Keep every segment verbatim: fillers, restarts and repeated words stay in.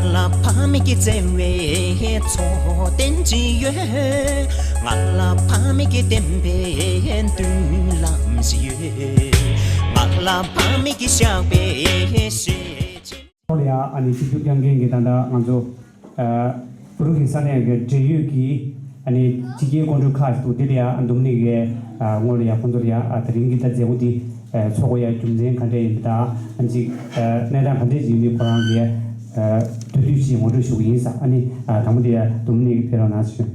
ལ་ཕ་མེས་ཀྱི་བརྩེ་བའི་མཚོ་རྟེན་ཅིག་ཡོད། ང་ལ་ཕ་མེས་ཀྱི་བསྟན་པའི་མདུན་ལམ་ཞིག་ཡོད། ང་ལ་ཕ་མེས་ཀྱི་བཞག་པའི་གཞིས་བྱེས། ལ་ཡ་ཨ་ནི་གཅིག་གྱུར་རྐྱང་འགན་གྱི་ད་ལྟ་ང་ཚོ་ཨ་བུ་རུ་གི་ས་གནས་ཀྱི་འབྲེལ་ཡོད་ཀྱི་ཨ་ནི་ཕྱི་རྒྱལ་སྐུ་མགྲོན་ཁག་ཅིག་འདུག་དེ་ལ་ཡ་འདུམ་གནས་ཀྱི་ཨ་ངོས་ལ་ཡ་ཁོང་ཚོ་ལ་ཡ་ཨ་དེ་རིང་གི་ད་མཛད་སྒོ་འདི་ཨ་ཚོགས་དགོས་ཡ་རྒྱུ་མཚན་ག་འདྲས་ཡིན་པ་དང་ཨ་ཅིག་ཨ་གནས་སྟངས་ག་འདྲས་ཅིག་ཡིན་པའི་ཁོ་རང་གི་ཨ་མདོར་བསྡུས་ཤིག་ངོ་སྤྲོད་ཞུ་གི་ཡིན་ས། ཨ་ནི་ཨ་དང་པོ་དེ་ཡ་འདུམ་གནས་ཀྱི་ཕེབས་རོགས་གནང་ཞུ།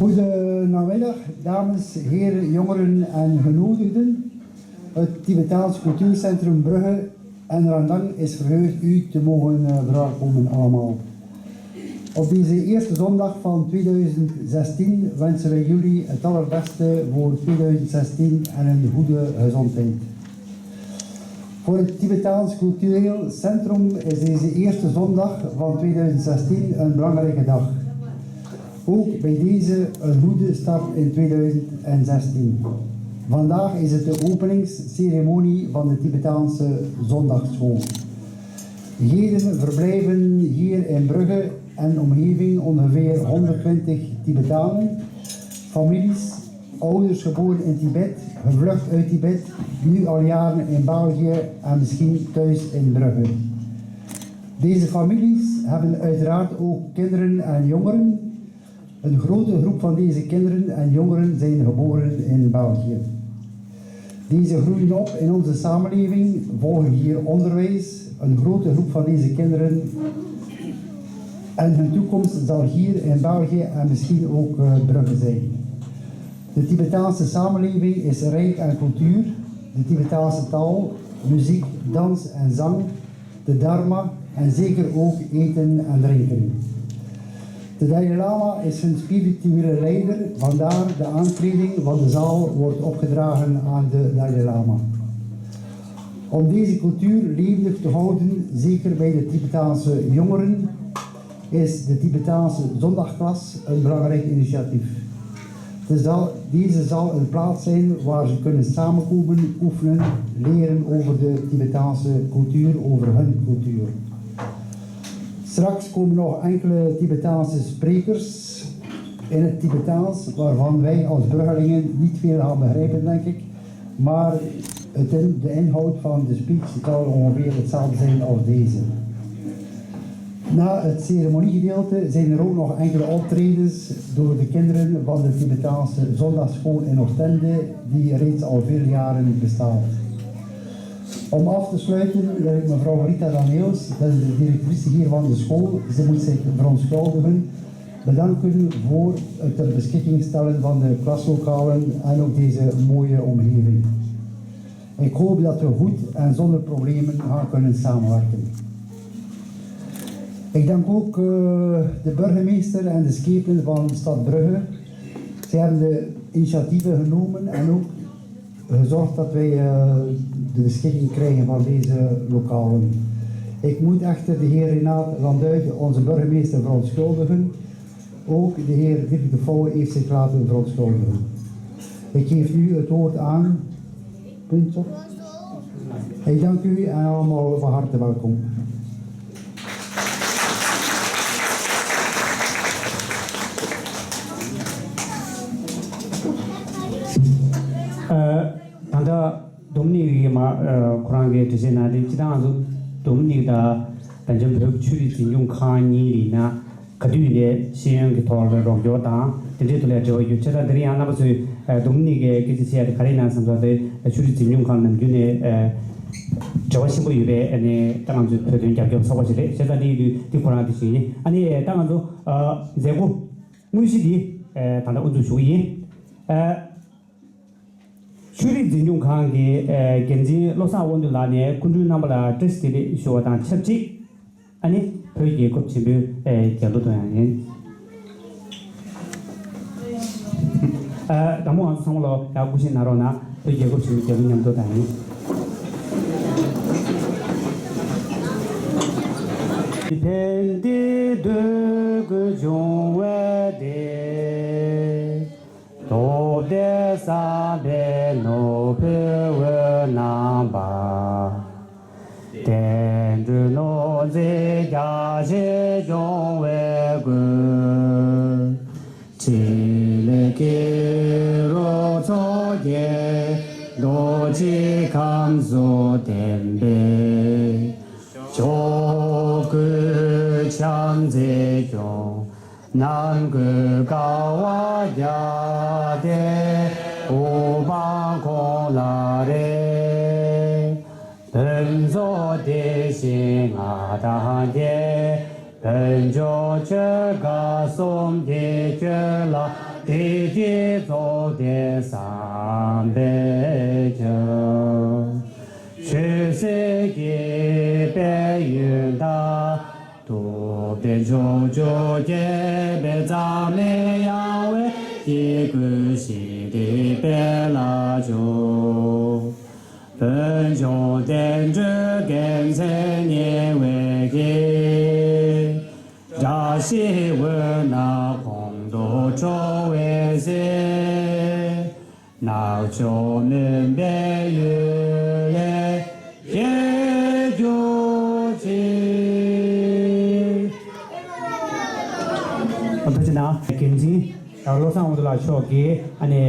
Goedenamiddag, dames, heren, jongeren en genodigden. Het Tibetaans Cultuurcentrum Brugge en Rendang is verheugd u te mogen eh, verwelkomen allemaal. Op deze eerste zondag van tweeduizend zestien wensen wij jullie het allerbeste voor tweeduizend zestien en een goede gezondheid. Voor het Tibetaans Cultureel Centrum is deze eerste zondag van tweeduizend zestien een belangrijke dag. Ook bij deze een goede start in tweeduizend zestien. Vandaag is het de openingsceremonie van de Tibetaanse Zondagsschool. Heden verblijven hier in Brugge en omgeving ongeveer honderdtwintig Tibetanen, families, ouders geboren in Tibet, gevlucht uit Tibet, nu al jaren in België en misschien thuis in Brugge. Deze families hebben uiteraard ook kinderen en jongeren. Een grote groep van deze kinderen en jongeren zijn geboren in België. Deze groeien op in onze samenleving, volgen hier onderwijs. Een grote groep van deze kinderen en hun toekomst zal hier in België en misschien ook eh, Brugge zijn. De Tibetaanse samenleving is rijk aan cultuur, de Tibetaanse taal, muziek, dans en zang, de dharma en zeker ook eten en drinken. De Dalai Lama is hun spirituele leider, vandaar de aankleding van de zaal wordt opgedragen aan de Dalai Lama. Om deze cultuur levendig te houden, zeker bij de Tibetaanse jongeren, is de Tibetaanse zondagsklas een belangrijk initiatief. De zal, deze zal een plaats zijn waar ze kunnen samenkomen, oefenen, leren over de Tibetaanse cultuur, over hun cultuur. Straks komen nog enkele Tibetaanse sprekers in het Tibetaans, waarvan wij als Bruggelingen niet veel gaan begrijpen, denk ik. Maar het in, de inhoud van de speech zal ongeveer hetzelfde zijn als deze. Na het ceremoniegedeelte zijn er ook nog enkele optredens door de kinderen van de Tibetaanse zondagsschool in Oostende, die reeds al veel jaren bestaat. Om af te sluiten wil ik mevrouw Rita Daniels, dat is de directrice hier van de school, ze moet zich verontschuldigen, bedanken voor het ter beschikking stellen van de klaslokalen en ook deze mooie omgeving. Ik hoop dat we goed en zonder problemen gaan kunnen samenwerken. Ik dank ook eh, de burgemeester en de schepen van stad Brugge. Zij hebben de initiatieven genomen en ook gezorgd dat wij eh, de beschikking krijgen van deze lokalen. Ik moet echter de heer Renaat Landuit, onze burgemeester, verontschuldigen. Ook de heer Dirk de Vouwe heeft zich laten verontschuldigen. Ik geef nu het woord aan Pinto. Ik dank u en allemaal van harte welkom. ཨ། ད་ལྟ་འདུམ་གནས་ཀྱི་མ་ཨ་ཁོ་རང་གིས་འགྲེལ་བཤད་གནང་སྟེ་སྤྱིར་བཏང་ང་ཚོ་འདུམ་གནས་དང་བན་ཆེན་བོད་ཀྱི་ཆོས་རིག་འཛིན་སྐྱོང་ཁང་གཉིས་ཡིན་ན་ག་དུས་ཡིན་ནའི་ཤེས་ཡོན་གྱི་ཐོག་ལ་རོགས་སྐྱོར་དང་དེ་འདྲའི་ཐོག་ལ་འབྲེལ་བ་ཡོད། བྱས་ཙང་དེ་རིང་ཡང་རྣམ་པ་ཚོས་ཨ་འདུམ་གནས་ཀྱི་སྐད་ཆ་བཤད་ཡ་དེ་ག་རེ་ཡིན་ན་བསམ་ཚར་ཏེ་ཨ་ཆོས་རིག་འཛིན་སྐྱོང་ཁང་ནམ་རྒྱུན་ནས་ཨ་འབྲེལ་བ་ཆེན་པོ་ཡོད་པའི་ཨ་ནི་ད་ང་ཚོའི་བོད་དོན་རྒྱབ་སྐྱོར་ཚོགས་པ་ཞིག་རེད། བྱས་ཙང་འདི་ཡིན་དུས་འདི་ཁོ་རང་དེ་བཞིན་ཡིན། ཨ་ནི་ད་ང་ཚོ་ཨ་མཛད་སྒོ་དངོས་གཞི་འདི་ཨ་ད་ལྟ་དབུ་འཛུགས་ཞུ་གི་ཡིན། ཨ། ཆོས་རིག་འཛིན་སྐྱོང་ཁང་གི་ཨ་འགན་འཛིན་བློ་བཟང་དབང་འདུས་ལགས་ནས་སྐུ་མགྲོན་རྣམ་པ་ལ་བཀྲ་ཤིས་བདེ་ལེགས་ཞུ་བ་དང་ཆབས་ཅིག་ཨ་ནི་བོད་རྒྱལ་ཁབ་ཆེན་པོའི་ཨ་རྒྱལ་གླུ་དང་ཡང་ཡིན། ཨ་དང་པོ་ང་ཚོ་ཚང་མ་ལོ་ཡར་སྐུ་བཞེངས་གནང་རོགས་གནང་། བོད་རྒྱལ་ཁབ་ཆེན་པོའི་རྒྱལ་གླུ་མཉམ་དུ་དང་ཡིན། ཕན་བདེ་འདོད་དགུ་འབྱུང་བ་སྟེ། དེ་བསམ་པས་ནོར་བུའི་འོད་སྣང་འབར། བསྟན་འགྲོའི་ནོར་རྫས་རྒྱ་ཆེར་འབྱུང་བའི་མགོན། ཕྲིན་ལས་སྐྱེ་རུ་མཚོ་རྒྱལ་རྡོ་རྗེ་ཁམས་སུ་བསྟན་པའི། ཕྱོགས་ཀུན་ཕྱག་འཚལ་སྐྱོང་། ནམ་མཁའི་ཀ་བ་བརྒྱ་སྟེ། དབུ་འཕང་ཁོང་ལ་རེག། ཕུན་ཚོགས་དེ་བཞིན་མངའ་ཐང་རྒྱས། ཕུན་ཚོགས་ཆོས་འཁོར་གསུམ་གྱི་སྤྱོད་ལམ། བདེ་སྐྱིད་རྫོགས་ལྡན་བསམ་པས་ཁྱབ། ཆོས་སྲིད་ཀྱི་དཔལ་ཡོན་དང་། ཐུབ་བསྟན་ཕྱོགས་བཅུར་རྒྱས་པའི་མཛངས་མའི་ཡང་དབེན། སྐྱེ་དགུའི་ཞི་བདེའི་དཔལ་ལ་འབྱོར། ཕུན་ཚོགས་བསྟན་འགྲོའི་རྒྱལ་མཚན་ཉེ་བའི་དཀྱིལ། བཀྲ་ཤིས་འོད་སྣང་ཁོང་དུ་འཕྲོ་བའི་ཚེ། ནག་ཕྱོགས་མུན་པའི་གཡུལ་ལས་སྐྱོབ་གྱུར་ཅིག། ཐུགས་རྗེ་གནང་། འགན་འཛིན་བློ་བཟང་དབང་འདུས་ལགས་མཆོག་གིས་ཨ་ནི་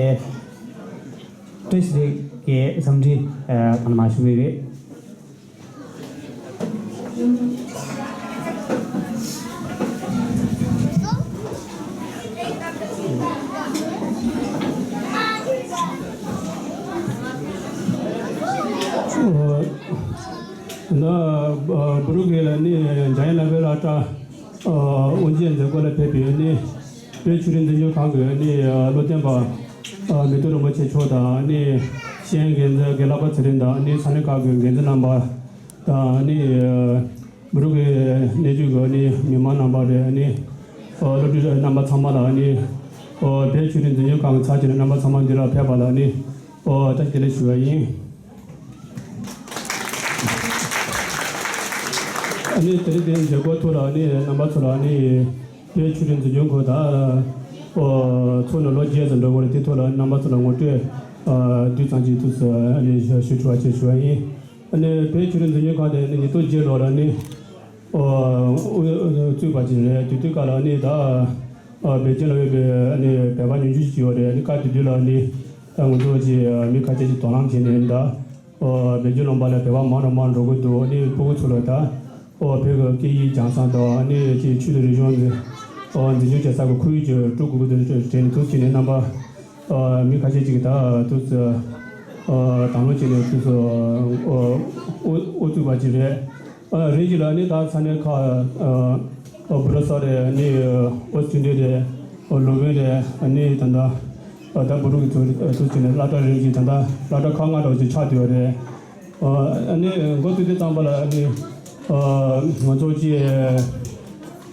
བཀྲ་ཤིས་བདེ་ལེགས་ཀྱི་འཚམས་འདྲི་ཨ་གང་མང་ཞུ་གི་རེད། ན་བུ་རུ་གི་ལ་ནི་འཇམ་དབྱངས་ལགས་པའི་བླ་གྲྭ་དབུ་འབྱེད་མཛད་སྒོ་ལ་ཕེབས་པའི་ནི། བོད་ཆོས་རིག་འཛིན་སྐྱོང་ཁང་གི་ནི་བློ་བསྟན་པ་མི་ཐུབ་རིན་པོ་ཆེ་མཆོག་དང་ནི་ཤེས་ཡོན་འགན་འཛིན་རྒན་ལྷག་པ་ཚེ་རིང་དང་ནི་ས་གནས་ཁག་གི་འགན་འཛིན་རྣམ་པ་དང་ནི་མི་རུ་གི་གནས་བཅུ་གི་ནི་མི་མང་རྣམ་པ་རེད་ནི་སློབ་ཕྲུག་རྣམ་པ་ཚང་མ་ལ་ནི་བོད་ཆོས་རིག་འཛིན་སྐྱོང་ཁང་གི་ཚབ་བྱས་ནས་རྣམ་པ་ཚང་མ་འདི་ལ་ཕེབས་པ་ལ་ནི་བཀྲ་ཤིས་བདེ་ལེགས་ཞུ་བ་ཡིན། ཨ་ནི་དེ་རིང་འདིའི་མཛད་སྒོ་ཐོག་ལ་ཨ་ནི་རྣམ་པ་ཚོ་ལ་ཨ་ནི་བོད་ཆོས་རིག་འཛིན་སྐྱོང་ཁང་དང་ཚོགས་ནས་ལོ་བརྒྱད་ཙམ་འགྲོ་དགོས་རེད། དེ་ཐོག་ལ་རྣམ་པ་ཚོ་ལ་ངོ་སྤྲོད་བསྡུས་ཙམ་ཅིག་ཐུགས་སུ་ཨ་ནི་ཞུ་ཞུ་བ་ཅེས་ཞུ་བ་ཡིན། ཨ་ནི་བོད་ཆོས་རིག་འཛིན་སྐྱོང་ཁང་དེ་ཨ་ནི་ཉིས་སྟོང་བརྒྱད་ལོ་ལ་ཨ་ནི་ཨོ་ཨོ་བཙུགས་པ་ཅིག་རེད། དེ་དུས་སྐབས་ལ་ཨ་ནི་ད་ཨ་པེ་ཅིང་ལ་ཡོད་པའི་ཨ་ནི་བོད་པ་ཉུང་ཤས་ཅིག་ཡོད་རེད། ཨ་ནི་སྐབས་དེ་དུས་ལ་ཨ་ནི་ད་ང་ཚོ་ཅིག་མི་ཁ་ཤས་ཅིག་དོ་སྣང་བྱས་ནས་ད་ཨ་བོད་བརྒྱུད་ལུང་པ་ལ་བོད་པ་མང་རུ་མང་རུ་འགྲོ་གི་འདུག་ཨ་ནི་སྤུ་གུ་ཚོ་ལ་ད་ཨོ་བོད་ཀྱི་སྐད་ཡིག་སྦྱང་ས་དང་ཨ་ནི་ཅིག་ཆོས་དང་རིག་གཞུང་འཛིན་ཨོ་འཛིན་སྐྱོང་བྱེད་ས་གི་ཁོར་ཡུག་ཅིག་སྤྲོད་དགོས་ཀྱི་འདུག་དྲན་ནས་ཐུགས་ཆེ་ནས་རྣམ་པ་ཨ་མི་ཁ་ཤས་ཅིག་གིས་ད་དུས་སུ་ཨ་དང་བླངས་བྱས་ནས་དུས་སུ་ཨོ་ཨོ་ཨོ་བཙུགས་པ་ཅིག་རེད། ཨ་རིགས་ཀྱི་ལ་ནི་ད་ས་གནས་ཁག་ཨ་ཨ་བུ་ར་ས་རེད། ཨ་ནི་ཨོ་སི་ཀྲི་ལི་ཡ་རེད། ཨོ་ལོ་བན་རེད། ཨ་ནི་ད་ལྟ་ཨ་ད་བུ་རུ་གི་ཚོ་ཚོ་ཅིག་ནས་སློབ་གྲྭ་རིམ་བཞིན་ད་ལྟ་སློབ་གྲྭ་ཁག་ལྔ་འདྲ་བོ་ཅིག་ཆགས་བསྡད་ཡོད་རེད། ཨ་ནི་འགོ་བཙུགས་དུས་ཙམ་པ་ལ་ཨ་ནི་ཨ་ང་ཚོ་ཅིག་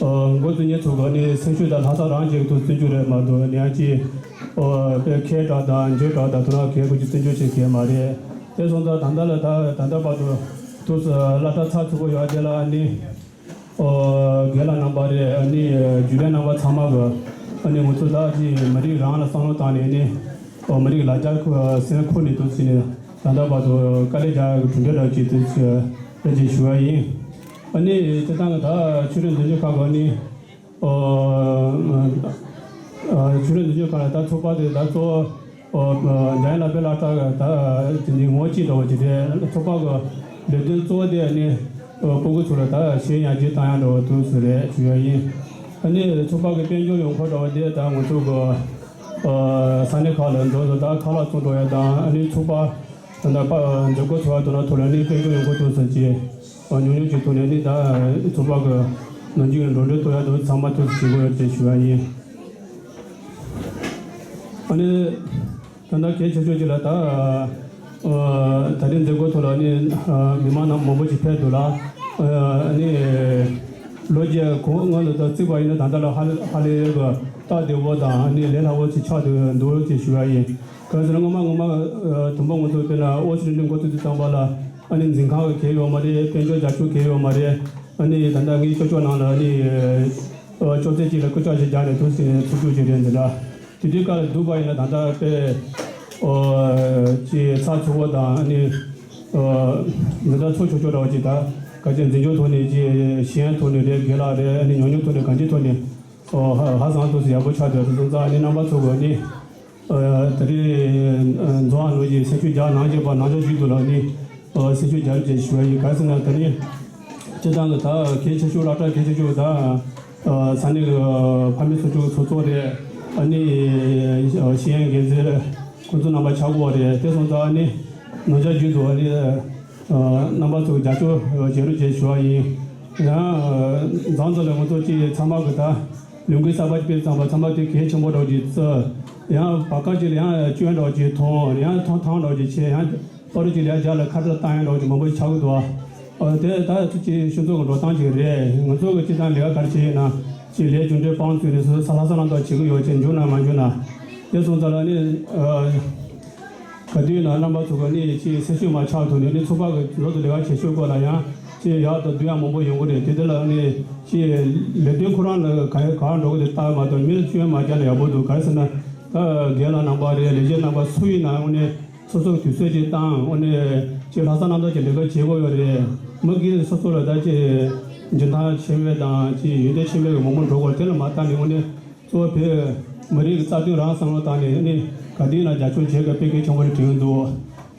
ཨ་འགོ་བཙུགས་མཁན་ཚོ་གི་ཨ་ནི་སེམས་ཤུགས་དང་ལྷག་བསམ་རང་གཅིག་ཏུ་བརྩོན་རྒྱུ་རེད་མ་གཏོགས་ཨ་ནི་ཡང་ཅིག་ཨ་དཔེ་ཁའི་གྲས་དང་འཇོན་གྲས་དང་དེ་འདྲ་གལ་དགོས་ཀྱི་བརྩོན་རྒྱུ་བྱེད་མཁན་མ་རེད། དེ་སོང་ཙང་ད་ལྟ་ལ་ད་ད་ལྟ་བར་དུ་དུས་སུ་སློབ་གྲྭ་ཚར་ཚུད་པོ་ཡོད་དེ་ལ་ཨ་ནི། ཨོ་རྒན་ལགས་རྣམ་པ་རེད། ཨ་ནི་རྒྱུན་ལས་རྣམ་པ་ཚང་མ་གི་ཨ་ནི་ང་ཚོ་ད་ཅིག་མི་རིགས་རང་ལ་བསམ་བློ་བཏང་ནས་ཨ་ནི་ཨོ་མི་རིགས་ལ་རྒྱ་ཁོ་སེམས་ཁུར་ནས་དུ་ཕྱིན་ནས་ད་ལྟ་བར་དུ་དཀའ་ལས་རྒྱག་ཡག་གི་གྲུབ་འབྲས་འདྲ་ཅིག་དུ་ཕྱིན་ཞུ་བ་ཡིན། ཨ་ནི་སྤྱིར་བཏང་གི་ད་ཆོས་རིག་འཛིན་སྐྱོང་ཁང་གི་ཨ་ནི་ཨོ་ཨ་ཆོས་རིག་འཛིན་སྐྱོང་ཁང་ལ་ད་ཚོགས་པ་དེ་ད་གཙོ་བོ་ཨོ་འཇམ་དབྱངས་ལགས་པའི་བླ་གྲྭ་ད་དེ་ནི་ངོ་གཅིག་འདྲ་བོ་ཅིག་རེད། ཚོགས་པ་གི་ལས་དོན་གཙོ་བོ་དེ་ནི་ཨོ་སྤུ་གུ་ཚོ་ལ་ད་ཤེས་ཡོན་ཡར་རྒྱས་བཏང་ཡག་འདྲ་བོ་དུས་སུ་རེད་ཞུ་ཡག་ཡིན། ཨ་ནི་ཚོགས་པ་གི་དཔལ་འབྱོར་ཡོང་ཁུངས་འདྲ་བོ་དེ་ད་ང་ཚོ་གི་ཨོ་ས་གནས་ཁག་ལ་འགྲོ་ཟེར་ད་ཁ་ལག་བཙོང་འགྲོ་ཡག་དང་ཨ་ནི་ཚོགས་པ་ད་ལྟ་པ་མཛད་སྒོ་ཚོགས་པ་དོ་ན་ཐོག་ལ་ནི་དཔལ་འབྱོར་ཡོང་ཁུངས་དུས་སུ་ཅི་ཨོ་ཉུང་ཉུང་ཅིག་ཐོག་ནས་ནི་ད་ཚོགས་པ་གི་ནང་ཆོས་ཀྱི་འགྲོ་གྲོན་གཏོང་ཡག་དང་ཚང་མ་དུས་སུ་བྱེད་དགོས་ཡོད་ཅེས་ཞུ་ཡག་ཡིན། ཨ་ནི། ད་ལྟ་གལ་ཆེ་ཤོས་ཅིག་ལ་ད། ཨ་ད་རིང་མཛད་སྒོ་ཐོག་ལ་ནི་ཨ་མི་མང་རྣམས་མང་པོ་ཞིག་ཕེབས་འདུག་ལ། ཨ་ནི། ལོ་བརྒྱད་གོང་སྔོན་ལ་ད་བརྩིས་པ་ཡིན་ན་ད་ལྟ་ལ་ཧ་ལས་ཧ་ལས་གི་སྟབས་བདེ་བོ་དང་ཨ་ནི་ལས་སླ་བོ་ཞིག་ཆགས་འདུག་འདུག་ཅེས་ཞུ་ཡག་ཡིན། གང་ཟེར་ན་སྔོན་མ་སྔོན་མ་ཨ་དུམ་བུ་ང་ཚོ་དཔེར་ན་ཨོ་ཤི་ལི་འགོ་བཙུགས་དུས་ཙམ་པ་ལ་ཨ་ནི་འཛིན་ཁང་གི་གལ་ཡོད་མ་རེད། དཔལ་འབྱོར་རྒྱབ་སྐྱོར་གལ་ཡོད་མ་རེད། ཨ་ནི་ད་ལྟ་ངའི་ཅོ་ཅོ་ནང་ལ་ཨ་ནི་ཨ་ཅོག་ཙེ་གཅིག་ལ་སྐུ་ཅག་ཞིག་རྒྱག་ནས་དུས་ཚོད་ཚུགས་རྒྱུ་ཞིག་རེད་འདི་འདྲ། དེ་དུས་སྐབས་ལ་བསྡུར་བ་ཡིན་ན་ད་ལྟ་དཔེ་ཨོ་ཅི་ཚགས་ཚུད་པོ་དང་ནི་ཨོ་འཛིན་གྲྭ་ཚོགས་ཆོག་ཆོག་འདྲ་བ་ཅིག་ད་ག་ཅིག་འཛིན་སྐྱོང་ཐོག་ནས་ཅི་ཤེས་ཡོན་ཐོག་ནས་རེད། དགེ་ལགས་རེད། ཨ་ནི་ཉམས་མྱོང་ཐོག་ནས་གང་ཅིའི་ཐོག་ནས་ཨོ་ཧ་ཧ་སང་ཐུགས་སུ་ཡག་པོ་ཆགས་འདུག་དེ་སོང་ཙང་ཨ་ནི་རྣམ་པ་ཚོ་གི་ནི་ཨོ་ད་རེས་ཨོ་འཛོམས་ཨ་ནོ་ཅིག་སེམས་ཤུགས་རྒྱག་གནང་བྱས་པ་ནང་ཆ་བཞིན་དུ་ལ་ནི་ཨོ་སེམས་ཤུགས་རྒྱག་རོགས་བྱེད་ཞུ་བ་ཡིན། ག་རེ་ཟེར་ན་ད་ནི་སྤྱི་བཏང་གི་ད་གལ་ཆེ་ཤོས་སློབ་གྲྭ་གལ་ཆེ་ཤོས་ད། ས་གནས་ཀྱི་ཕ་མེས་ཚོགས་ཆུང་གི་ཚོགས་གཙོ་རེད། ཨ་ནི་ཤེས་ཡོན་འགན་འཛིན་ཁོང་ཚོ་རྣམ་པ་ཆགས་ཀྱི་ཡོད་རེད། དེ་སོང་ཙང་ཨ་ནི་ནང་ཆ་རྒྱུན་དུ་ཨ་ནི་རྣམ་པ་ཚོ་རྒྱབ་སྐྱོར་བྱེད་རོགས་བྱེད་ཞུ་བ་ཡིན། ཡང་མཚམས་མཚམས་ལ་ང་ཚོ་ཅིག་ཚང་མ་གི་ད་ལས་འགུལ་གསར་པ་ཅིག་སྤེལ་ཙང་པ་ཚང་མ་དེ་གལ་ཆེན་པོ་འདྲ་བོ་ཅིག་བརྩི། ཡང་བར་སྐབས་ཅིག་ལ་ཡང་སྐྱོན་འདྲ་བོ་ཅིག་མཐོང་། ཡང་ཐང་ཐང་འདྲ་བོ་ཅིག་བྱས། ཡང་པ་རུ་ཅིག་ལ་ཡང་རྒྱ་ལ་ཁ་བྲལ་བཏང་ཡང་འདྲ་བོ་ཅིག་མང་པོ་ཞིག་ཆགས་ཀྱི་འདུག་ཨ་དེ་ད་ཅིག་སྤྱི་ཚོགས་ཀྱི་འགྲོ་སྟངས་ཅིག་རེད། ང་ཚོ་གི་སྤྱི་བཏང་ལས་ཀ་ག་རེ་བྱེད་ཡིན་ན་ཅིག་ལས་རྒྱུ་འབྲས་སྤང་ཚུལ་རེད། སོ་སོ་ལྷག་བསམ་རྣམ་དག་བྱེད་ཀྱི་ཡོད་ཅེས་འཇུག་ན་མ་འཇུག་ན། དེ་སོང་ཙང་ལ་ནི་ག་དུས་ན་རྣམ་པ་ཚོ་གི་ནི་ཅིག་སེམས་ཤུགས་མ་ཆག་ཐུབ་ནས་ནི་ཚོགས་པ་གི་ལོ་དུ་ལས་ཀ་བྱེད་ཤུགས་སྐོར་ལ་ཡང་ཅིག་ཡག་ཏུ་བསྡུ་ཡག་མང་པོ་ཡོང་གི་རེད། དེ་དེ་ལ་ནི་ཅིག་ལས་དོན་ཁོ་རང་ལ་ག་ག་འགྲོ་གི་དེ་ལྟ་མ་གཏོགས་མི་ལ་སྐྱོན་མ་རྒྱག་ན་ཡག་པོ་འདུག་ག་རེ་ཟེར་ན་ད་རྒན་ལགས་རྣམ་པ་རེད། ལས་བྱེད་རྣམ་པ་སུ་ཡིན་ན་འོ་ནི། སོ་སོ་དུས་ཚོད་ཅིག་བཏང་། འོ་ནས་ཅིག་ལྷག་བསམ་རྣམ་དག་ཅིག་ལས་ཀ་བྱེད་དགོས་ཡོད་རེད། མི་སྒེར་སོ་སོ་ལ་ད་ཅིག་འཇོན་ཐང་ཆེ་བའི་དང་ཅིག་ཡོན་ཏན་ཆེ་བའི་མང་པོ་འགྲོ་དགོས། དེ་ལ་མ་བལྟས་ནས་འོ་ནས་གཙོ་བོ་བོད་མི་རིགས་ཀྱི་རྩ་དོན་རང་བསམ་བློ་བཏང་ནས་ཨ་ནི་ག་དུས་ན་རྒྱབ་སྐྱོར་བྱེད་དགོས་དཔེ་གལ་ཆེན་པོ་རེད་དྲན་གྱི་འདུག་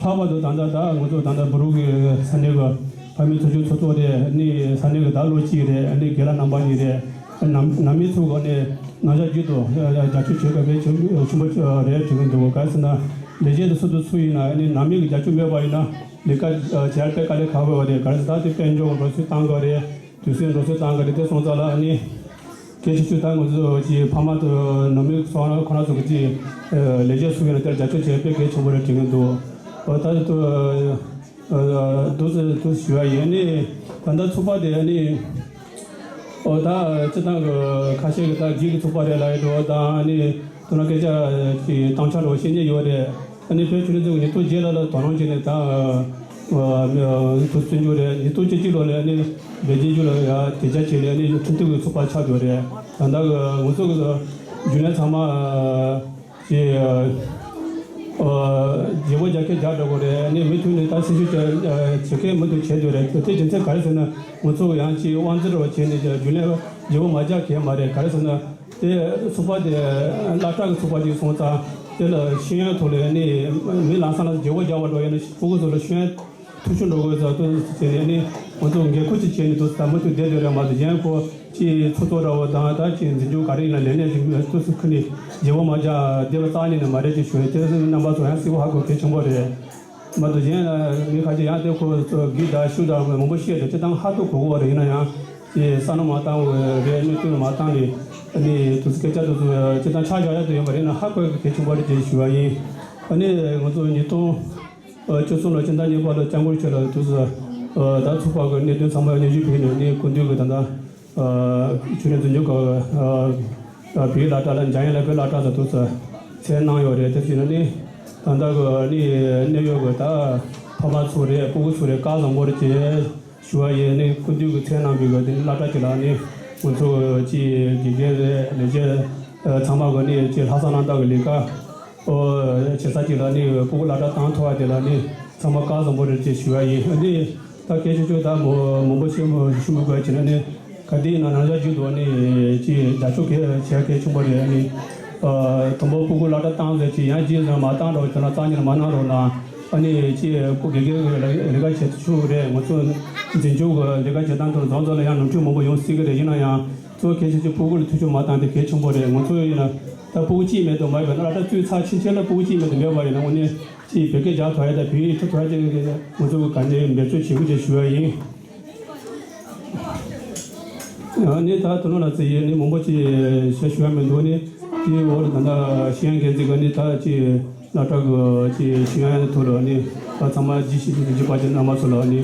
ལྷག་པར་དུ་ད་ལྟ་ད་ང་ཚོ་ད་ལྟ་བུ་རུ་གི་ས་གནས་ཀྱི་ཕ་མའི་ཚོགས་ཆུང་ཚོགས་གཙོ་རེད། ཨ་ནི་ས་གནས་ཀྱི་ད་ལོ་གཅིག་རེད། ཨ་ནི་རྒན་ལགས་རྣམ་པ་གཉིས་རེད། ནམ་ནམ་ཡིན་ཚུལ་གོ་ནས་ནང་ཆ་རྒྱུད་དུ་རྒྱ་ཆུ་བྱེད་དགོས་པའི་ཆེན་པོ་རེད་དྲན་གྱི་འདུག་ག་རེ་ཟེར་ན་ལས་བྱེད་དུ་སུ་དུ་སུ་ཡིན་ན་ནི་ནམ་ཡིན་གྱི་རྒྱ་ཆུ་མེད་པ་ཡིན་ན་ལས་ཀ་བྱེད་ཡ་དཔེ་དཀའ་ལས་ཁག་པོ་རེད། ག་རེ་ཟེར་ད་དེ་དཔལ་འབྱོར་འགྲོ་སོང་བཏང་དགོས་རེད། དུས་ཚོད་འགྲོ་སོང་བཏང་དགོས་རེད། དེ་སོང་ཙང་ལ་ནི་སྐད་ཆ་ཆུ་ད་ང་ཚོ་གི་ཕ་མ་དུ་ནང་མི་ཚོ་ཁོ་ན་ཚོ་གི་ལས་བྱེད་སུ་ཡིན་ན་དེར་རྒྱ་ཆུ་བྱེད་དཔེ་གལ་ཆེན་པོ་རེད་དྲན་གྱི་འདུག་ད་དུ། འདུག་ཟེར་འདུག་ཞུ་བ་ཡིན། ནི་ད་ལྟ་ཚོགས་པ་དེ་ནི་ཨོ་ད་སྤྱི་བཏང་གི་ཁ་ཤས་ཀྱི་ད་སྒེར་གྱི་ཚོགས་པ་རེད་ལབ་ཡོད་འགྲོ། ད་ནི་དོ་སྣང་སྐད་ཆ་ཅིག་བཏང་འཆར་འགྲོ་བཤད་ཉེན་ཡོད་རེད། ཨ་ནི་བོད་ཆོས་ལུགས་ཚོགས་ཉིས་སྟོང་བརྒྱད་ལ་ལ་དོ་སྣང་བྱས་ནས་ད་དུ་བཙོན་འཇུག་རེད། ཉིས་སྟོང་བཅུ་གཅིག་ལོ་ལ་ནི་བེ་ཅིན་ཇུ་ལ་ཡ་དེ་ཆ་བྱས་ནས་ནི་ཁྲིམས་མཐུན་གྱི་ཚོགས་པ་ཆགས་འགྲོ་རེད། ད་ལྟ་གི་ང་ཚོ་གི་རྒྱུན་ལས་ཚང་མ། ཅེས། བརྗེ་པོ་རྒྱག་མཁན་རྒྱག་འགྲོ་གི་རེད། ནི་མུ་མཐུད་ནས་ད་སྲི་ཞུ་བྱེད་མཁན་མུ་མཐུད་བྱེད་འདོད་རེད། དེ་རྒྱུ་མཚན་ག་རེ་ཟེར་ན་ང་ཚོ་ཡང་ཅིག་དབང་འཛིན་རོགས་བྱས་ནས་རྒྱུན་ལས་བརྗེ་པོ་མ་རྒྱག་མཁན་མ་རེད། ག་རེ་ཟེར་ན་དེ་ཚོགས་པ་དེ་སློབ་གྲྭ་གི་ཚོགས་པ་ཅིག་སོང་ཙང་དེ་ལ་ཤེས་ཡོན་ཐོག་ལ་ནི་མི་ལམ་སང་ལ་བརྗེ་པོ་རྒྱག་པ་འགྲོ་ཡོད་ན་ཕྲུ་གུ་ཚོ་ལ་ཤེས་ཡོན་ཐུགས་ཤུགས་འགྲོ་དགོས་ཟེར་དུས་ཟེར་ནས་ནི་ང་ཚོ་འགན་ཁུར་ཅིག་བྱས་ནས་འདུག་ཟེར་མུ་མཐུད་བསྡད་སྡོད་རེད་མ་གཏོགས་གཞན་ཁོ་ཅིག་ཚོགས་གཙོ་འདྲ་བོ་དང་ད་ཅིག་འཛིན་སྐྱོང་ག་རེ་ཡིན་ན་ལས་སྣེ་ཅིག་དུས་སུ་ཁུར་ནས་བརྗེ་པོ་མ་རྒྱག་བསྡད་པ་རྩ་ནས་ནི་མ་རེད་ཅེས་ཞུ་ཡས་དེ་རྣམ་པ་ཚོ་ཡང་གསལ་པོ་ཧ་གོ་གལ་ཆེན་པོ་རེད་མ་གཏོགས་གཞན་ལ་མི་ཁ་ཤས་ཡང་དེ་ཁོ་ཚོ་སྒེར་དང་ཤུགས་དང་མང་པོ་བཤད་དེ་སྤྱི་བཏང་ཧ་ཐུག་གོ་གོ་རེད། ཡིན་ན་ཡང་ཅིག་བསམ་བློ་མ་བཏང་བ་རེད། གནས་ཚུལ་མ་བཏང་ནས་ནི་དུས་སུ་སྐད་ཆ་དུས་སུ་སྤྱི་བཏང་ཆ་བཞག་ཡ་དུ་ཡོད་པ་རེད་ན་ཧ་གོ་གལ་ཆེན་པོ་རེད་ཅེས་ཞུ་བ་ཡིན། ཨ་ནི་ང་ཚོ་ཉིས་སྟོང་བཅུ་གསུམ་ལོ་སྤྱི་ཟླ་གཉིས་པ་ལ་སྐྱབས་མགོན་མཆོག་ལ་དུས་སུ་ད་ཚོགས་པ་གི་གནད་དོན་ཚང་མ་སྙན་ཞུ་ཕུལ་ནས་ནི་སྐུ་མདུན་གྱི་ད་ལྟ་ཆོས་རིག་འཛིན་སྐྱོང་གི་བོད་ཡིག་སློབ་གྲྭ་ལ་འཇམ་དབྱངས་ལ་བོད་སློབ་གྲྭ་ལ་དུས་སུ་མཚན་གནང་ཡོད་རེད། དེ་བཞིན་ནི་ད་ལྟ་གི་ནི་གནད་ཡོད་གི་ད་ཕ་མ་ཚོ་རེད། སྤུ་གུ་ཚོ་རེད། བཀའ་བཟང་པོ་རེད་ཅེས། ཞུ་བ་ཡིན། ནི་སྐུ་མདུན་གྱི་མཚན་གནང་བའི་གི་དེ་ནི་སློབ་གྲྭ་གཅིག་ལ་ནི་ང་ཚོ་ཅིག་དགེ་རྒན་རེད། ལས་བྱེད་ཚང་མ་གི་ནི་ཅིག་ལྷག་བསམ་རྣམ་དག་གི་ལས་ཀ་ཨོ་བྱེད་ས་གཅིག་ལ་ནི་སྤུ་གུ་སློབ་གྲྭ་བཏང་ཐུབ་པ་དེ་ལ་ནི་ཚང་མ་བཀའ་བཟང་པོ་རེད་ཅེས་ཞུ་བ་ཡིན། ནི་ད་གལ་ཆེ་ཤོས་ད་མོ་མང་པོ་ཞིག་མོ་ཞུ་མི་དགོས་བྱས་ན་ནི་ག་དེ་ཡིན་ན་ནང་ཆ་རྒྱུད་དུ་ནི་ཅིག་རྒྱབ་སྐྱོར་གལ་བྱེད་གལ་ཆེན་པོ་རེད། ནི་དང་པོ་སྤུ་གུ་སློབ་གྲྭ་བཏང་ཟེར་ཅིག་ཡང་རྗེས་ཟིན་མ་བཏང་རོགས་བྱས་ན་རྩ་ཉིད་མ་གནང་རོགས་གནང་། ཨ་ནི་ཅིག་སྤུ་དགེ་རྒན་གྱི་ལས་ཀ་བྱེད་ཆོག་རེད། ང་ཚོ་འཛིན་སྐྱོང་གི་ལས་ཀ་བྱེད་སྟངས་ཐོག་རྫོང་རྫོང་ལ་ཡང་ནོར་འཁྲུལ་མང་པོ་ཡོང་སྲིད་ཀྱི་རེད། ཡིན་ན་ཡང་གཙོ་གལ་ཆེ་ཆེ་སྤུ་གུ་ལ་ཐུགས་ཆུ་མ་བཏང་དེ་གལ་ཆེན་པོ་རེད། ང་ཚོ་ཡིན་ན་ད་སྤུ་གུ་གཅིག་མེད་དུ་མ་ཡོད་པ་ན་སློབ་གྲྭ་བཙུགས་ཚར་ཕྱིན་ཆད་ལ་སྤུ་གུ་གཅིག་མེད་དུ་མེད་པ་ཡིན་ན་དངོས་གནས་ཅིག་བོད་སྐད་རྒྱག་ཐུབ་ཡ་དང་བོད་ཡིག་ཁྲིད་ཐུབ་ཡ་དེ་ང་ཚོ་གི་ག་ནས་འབད་རྩོལ་བྱེད་དགོས་ཅེས་ཞུ་ཡ་ཡིན། ཨ་ནི་ད་དོ་ནོ་ལ་ཙི་ཡིན་ནི་མང་པོ་ཅིག་བཤད་ཞུ་ཡ་མི་འདུག་ནི་དེའི་འོག་ལ་ད་ལྟ་ཤེས་ཡོན་འགན་འཛིན་ག་ནི་ད་ཅིག་སློབ་གྲྭ་གི་ཅིག་ཤེས་ཡོན་ཐོག་ལ་ནི་ད་ཚང་མ་ཇི་ཞིག་ཇི་པ་ཅིག་རྣམ་པ་ཚོ་ལ་ནི་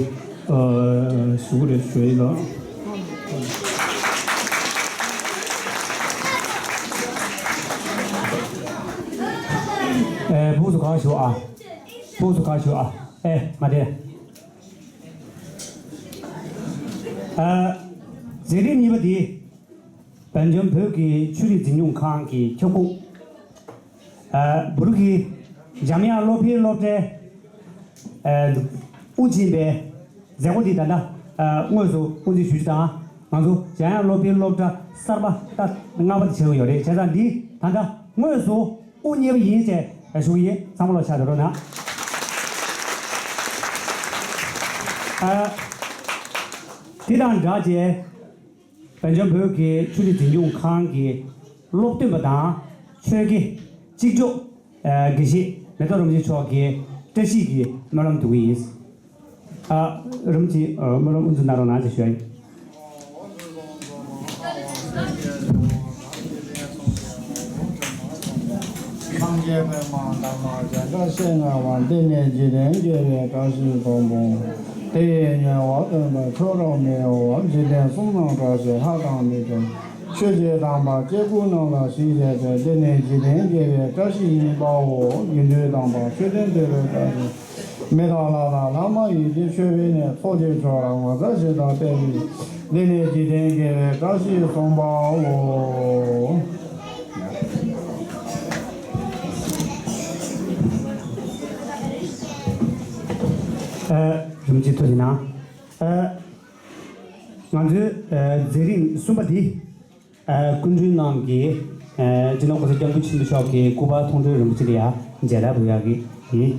ཞུ་གི་རེད་ཞུ་ཡིན་ལ། ཨེ་ཕུགས་སུ་གང་ཞུ་ཨ། ཕུགས་སུ་གང་ཞུ་ཨ། ཨེ་མ་དེ། ཨ། མཛད་རིམ་གཉིས་པ་འདི། བན་ཆུང་བོད་ཀྱི་ཆོས་རིག་འཛིན་སྐྱོང་ཁང་གི་ཁྱབ་ཁོངས། ཨ། བོད་ཀྱི་འཇམ་དབྱངས་སློབ་གྲྭའི་སློབ་གྲྭའི་ཨ། དབུ་འཛིན་པའི་མཛད་སྒོ་འདི་ད་ལྟ་ཨ། དངོས་སུ་དབུ་འཛིན་ཞུ་རྒྱུ་དང་། ང་ཚོ་འཇམ་དབྱངས་སློབ་གྲྭའི་སློབ་གྲྭ་གསར་པ་ད་ལྔ་པ་དེ་བྱེད་ཀྱི་ཡོད་རེད། བྱས་ཙང་འདི་ད་ལྟ་དངོས་སུ་དབུ་བརྙེས་པ་ཡིན་ཅེས་ཞུ་གི་ཡིན། ཚང་མ་ལོ་ཕྱག་དེ་རོགས་གནང་། ཨ། དེ་དང་སྦྲགས་བྱས། བོད་ལྗོངས་བོད་ཀྱི་ཆོས་སྲིད་འཛིན་སྐྱོང་ཁང་གི་སློབ་སྟོན་པ་དང་ཆོས་དགེ་གཅིག་ལྕོགས་དགེ་བཤེས་མེ་ཏོག་རིན་པོ་ཆེ་མཆོག་གིས་བཀྲ་ཤིས་ཀྱི་སྨོན་ལམ་འདོན་གྱི་ཡིན། ཨ། རིན་པོ་ཆེ་སྨོན་ལམ་དབུ་འཛུགས་གནང་རོགས་གནང་ཞེས་ཞུ་ཡ་ཡིན། སངས་རྒྱས་པདྨ་འདབ་མ་བརྒྱ་རྩ་ཞེ་ལྔ་པ། འདི་ནས་འཇིག་རྟེན་དགེ་བའི་བཀྲ་ཤིས་སམ་བྷོ་ཝ། དེ་ཡི་ཉེ་བར་སྟོན་པ་ཁྱོད་རང་མི་གཡོ་བར། འཇིག་རྟེན་གསུམ་རྣམས་བཀྲ་ཤིས་ལྷ་དང་མི་འཕྲད། ཆོས་ཀྱི་དམ་པ་སྐྱེ་དགུ་རྣམས་ལ་ཞིང་གཤེགས་པའི། འདི་ནས་འཇིག་རྟེན་དགེ་བའི་བཀྲ་ཤིས་ཡིན་པའོ། དགེ་འདུན་དམ་པ་མཆོད་རྟེན་བརྟེན་པའི་བཀྲ་ཤིས། མི་དང་ལྷ་དང་ལྷ་མ་ཡིན་གྱི་མཆོད་པའི་གནས། ཚོགས་ཀྱི་མཆོག་རབ་ངོ་མཚར་ཞིག་དང་བསྟན་པའི། འདི་ནས་འཇིག་རྟེན་དགེ་བའི་བཀྲ་ཤིས་སམ་བྷོ་ཝ། ཨ། རིན་པོ་ཆེ་ཐུགས་རྗེ་གནང་། ཨ། ང་ཚོའི་ཨ། མཛད་རིམ་གསུམ་པ་འདི། ཨ། སྐུ་མགྲོན་རྣམས་ཀྱིས། ཨ། སྤྱི་ནོར་གོང་ས་སྐྱབས་མགོན་ཆེན་པོ་མཆོག་གི་སྐུ་པར་མཐོང་གྲོལ་རིན་པོ་ཆེ་ལ་ཡང་མཇལ་དར་འབུལ་ཡག་གི་ཡིན།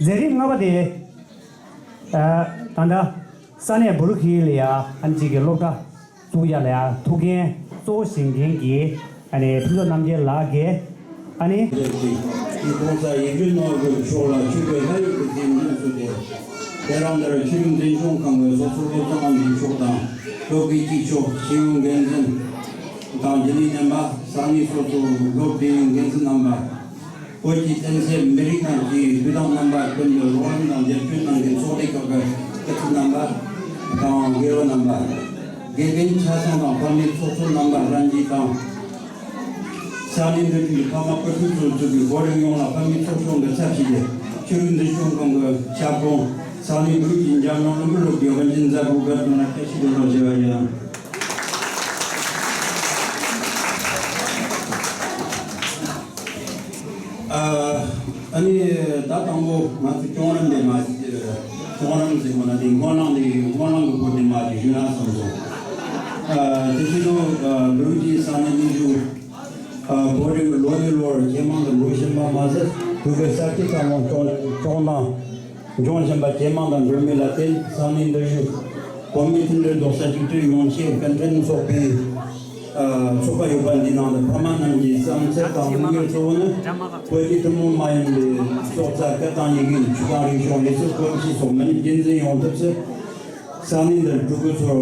ལས་རིམ་ལྔ་པ་དེ། ཨ། ད་ལྟ་ས་གནས་བོ་རུ་ཁི་ལ་ཡ་ཨ་ནི་གཅིག་གི་སློབ་གྲྭ་བཙུགས་ཡ་ལ་ཡ་ཐུགས་འགན་གཙོ་བོ་བཞེས་མཁན་གྱི་ཨ་ནི་ཕུན་ཚོགས་རྣམ་རྒྱལ་ལགས་ཀྱིས་ཨ་ནི། ཀྱི་༸གོང་ས་ཡིད་བཞིན་ནོར་བུའི་མཆོག་ལ་མཆོད་པའི་ལྷ་ཡི་གི་རྩེ་འཇིམ་བསུ་སྟེ། དེ་རིང་འདིར་ཆོས་རིག་འཛིན་སྐྱོང་ཁང་གི་སོ་སོའི་སློབ་གཙོ་ཨ་མཆོག་དང་། སློབ་དགེ་གཅིག་ལྕོགས། ཤེས་ཡོན་འགན་འཛིན་དང་རྒྱུན་ལས་རྣམ་པ། ས་གནས་སོ་སོའི་སློབ་སྡེའི་འགན་འཛིན་རྣམ་པ། བོད་ཀྱི་བསྟན་སྲིད་མི་རིགས་དང་བཅས་པའི་སྤུས་དག་རྣམ་པ་ཀུན་ཏུ་རོགས་རམ་དང་རྒྱབ་སྐྱོར་གནང་མཁན་ཚོགས་སྡེ་ཁག་གི་སྐུ་ཚབ་རྣམ་པ་དང་སྒེར་པ་རྣམ་པ། དགེ་རྒན་ཆ་ཚང་དང་ཕ་མའི་ཚོགས་གཙོ་རྣམ་པ་རང་རྒྱལ་དང་། ས་གནས་འདི་གའི་ཕ་མ་སྤུན་མཆེད་ཚོ་གཙོས་པའི་བོད་རིགས་ཡོངས་ལ་ཕ་མའི་ཚོགས་ཆུང་གི་ཚབ་ཞུས་ཏེ་ཆོས་རིག་འཛིན་སྐྱོང་ཁང་གི་ཞབས་དྲུང་ས་གནས་བོད་ཀྱི་འཇམ་དབྱངས་བློན་པོ་སློབ་གྲྭའི་དབུ་འཛིན་མཛད་སྒོ་སྒར་དུ་ན་བཀྲ་ཤིས་བདེ་ལེགས་ཞུ་བ་ཡིན། ཨ་ནི་ད་དང་པོ་ང་ཚོ་གཅོང་རམ་དེ་མ་གཅོང་རམ་ཟེར་གོ་ན་དེ་སྨོན་ལམ་དེ་སྨོན་ལམ་གྱི་སྐོར་དེ་མ་ཞུ་ན་བསམ་སོང་། ཨ་དེ་བཞིན་དུ་ཨ་འབྲུག་གི་ས་གནས་གནས་ཆུ་ཨ་བོད་རིགས་ལོ་ནས་ལོར་ཇེ་མང་དུ་འགྲོ་བཞིན་པ་མ་ཟད། བོད་ཀྱི་ས་སྐྱེས་ཚང་མ་སྐྱོང་སྐྱོང་དང་། འབྱུང་བཞིན་པ་ཇེ་མང་དུ་འགྲོ་མུས་ལ་བརྟེན། ས་གནས་འདི་བཞིན་བོད་མིའི་མཐུན་སྒྲིལ་རྡོག་རྩ་གཅིག་སྒྲིལ་ཡོང་ཆེད་སྐུ་མགྲོན་ཚོགས་པའི་ཨ་ཚོགས་པ་ཡོད་པ་འདིའི་ནང་དུ་ཕ་མ་རྣམས་ཀྱི་བསམ་ཚུལ་དང་དམིགས་ཡུལ་གཙོ་བོ་ནི། བོད་ཀྱི་ཐུན་མོང་མ་ཡིན་པའི་སྲོག་རྩ་སྐད་དང་ཡི་གེ། ཆོས་དང་རིག་གཞུང་། ལུགས་སྲོལ་གོམས་གཤིས་སོགས་མི་ཉམས་རྒྱུན་འཛིན་ཡོང་ཐབས་སུ། ས་གནས་འདིར་འབྲུག་རྒྱལ་ཚོར་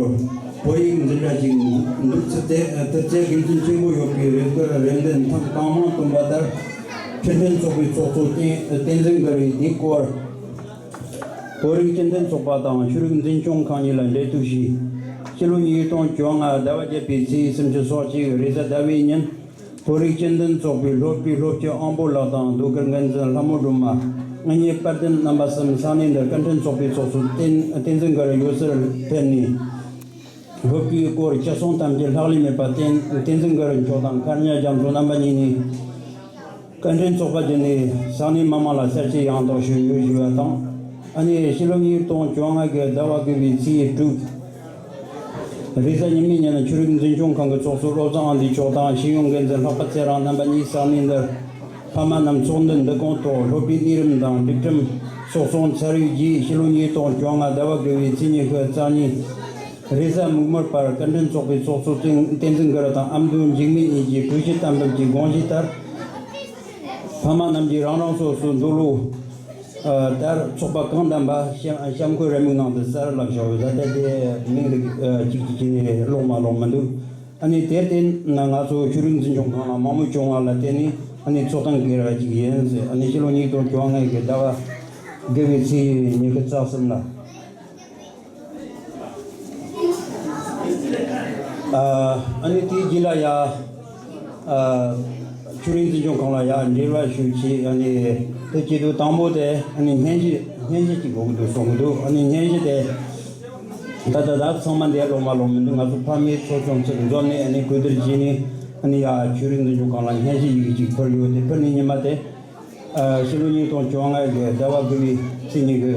བོད་ཡིག་འཛིན་གྲྭ་ཞིག་འཛུགས་ཐུབ་ཚེ་ཐུབ་ཚེ་དགེ་མཚན་ཆེན་པོ་ཡོད་པའི་རེ་སྐུལ་རེ་འདུན་ཐེངས་གང་མང་བཏོན་པ་ལྟར། སྐུ་མགྲོན་ཚོགས་པའི་ཚོགས་གཙོ་བསྟན་བསྟན་འཛིན་དགའ་བས་འདིའི་སྐོར། བོད་རིགས་སྤྱི་མཐུན་ཚོགས་པ་དང་ཆོས་རིག་འཛིན་སྐྱོང་ཁང་གཉིས་ལ་འབྲེལ་གཏུག་ཞུས། ཕྱི་ལོ་ཉིས་སྟོང་བཅོ་ལྔ་ཟླ་བ་བརྒྱད་པའི་ཚེས་སུམ་ཅུ་སོ་གཅིག་རེས་གཟའ་ཟླ་བའི་ཉིན། བོད་རིགས་སྤྱི་མཐུན་ཚོགས་པའི་སློབ་སྤྱི་སློབ་སྤྱི་དབང་པོ་ལགས་དང་ཟློས་གར་འགན་འཛིན་ལྷ་མོ་སྒྲོལ་མ། དངུལ་གཉེར་དཔལ་ལྡན་རྣམ་པ་གསུམ་ས་གནས་འདིར་སྐུ་མགྲོན་ཚོགས་པའི་ཚོགས་གཙོ་བསྟན་བསྟན་འཛིན་དགའ་རབ་ཡོད་སར་ཕེབས་ནས། སློབ་སྤྱིའི་སྐོར་ཅི་གསུང་ཐམས་ཅད་ལྷག་ལུས་མེད་པ་བསྟན་བསྟན་འཛིན་དགའ་རབ་མཆོག་དང་མཁར་གཉའ་རྒྱ་མཚོ་རྣམ་པ་གཉིས་ནས། སྐུ་མགྲོན་ཚོགས་པ་བརྒྱུད་ནས་ས་གནས་མི་མང་ལ་གསལ་བཤད་ཡང་དག་ཞུས་ཡོད་ཞུ་བ་དང་། ཨ་ནི་ཕྱི་ལོ་ཉིས་སྟོང་བཅོ་ལྔ་གི་ཟླ་བ་དགུ་པའི་ཚེས་དྲུག་རེས་གཟའ་ཉི་མའི་ཉིན་ཆོས་རིག་འཛིན་སྐྱོང་ཁང་གི་ཚོགས་གཙོ་བློ་བཟང་ཨ་འདུས་མཆོག་དང་ཤེས་ཡོན་འགན་འཛིན་ལྷག་པ་ཚེ་རིང་རྣམ་པ་གཉིས་ས་གནས་འདིར་ཕ་མ་རྣམས་ཚོགས་འདུ་འདུ་ཁང་ཐོག་སློབ་གྲྭའི་གནས་རིམ་དང་སྒྲིག་ཁྲིམས་སོགས་སོང་ཚར་བའི་རྗེས་ཕྱི་ལོ་ཉིས་སྟོང་བཅོ་ལྔ་ཟླ་བ་དགུ་པའི་ཚེས་ཉི་ཤུ་རྩ་གཉིས་རེས་གཟའ་མིག་དམར་བར་སྐུ་མགྲོན་ཚོགས་པའི་ཚོགས་གཙོ་བསྟན་བསྟན་འཛིན་དགའ་རབ་དང་ཨ་མདོ་འཇིགས་མེད་གཉིས་ཀྱིས་གྲོས་གཞི་གཏན་འབེབས་ཀྱི་དགོངས་གཞི་ལྟར། ཕ་མ་རྣམས་ཀྱིས་རང་རང་སོ་སོའི་འདོད་བློ་ལྟར་ཚོགས་པ་གང་བདམས་པ་གཤམ་གཤམ་འཁོད་རེའུ་མིག་ནང་དུ་གསལ་ལ་བཞག་ཡོད། ད་ལྟ་དེ་མིང་རིགས་གཅིག་གཅིག་གིས་ཀློག་མ་ཀློག་མི་འདུག་ཨ་ནི་དེར་བརྟེན་ང་ཚོ་ཆོས་རིག་འཛིན་སྐྱོང་ཁང་ལ་མང་མོས་བྱུང་བ་ལ་བརྟེན་ནས་ཨ་ནི་ཚོགས་གཏམ་སྒེར་བ་ཅིག་ཡིན་ཟེར། ཨ་ནི་ཕྱི་ལོ་ཉིས་སྟོང་བཅོ་ལྔ་གི་ཟླ་བ་དགུ་པའི་ཚེས་ཉི་ཤུ་རྩ་གསུམ་ལ། ཨ་ནི་དེའི་རྗེས་ལ་ཡ། ཨ་ཆོས་རིག་འཛིན་སྐྱོང་ཁང་ལ་ཡ་འབྲེལ་བ་ཞུ་ཆེད་ཨ་ནི་དེ་བྱེད་དུས་དང་པོ་དེ་ཨ་ནི་སྙན་ཞུ་སྙན་ཞུ་ཅིག་དགོས་ཀྱི་འདུག་གསུང་གི་འདུག་ཨ་ནི་སྙན་ཞུ་དེ་ད་ད་ད་ཚང་མ་འདིར་ལོག་མ་ལོག་མི་འདུག་ང་ཚོ་ཕ་མའི་ཚོགས་ཆུང་ཚོ་འཛོམས་ནས་ཨ་ནི་གོ་བསྡུར་བྱས་ནས་ཨ་ནི་ཡ་ཆོས་རིག་འཛིན་སྐྱོང་ཁང་ལ་སྙན་ཞུ་ཡི་གེ་ཅིག་ཕུལ་ཡོད། དེ་ཕུལ་ནས་ཉི་མ་དེ། ཕྱི་ལོ་ཉིས་སྟོང་བཅོ་ལྔ་གི་ཟླ་བ་དགུ་པའི་ཚེས་ཉི་ཤུ་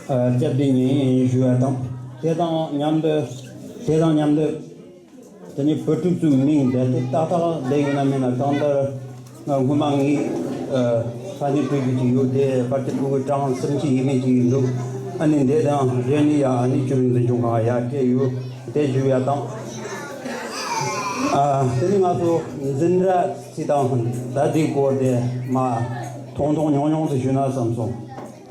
རྩ་བདུན་ཉིན་ཡིན་ཞུ་བ་དང་། དེ་དང་མཉམ་དུ་དེ་དང་མཉམ་དུ་དེ་ནི་བུ་ཕྲུག་ཚོའི་མིང་དེ་དེ་ཏག་ཏག་བསྡད་ཡོད་ན་མེད་ན། གང་ལྟར་ང་སྔོན་མ་ངའི་ས་གནས་སྤྲོད་རྒྱུ་ཅིག་ཡོད། དེ་ཕལ་ཆེར་ཕྲུ་གུ་གྲངས་སུམ་ཅུ་ཡས་མས་ཅིག་འདུག་ཨ་ནི་འདི་དང་འབྲེལ་ནས་ཡ་ཨ་ནི་ཆོས་རིག་འཛིན་སྐྱོང་ཁང་ཡར་སྤྲད་ཡོད། དེ་ཞུ་ཡ་དང་། དེ་ནི་ང་ཚོ་འཛིན་གྲྭ་ཚིག་དང་ད་ལྟའི་སྐོར་དེ་མ་ཐུང་ཐུང་ཉུང་ཉུང་དུ་ཞུས་ན་བསམ་སོང་།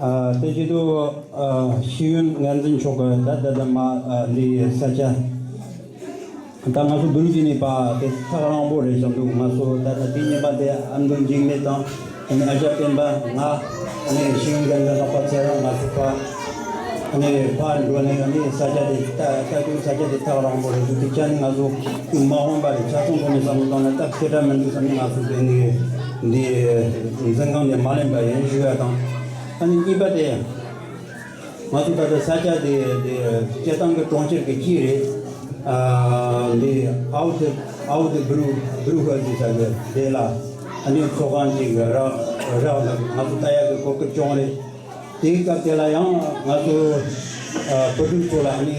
ཨ་དེ་བྱེད་དུས་ཨ་ཤེས་ཡོན་འགན་འཛིན་མཆོག་གིས་ད་ད་ལྟ་མ་ཨ་འདི་ས་ཆ་ད་ང་ཚོ་བུ་རུ་ཅི་ནི་པ་དེ་ཐག་རིང་པོ་རེད་བསམ་འདུག་ང་ཚོ་ད་ལྟ་དེ་ཉིན་པ་དེ་ཨ་མདོ་འཇིགས་མེད་དང་ཨ་ནི་ཨ་ཅག་སྤེན་པ་ང་ཨ་ནི་ཤེས་ཡོན་འགན་འཛིན་ལྷག་པ་ཚེ་རིང་ང་ཚོ་པ། ཨ་ནི་ཕར་འགྲོ་ནས་ཨ་ནི་ས་ཆ་དེ་ལྟ་ལྟ་དུས་ས་ཆ་དེ་ཐག་རིང་པོ་རེད་འདུག་དེ་ཆ་ནི་ང་ཚོ་མ་འོངས་པ་རེད། ཆ་ཚང་ཐོག་ནས་བསམ་བློ་བཏང་ན་སྟབས་ཁེ་དྲག་མི་འདུག་བསམ་ནས་ང་ཚོ་དེ་ནི་འདི་འཛིན་ཁང་ནས་མ་ལེན་པ་ཡིན་ཞུ་ཡ་དང་། ཨ་ནི་གཉིས་པ་དེ། ང་ཚོ་ད་ལྟ་ས་ཆ་དེ་དེ་སྐྱེ་སྟངས་ཀྱི་གྲོང་ཁྱེར་གྱི་དཀྱིལ་རེད། ཨ་འདི་ཨའུ་ཐི་ཨའུ་ཐི་བུ་རུ་བུ་རུ་ཧོལ་གྱི་ས་ཆ་དེ་ལ་ཨ་ནི་ཚོགས་ཁང་ཅིག་རག་རག་ལ་ང་ཚོ་ལྟ་ཡག་གི་གོ་སྐབས་བྱུང་རེད། དེའི་སྐབས་དེ་ལ་ཡང་ང་ཚོ་ཨ་བོད་ཕྲུག་ཚོ་ལ་ཨ་ནི་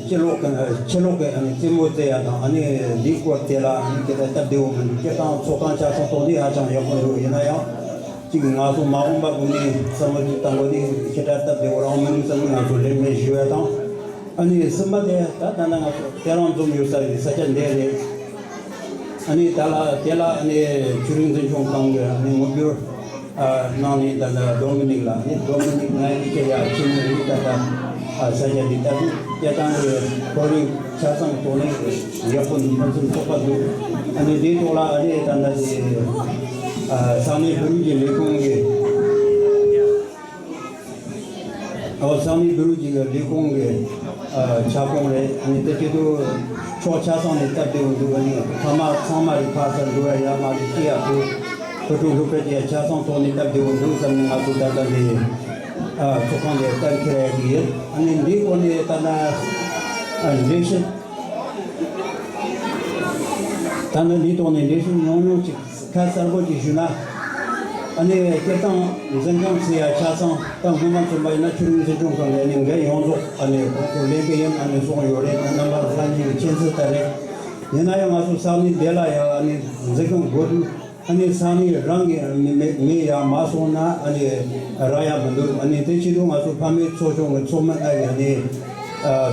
ཕྱི་ལོགས་ཀྱི་ཕྱི་ལོགས་ཀྱི་ཨ་ནི་རྩེད་མོ་རྩེ་ཡ་དང་ཨ་ནི་འདིའི་སྐོར་དེ་ལ་ཨ་ནི་དེ་ལྟར་སྟབས་བདེ་བོ་མི་འདུག་སྤྱིར་བཏང་ཚོགས་ཁང་ཆ་ཚང་ཐོག་ནས་ཧ་ཅང་ཡག་པོ་འདུག་ཡིན་ན་ཡང་། གཅིག་ང་ཚོ་མ་འོངས་པ་གོང་ནས་བསམ་བློ་ཅིག་བཏང་དགོས་དེ་ཁྱེད་ལྟར་སྟབས་བདེ་བོ་རང་མི་འདུག་བསམ་ནས་ང་ཚོ་ལེགས་སྨོན་ཞུ་བ་དང་། ཨ་ནི་གསུམ་པ་དེ་ད་ད་ལྟ་ང་ཚོ་དེ་རང་འཛོམས་ཡོད་ས་ཡི་ས་ཆ་འདི་རེད། ཨ་ནི་ད་ལ་དེ་ལ་ཨ་ནི་ཆོས་རིག་འཛིན་སྐྱོང་ཁང་གི་ཨ་ནི་ངོ་སྦྱོར་ཨ་གནང་ནས་ད་ལྟ་ཌོ་མི་ནིག་ལ་ཨ་ནི་ཌོ་མི་ནིག་ང་ཡི་ཁྱེད་ཡ་ཆེན་མོ་ཡིན་ད་ལྟ་ཨ་ས་ཆ་འདི་ལྟ་བུ་སྐྱེ་སྟངས་ཀྱི་ཁོར་ཡུག་ཆ་ཚང་ཐོག་ནས་ཡག་པོ་འདུག་ཕུན་སུམ་ཚོགས་པ་འདུག་ཨ་ནི་དེའི་ཐོག་ལ་ཨ་ནི་ད་ལྟ་དེ་ཨ་ས་གནས་བོད་རིགས་ཀྱི་ལས་ཁུངས་ཀྱི་ཨོ་ས་གནས་བོད་རིགས་ཀྱི་ལས་ཁུངས་ཀྱི་ཨ་ཁྱབ་ཁོངས་རེད། ཨ་ནི་དེ་སྐྱིད་སྡུག་ཕྱོགས་ཆ་ཚང་ནས་སྟབས་བདེ་བོ་འདུག་ཨ་ནི་ཕ་མ་ཚང་མ་རེད་ཕ་སར་འགྲོ་ཡ་ཡ་མ་རེད་སྐྱེ་ཡ་ཐུག་ཕོ་ཕྲུག་སློབ་གྲྭ་ཆ་ཚང་ཐོག་ནས་སྟབས་བདེ་བོ་འདུག་བསམ་ནས་ང་ཚོ་ད་ལྟ་འདི་ཨ་ཚོགས་ཁང་ལ་གཏན་འཁེལ་ཡ་ཞིག་ཡིན། ཨ་ནི་འདིའི་སྐོར་ནས་ད་ལྟ་ཨ་འགྲེལ་བཤད། ད་ནི་འདིའི་ཐོག་ནས་འགྲེལ་བཤད་ཉུང་ཉུང་ཅིག་ཁ་གསལ་པོ་ཅིག་ཞུས་ན། ཨ་ནི་སྤྱིར་བཏང་འཛིན་སྐྱོང་བྱེད་ཡ་ཆ་ཚང་ད་སྔོན་མ་མཚོན་པ་ཡིན་ན་ཆོས་རིག་འཛིན་སྐྱོང་ཁང་གི་ཨ་ནི་འགན་ཡོངས་རྫོགས་ཨ་ནི་ཁོང་ཚོ་ལེན་གི་ཡིན་ཨ་ནི་གསུངས་ཡོད་རེད། རྣམ་པ་ལྷན་རྒྱས་ཀྱི་མཁྱེན་གསལ་ལྟར་རེད། ཡིན་ན་ཡང་ང་ཚོ་ས་གནས་འདི་ལ་ཡང་ཨ་ནི་འཛིན་སྐྱོང་དགོས་དུས། ཨ་ནི་ས་གནས་རང་གི་མི་མི་མི་ཡར་མ་སོང་ན་ཨ་ནི་རག་ཡ་མི་འདུག་ཨ་ནི་དེ་ཕྱི་དྲོ་ང་ཚོ་ཕ་མའི་ཚོགས་ཆུང་གི་ཚོགས་མི་ལྔ་ཡི་ཨ་ནི་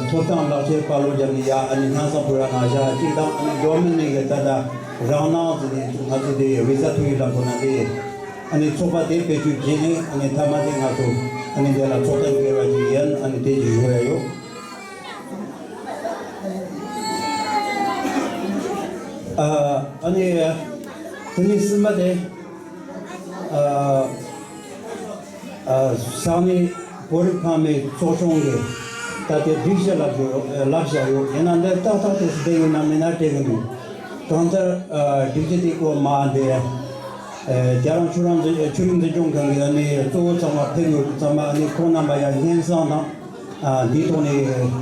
ཐོབ་ཐང་ལག་ཁྱེར་པར་ལོ་བརྒྱབ་ནས་ཡ་ཨ་ནི་སྙན་སེང་ཕུལ་ར་ན་བཞག་གཅིག་དང་ཨ་ནི་ཌོ་མི་ནིག་གི་ད་ལྟ་རང་སྣང་ཟེར་ནས་ང་ཚོ་དེ་བི་ཟ་ཐོབ་ཡིག་ལ་གོ་ན་དེ་ཨ་ནི་ཚོགས་པ་དེ་བེད་སྤྱོད་བྱས་ནས་ཨ་ནི་མཐའ་མ་དེ་ང་ཚོ་ཨ་ནི་དེ་ལ་ཚོགས་གཏན་འཁེལ་བ་ཅིག་ཡིན། ཨ་ནི་དེ་ཅིག་ཞུ་ཡ་ཡོད། ཨ་ནི་དེ་ནས་གསུམ་པ་དེ། ཨ་ཨ་ས་གནས་བོད་རིགས་ཕ་མའི་ཚོགས་ཆུང་གིས་ད་ལྟའི་སྒྲིག་གཞི་ལ་བཞག་ལ་བཞག་ཡོད། ཡིན་ན་འདི་ཏག་ཏག་ཏུ་བསྡད་ཡོད་ན་མེད་ན་དྲན་གི་འདུག་གང་ལྟར་ཨ་སྒྲིག་གཞི་དེ་སྐོར་མ་འདི་ཨ་རྒྱ་རང་ཆོས་རང་འཛིན་ཆོས་རིག་འཛིན་སྐྱོང་ཁང་གི་ཨ་ནི་གཙོ་བོ་ཚང་མ་ཕེབས་ཡོད་དུས་ཚང་མ་ཨ་ནི་ཁོང་རྣམ་པ་ཡང་སྙན་སེང་དང་། ཨ་འདིའི་ཐོག་ནས་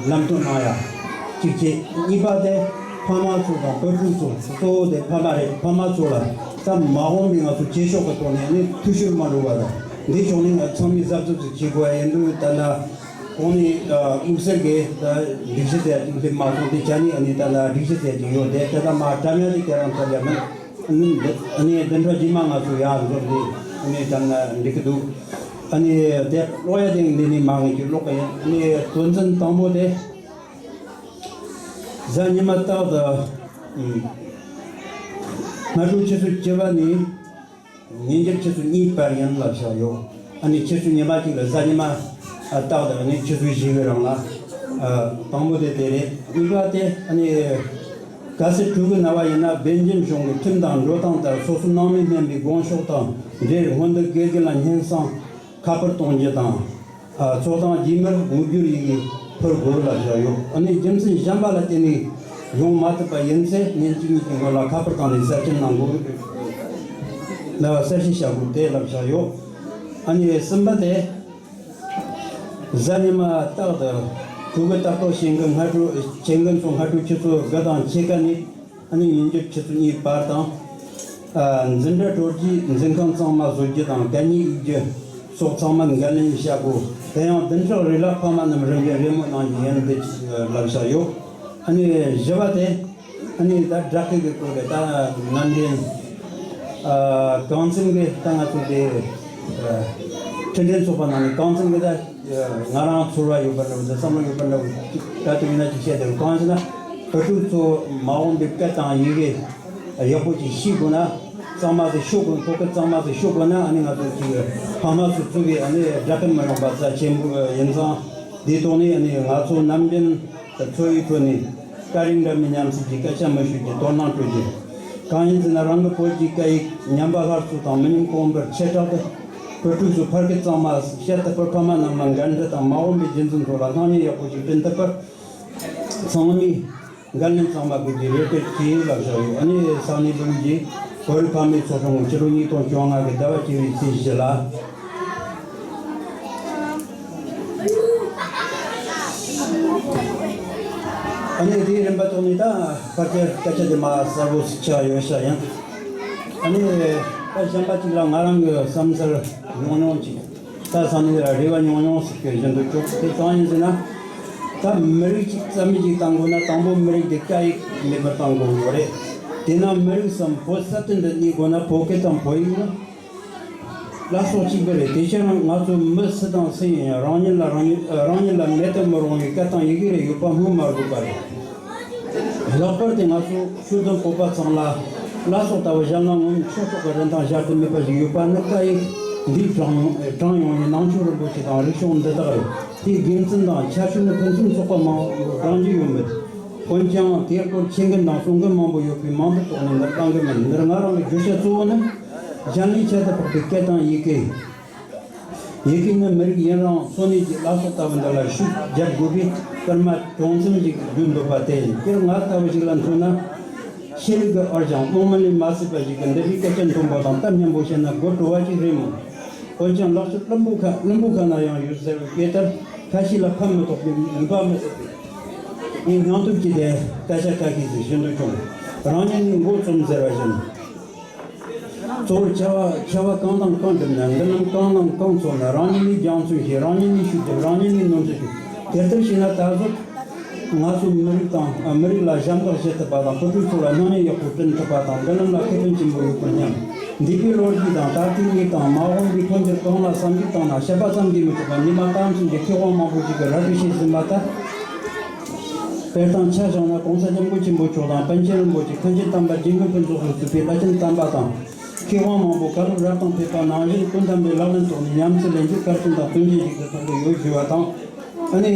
ལམ་སྟོན་གནང་ཡ། གཅིག་བྱས། གཉིས་པ་དེ་ཕ་མ་ཚོ་དང་བུ་ཕྲུག་ཚོ་གཙོ་བོ་དེ་ཕ་མ་རེད། ཕ་མ་ཚོ་ལ་ད་མ་འོངས་པའི་ང་ཚོ་བྱེད་ཕྱོགས་ཀྱི་ཐོག་ནས་ནི་འཐུས་ཤོར་མ་འགྲོ་བ་དང་འདི་ཕྱོགས་ནས་ང་ཚང་མས་གཟབ་གཟབ་ཅིག་བྱེད་དགོས་ཡ་ཡིན་འདུག་ད་ལྟ་གོང་ནས་དམིགས་བསལ་གྱིས་ད་སྒྲིག་གཞི་ཟེར་ཡ་ཅིག་སླེབས་མ་སོང་། དེ་ཆ་ནས་ཨ་ནི་ད་ལྟ་སྒྲིག་གཞི་ཟེར་ཡ་ཅིག་ཡོད་དེ་དེ་ད་མ་དྲ་མཉམ་དེ་དེ་རང་ཚར་ཡ་མིན། ཨ་ནི་འདི་ཨ་ནི་བདུན་ཕྲག་རྗེས་མ་ང་ཚོ་ཡར་འཛོམས་ཏེ་ཨ་ནི་དྲན་ན་འགྲིག་གི་འདུག་ཨ་ནི་དེ་ཀློག་ཡ་དེ་འདི་ནས་མ་ངེས་ཀྱི་ཀློག་གི་ཡིན། ཨ་ནི་དོན་ཚན་དང་པོ་དེ་གཟའ་ཉི་མ་རྟག་ཏུ་ཨུམ་སྔ་དྲོ་ཆུ་ཚོད་བཅུ་པ་ནས་ཉིན་རྒྱབ་ཆུ་ཚོད་གཉིས་བར་ཡིན་ལབ་བཞག་ཡོད། ཨ་ནི་ཆུ་ཚོད་ཉི་མ་གཅིག་ལ་གཟའ་ཉི་མ་ཨ་རྟག་ཏུ་ཨ་ནི་ཆུ་ཚོད་བཞི་གི་རིང་ལ་ཨ་དང་པོ་དེ་དེ་རེད། གཉིས་པ་དེ་ཨ་ནི། གལ་སྲིད་ཕྲུ་གུ་ན་བ་ཡིན་ན་སྦེལ་ཇམ་གཞུང་གི་ཁྲིམས་དང་འགྲོ་སྟངས་ལྟར་སོ་སོ་ནང་མི་སྨན་པའི་དགོངས་ཕྱོགས་དང་འབྲེལ་སྔོན་དུ་དགེ་རྒན་ལ་སྙན་སེང་ཁ་པར་གཏོང་རྒྱུ་དང་། ཚོགས་ཐེངས་རྗེས་མར་ངོ་སྒྱུར་ཡི་གེ་ཕུལ་དགོས་ལ་བཞག་ཡོད། ཨ་ནི་རྒྱུ་མཚན་གཞན་པ་ལ་བརྟེན་ནས་ཡོང་མ་ཐུབ་པ་ཡིན་ཚེ་ཉིན་གཅིག་གཉིས་ཀྱི་སྔོན་ལ་ཁ་པར་བཏང་ནས་གསལ་བཤད་གནང་དགོས་ལ་གསལ་བཤད་བྱ་དགོས་དེ་ལ་བཞག་ཡོད། ཨ་ནི་གསུམ་པ་དེ། གཟའ་ཉི་མ་རྟག་ཏུ་ཕྲུ་གུ་ལྟ་སྐོར་བྱེད་མཁན་སྔ་དྲོ་བྱེད་མཁན་ཚོ་སྔ་དྲོ་ཆུ་ཚོད་དགུ་དང་ཕྱེད་ཀ་ནས་ཨ་ནི་ཉིན་རྒྱབ་ཆུ་ཚོད་གཉིས་བར་དང་། ཨ་འཛིན་གྲྭ་གྲོལ་རྗེས་འཛིན་ཁང་གཙང་མ་བཟོ་རྒྱུ་དང་གད་སྙིགས་དབྱུག་རྒྱུ་སོགས་ཚང་མ་འགན་ལེན་བྱ་དགོས། དེ་ཡང་བདུན་ཕྲག་རེ་ལ་ཕ་མ་རྣམས་རིམ་པས་རེས་མོས་གནང་རྒྱུ་ཡིན་འདི་ལབ་བཞག་ཡོད། ཨ་ནི་བཞི་པ་དེ། ཨ་ནི་ད་སྦྲག་སྐད་ཀྱི་སྐོར་ལ་ད་ནམ་རྒྱུན་ཨ་གངས་ཅན་གྱི་ད་ང་ཚོ་དེ་ཨ་ཁྲིད་འགྲན་ཚོགས་པ་ནང་ནས་གངས་ཅན་གྱི་ད་ང་རང་ཚོར་བ་ཡོད་པ་འདྲ་བོ་དང་བསམ་བློ་ཡོད་པ་འདྲ་བོ་ད་དུང་ཡིན་ན་ཅིག་བཤད་དེ་གང་ཟེར་ན་བུ་ཕྲུག་ཚོ་མ་འོངས་པའི་སྐད་དང་ཡི་གེ་ཡག་པོ་ཅིག་ཤེས་དགོས་ན་གཙང་མ་ཟིག་ཤོད་དགོས། ཁོ་སྐད་གཙང་མ་ཟིག་ཤོད་དགོས་ན་ཨ་ནི་ང་ཚོ་ཅིག་ཕ་མ་ཚོ་གཙོས་པའི་ཨ་ནི་སྦྲག་སྐད་མི་ཡོང་པ་རྩ་ཆེན་པོ་ཡིན་ཙང་དེའི་ཐོག་ནས་ཨ་ནི་ང་ཚོ་ནམ་རྒྱུན། ད་འཚོ་བའི་ཁྲོད་ནས་བཀའ་དྲིན་འདྲ་མིན་མཉམ་བསྲེས་ཀྱི་སྐད་ཆ་མི་ཤོད་ཀྱི་དོ་སྣང་སྤྲོད་ཀྱི། གང་ཡིན་ཟེར་ན་རང་གི་བོད་ཀྱི་སྐད་ཡིག་ཉམས་པ་སླར་གསོ་དང་མི་ཉམས་གོང་འཕེལ་ཆེ་དྲག་ཏུ་བོད་ཕྲུག་ཚོ་ཕ་སྐད་གཙང་མ་བཤད་ཐུབ་པར་ཕ་མ་རྣམས་ལ་འགན་འཁྲི་དང་མ་འོངས་པའི་རྒྱུན་འཛིན་ཐོག་ལ་སྣང་བརྙན་ཡག་པོ་ཞིག་བསྐྲུན་ཐུབ་པར་ཚང་མས་འགན་ལེན་གཙང་མ་དགོས་ཀྱི་རེད་དེ་ཅེས་ལབ་བཞག་ཡོད། ཨ་ནི་ས་གནས་བོད་ཀྱི་བོད་རིགས་ཕ་མའི་ཚོགས་ཆུང་གི་ཕྱི་ལོ་ཉིས་སྟོང་བཅོ་ལྔ་གི་ཟླ་བ་བཅུ་བའི་ཚེས་བཞི་ལ། ཨ་ནི་དེའི་རིམ་པ་ཐོག་ནས་ད་ཕལ་ཆེར་སྐད་ཆ་དེ་མ་གསལ་པོ་ཞིག་ཆགས་ཡོད་ཤག་ཡང་། ཨ་ནི་ད་གཞན་པ་གཅིག་ལ་ང་རང་གི་བསམ་ཚུལ་ཉུང་ཉུང་ཅིག་ད་ས་གནས་ལ་རེ་བ་ཉུང་ཉུང་ཞིག་གི་བཞིན་དུ་བཅུག་དེ་གང་ཡིན་ཟེར་ན། ད་མི་རིགས་གཅིག་རྩ་མེད་ཅིག་བཏང་དགོས་ན་དང་པོ་མི་རིགས་དེ་སྐད་ཡིག་མེད་པར་བཏང་དགོས་ཡོད་རེད། དེས་ན་མི་རིགས་སམ་བོད་ས་སྟེང་དུ་གནས་དགོས་ན་བོད་སྐད་དང་བོད་ཡིག་ནི། ལ་སོགས་གཅིག་པ་རེད། དེ་ཕྱིར་ང་ཚོ་མི་སུ་དང་སུ་ཡིན་ཡང་རང་ཉིད་ལ་རང་ཉིད་རང་ཉིད་ལ་མེད་དུ་མི་རུང་བའི་སྐད་དང་ཡི་གེ་རེ་ཡོད་པ་སྨོས་མ་དགོས་པ་རེད། ལྷག་པར་དུ་ང་ཚོ་ཤུལ་དུ་བོད་པ་ཚང་ལ་ལ་སོགས་ལྟ་བུ་གཞན་ལ་ངོམ་ཆོས་ཕྱོགས་ཀྱི་རིན་ཐང་གཞལ་དུ་མེད་པ་ཞིག་ཡོད་པ་ནི་སྐད་ཡིག་འདིའི་དྲང་དྲང་ཡོང་ནས་ནང་ཆོས་རིན་པོ་ཆེ་དང་རིག་གཞུང་འདི་དག་རེད། དེའི་དགེ་མཚན་དང་ཁྱད་ཆོས་ནི་ཕུན་སུམ་ཚོགས་པ་མང་བོ་བགྲང་རྒྱུ་ཡོད་མོད། འོན་ཀྱང་དེའི་སྐོར་མཁྱེན་མཁན་དང་གསུང་མཁན་མང་པོ་ཡོད་པས་མང་དུ་དོགས་ནས་འདིར་བཏང་གི་མིན། འདིར་ང་རང་གི་བརྗོད་བྱ་གཙོ་བོ་ནི། གཞན་ལས་ཁྱད་དུ་འཕགས་པའི་སྐད་དང་ཡི་གེ། ཡི་གེ་ནི་མི་རིགས་ཡུན་རིང་འཚོ་གནས་ཀྱི་བླ་སྲོག་ལྟ་བུ་འདི་ལ་ཤུགས་རྒྱབ་དགོས་པའི་སྐུལ་མ་གྲོགས་མཚོན་ཞིག་བརྗོད་འདོད་པ་དེ་ཡིན། སྤྱིར་ང་ལྟ་བུ་ཞིག་ལ་མཚོན་ན། ཤེས་རིག་གི་འོར་ཀྱང་རྨོངས་མུན་ལས་མ་སད་པ་ཞིག་གི་འདི་འདྲའི་སྐད་ཆ་མཐོན་པོ་དང་གཏམ་སྙན་པོ་བཤད་ན་དགོད་བྲོ་བ་ཞིག་རེད་མོད། འོན་ཀྱང་ལག་ཆུ་བླུན་པོ་ཁ་བླུན་པོ་ཁ་ན་ཡང་ཡོད་ཟེར་བའི་སྐད་ལྟར་ཁ་ཤས་ལ་ཕན་མི་ཐོགས་པའི་ནུས་པ་མི་སྲིད་པས། ངས་སྙིང་སྟོབས་ཀྱིས་དེ་སྐད་ཆ་ཁ་ཤས་ཤིག་ཞུ་འདོད་བྱུང་། རང་ཉིད་ནི་མགོ་རྩོམ་ཟེར་བ་བཞིན། གཙོ་བོར་ཆེ་བ་ཆེ་བ་གང་དང་གང་བསྒྲུབས་ན། མདུན་ལམ་གང་དང་གང་འཚོལ་ན། རང་ཉིད་ནས་རྒྱང་མཚོན་བྱེད། རང་ཉིད་ནས་ཤུགས་རྒྱབ། རང་ཉིད་ནས་ནོར་འཛོལ་བྱེད། དེ་ལྟར་བྱས་ན་ད་གཟོད་ང་ཚོ་མི་རིགས་དང་མི་རིགས་ལ་ཞབས་འདེགས་ཞུ་ཐུབ་པ་དང་། བུ་ཕྲུག་ཚོ་ལ་སྣང་བརྙན་ཡག་པོ་བསྐྲུན་ཐུབ་པ་དང་། མདུན་ལམ་ལ་ཁེ་ཕན་ཆེན་པོ་ཡོད་པར་སྙམ། འདས་པའི་ལོ་རྒྱུས་དང་ད་ལྟའི་གནས་སྟངས། མ་འོངས་པའི་འཕོ་འགྱུར་གང་ལ་བསམ་གཞིགས་བཏང་ན། བཤད་པ་ཙམ་གྱིས་མི་ཆོག་པར་ཉི་མ་གང་ཙམ་གྱི་མཁས་དབང་མང་པོ་ཞིག་གིས་ར་སྤྲོད་བྱས་ཟིན་པ་ལྟར། དཔེར་ན་ཆ་བཞག་ན་༸གོང་ས་༸སྐྱབས་མགོན་ཆེན་པོ་མཆོག་དང་པཎ་ཆེན་རིན་པོ་ཆེ། མཁན་ཆེན་དམ་པ་རྗེ་མགོན་ཕུན་ཚོགས་ལ་གཙོས་པའི་བླ་ཆེན་དམ་པ་དང་། མཁས་དབང་མང་པོ་བཀའ་སློབ་རབ་དང་ཕེབས་པ་ནང་བཞིན་ཀུན་བདེན་པའི་ལག་ལེན་ཐོག་ནས་ཉམས་སུ་ལེན་རྒྱུ་གལ་ཆེན་དང་དོན་ཆེན་ཞིག་ཏུ་མཐོང་གི་ཡོད་ཞུ་བ་དང་། ཨ་ནི།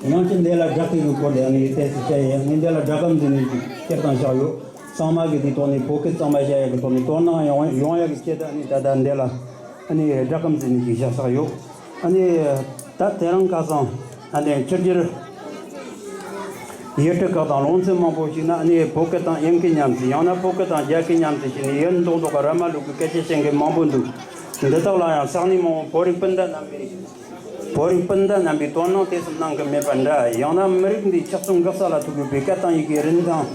ཡང་ཅིན་འདི་ལ་སྦྲགས་ཀྱི་སྐོར་ལས་ཨ་ནི་ཏོག་ཙམ་བཤད་ཡས། ངས་འདི་ལ་སྒྲ་སྒམ་འཛིན་ནས་ཅིག་སྐད་བཏང་བཞག་ཡོད། གཙང་མ་གི་དེའི་ཐོག་ནས་བོད་སྐད་གཙང་མ་བཤད་ཡས་ཀྱི་ཐོག་ནས་དོ་སྣང་ཡོང་ཡོང་ཡས་ཀྱི་ཆེད་དུ་ཨ་ནི་ད་ལྟ་འདི་ལ་ཨ་ནི་སྒྲ་སྒམ་འཛིན་ནས་ཅིག་བཞག་བཞག་ཡོད། ཨ་ནི་ད་དེ་རིང་ཁ་སང་ཨ་ནི་ཕྱི་རྒྱལ་ཡུལ་གྲུ་ཁག་དང་ལུང་ཚན་མང་པོ་ཞིག་ན་ཨ་ནི་བོད་སྐད་དང་དབྱིན་སྐད་མཉམ་འཛིན། ཡང་ན་བོད་སྐད་དང་རྒྱ་སྐད་མཉམ་འཛིན་བྱས་ནས་ཡུན་རིང་ཐོག་གི་ར་མ་ལུག་གི་སྐད་ཆ་བཤད་མཁན་མང་པོ་འདུག། འདི་དག་ལ་ཡང་ས་གནས་མང་པོ་བོད་རིགས་སྤུན་ཟླ་རྣམ་པས། བོད་རིགས་སྤུན་ཟླ་རྣམ་པས་དོ་སྣང་དེ་ཙམ་གནང་གི་མེད་པ་འདྲ། ཡང་ན་མི་རིགས་འདིའི་ཆགས་རྩོམ་འགག་ས་ལ་ཐུག་ཡོད་པའི་སྐད་དང་ཡི་གེའི་རིན་ཐང་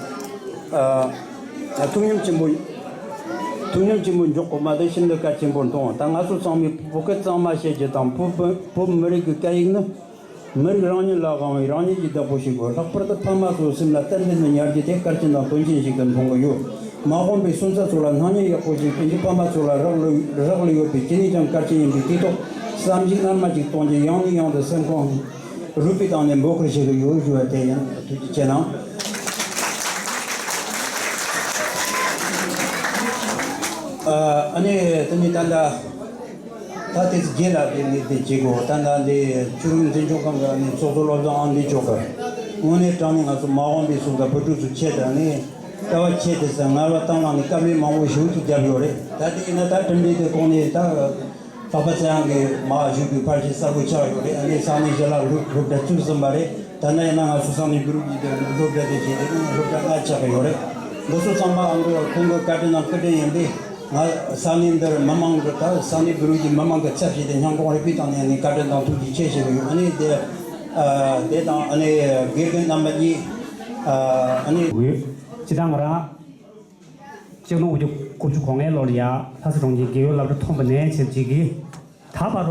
ཨ་ཐུགས་སྙོམས་ཆེན་པོ། ཐུགས་སྙོམས་ཆེན་པོ་འཇོག་དགོས་མ་དེ་ཤིན་ཏུ་གལ་ཆེན་པོར་མཐོང་། ད་ང་ཚོ་ཚང་མས་བོད་སྐད་གཙང་མ་བཤད་རྒྱུ་དང་། བོད་བོད་མི་རིགས་ཀྱི་སྐད་ཡིག་ནི་མི་རིགས་རང་ཉིད་ལ་དབང་བའི་རང་ཉིད་ཀྱི་བདག་པོ་ཞིག་དགོས། ལྷག་པར་དུ་ཕ་མ་ཚོའི་སེམས་ལ་ཏན་ཏན་དུ་ཉར་རྒྱུ་དེ་གལ་ཆེན་དང་དོན་ཆེན་ཞིག་ཏུ་མཐོང་གི་ཡོད། མ་འོངས་པའི་སོན་རྩ་ཚོ་ལ་སྣང་བརྙན་ཡག་པོ་ཞིག་སྟོན་རྒྱུ་ཕ་མ་ཚོ་ལ་རག་ལས་རག་ལས་ཡོད་པས་ཅི་ནས་ཀྱང་གལ་ཆེན་ཡིན་པས། དེའི་ཐོག་བསམ་གཞིགས་སྔ་མ་ཅིག་གཏོང་རྒྱུ། ཡང་ནས་ཡང་དུ་སེམས་ཁོང་རུས་པའི་གཏིང་ནས་འབོད་སྐུལ་བྱེད་ཀྱི་ཡོད་ཞུ་བ་དེ་ཡིན། ཐུགས་རྗེ་ཆེ་གནང་། ཨ་ནི་དེ་ནས་ད་ལྟ། ད་ལྟའི་རྗེས་ལ་དེ་ནི་དེ་བྱེད་དགོས། ད་ལྟ་འདི་ཆོས་རིག་འཛིན་སྐྱོང་ཁང་གི་ནི་ཚོགས་གཙོ་བློ་བཟང་དབང་འདུས་མཆོག་གིས་དངོས་གནས་དྲང་ནས་ང་ཚོ་མ་འོངས་པའི་སོན་རྩ་བུ་ཕྲུག་ཚོའི་ཆེད་དུ་ནི་ལྟ་བ་ཆེ་དེ་ཚོ་ངལ་བ་བཏང་གནང་ནས་དཀའ་ལས་མང་པོ་ཞིག་ཅིག་བརྒྱབ་ཡོད་རེད། ད་དེ་ཡིན་ན་ད་གྲུབ་འབྲས་དེ་ཐོག་ནས་ད་འཕགས་པ་ཚེ་དབང་གིས་མར་བཞུགས་པའི་ཕལ་ཆེར་གསལ་པོ་ཆགས་ཡོད་རེད། ཨ་ནི་ས་གནས་གཞི་ལ་སློབ་སློབ་གྲྭ་བཙུགས་ཟིན་པ་རེད། ད་ལྟ་ཡིན་ན་ང་ཚོ་ས་གནས་བོད་རིགས་ཀྱི་སློབ་གྲྭ་དེ་བྱས་ཏེ་སློབ་གྲྭ་ལྔ་ཆགས་ཀྱི་ཡོད་རེད། འདི་ཚོ་ཚང་མ་ཨ་མདོ་ཁོང་གི་བཀའ་དྲིན་དང་སྐུ་དྲིན་ཡིན་པས། ང་ས་གནས་འདིར་མི་མང་གི་ད་ས་གནས་བོད་རིགས་ཀྱི་མི་མང་གི་ཚབ་བྱས་ཏེ་སྙིང་ཁོང་རུས་པའི་གཏིང་ནས་ཨ་ནི་བཀའ་དྲིན་དང་ཐུགས་རྗེ་ཆེ་ཞུ་གི་ཡོད། ཨ་ནི་དེ་ཨ་དེ་དང་ཨ་ནི་དགེ་རྒན་རྣམ་པ་གཉིས་ཨ་ཨ་ནི། ཡོད། སྤྱིར་བཏང་ང་རང་གཅིག་སྟོང་དགུ་བརྒྱ་དགུ་བཅུ་གོ་ལྔའི་ལོ་ལ་ཡ་ལྷ་ས་གྲོང་ཁྱེར་རྒྱལ་ཡོངས་སློབ་གྲྭ་མཐོན་པོ་ནས་བྱས་པ་ཅིག་གིས། ད་བར་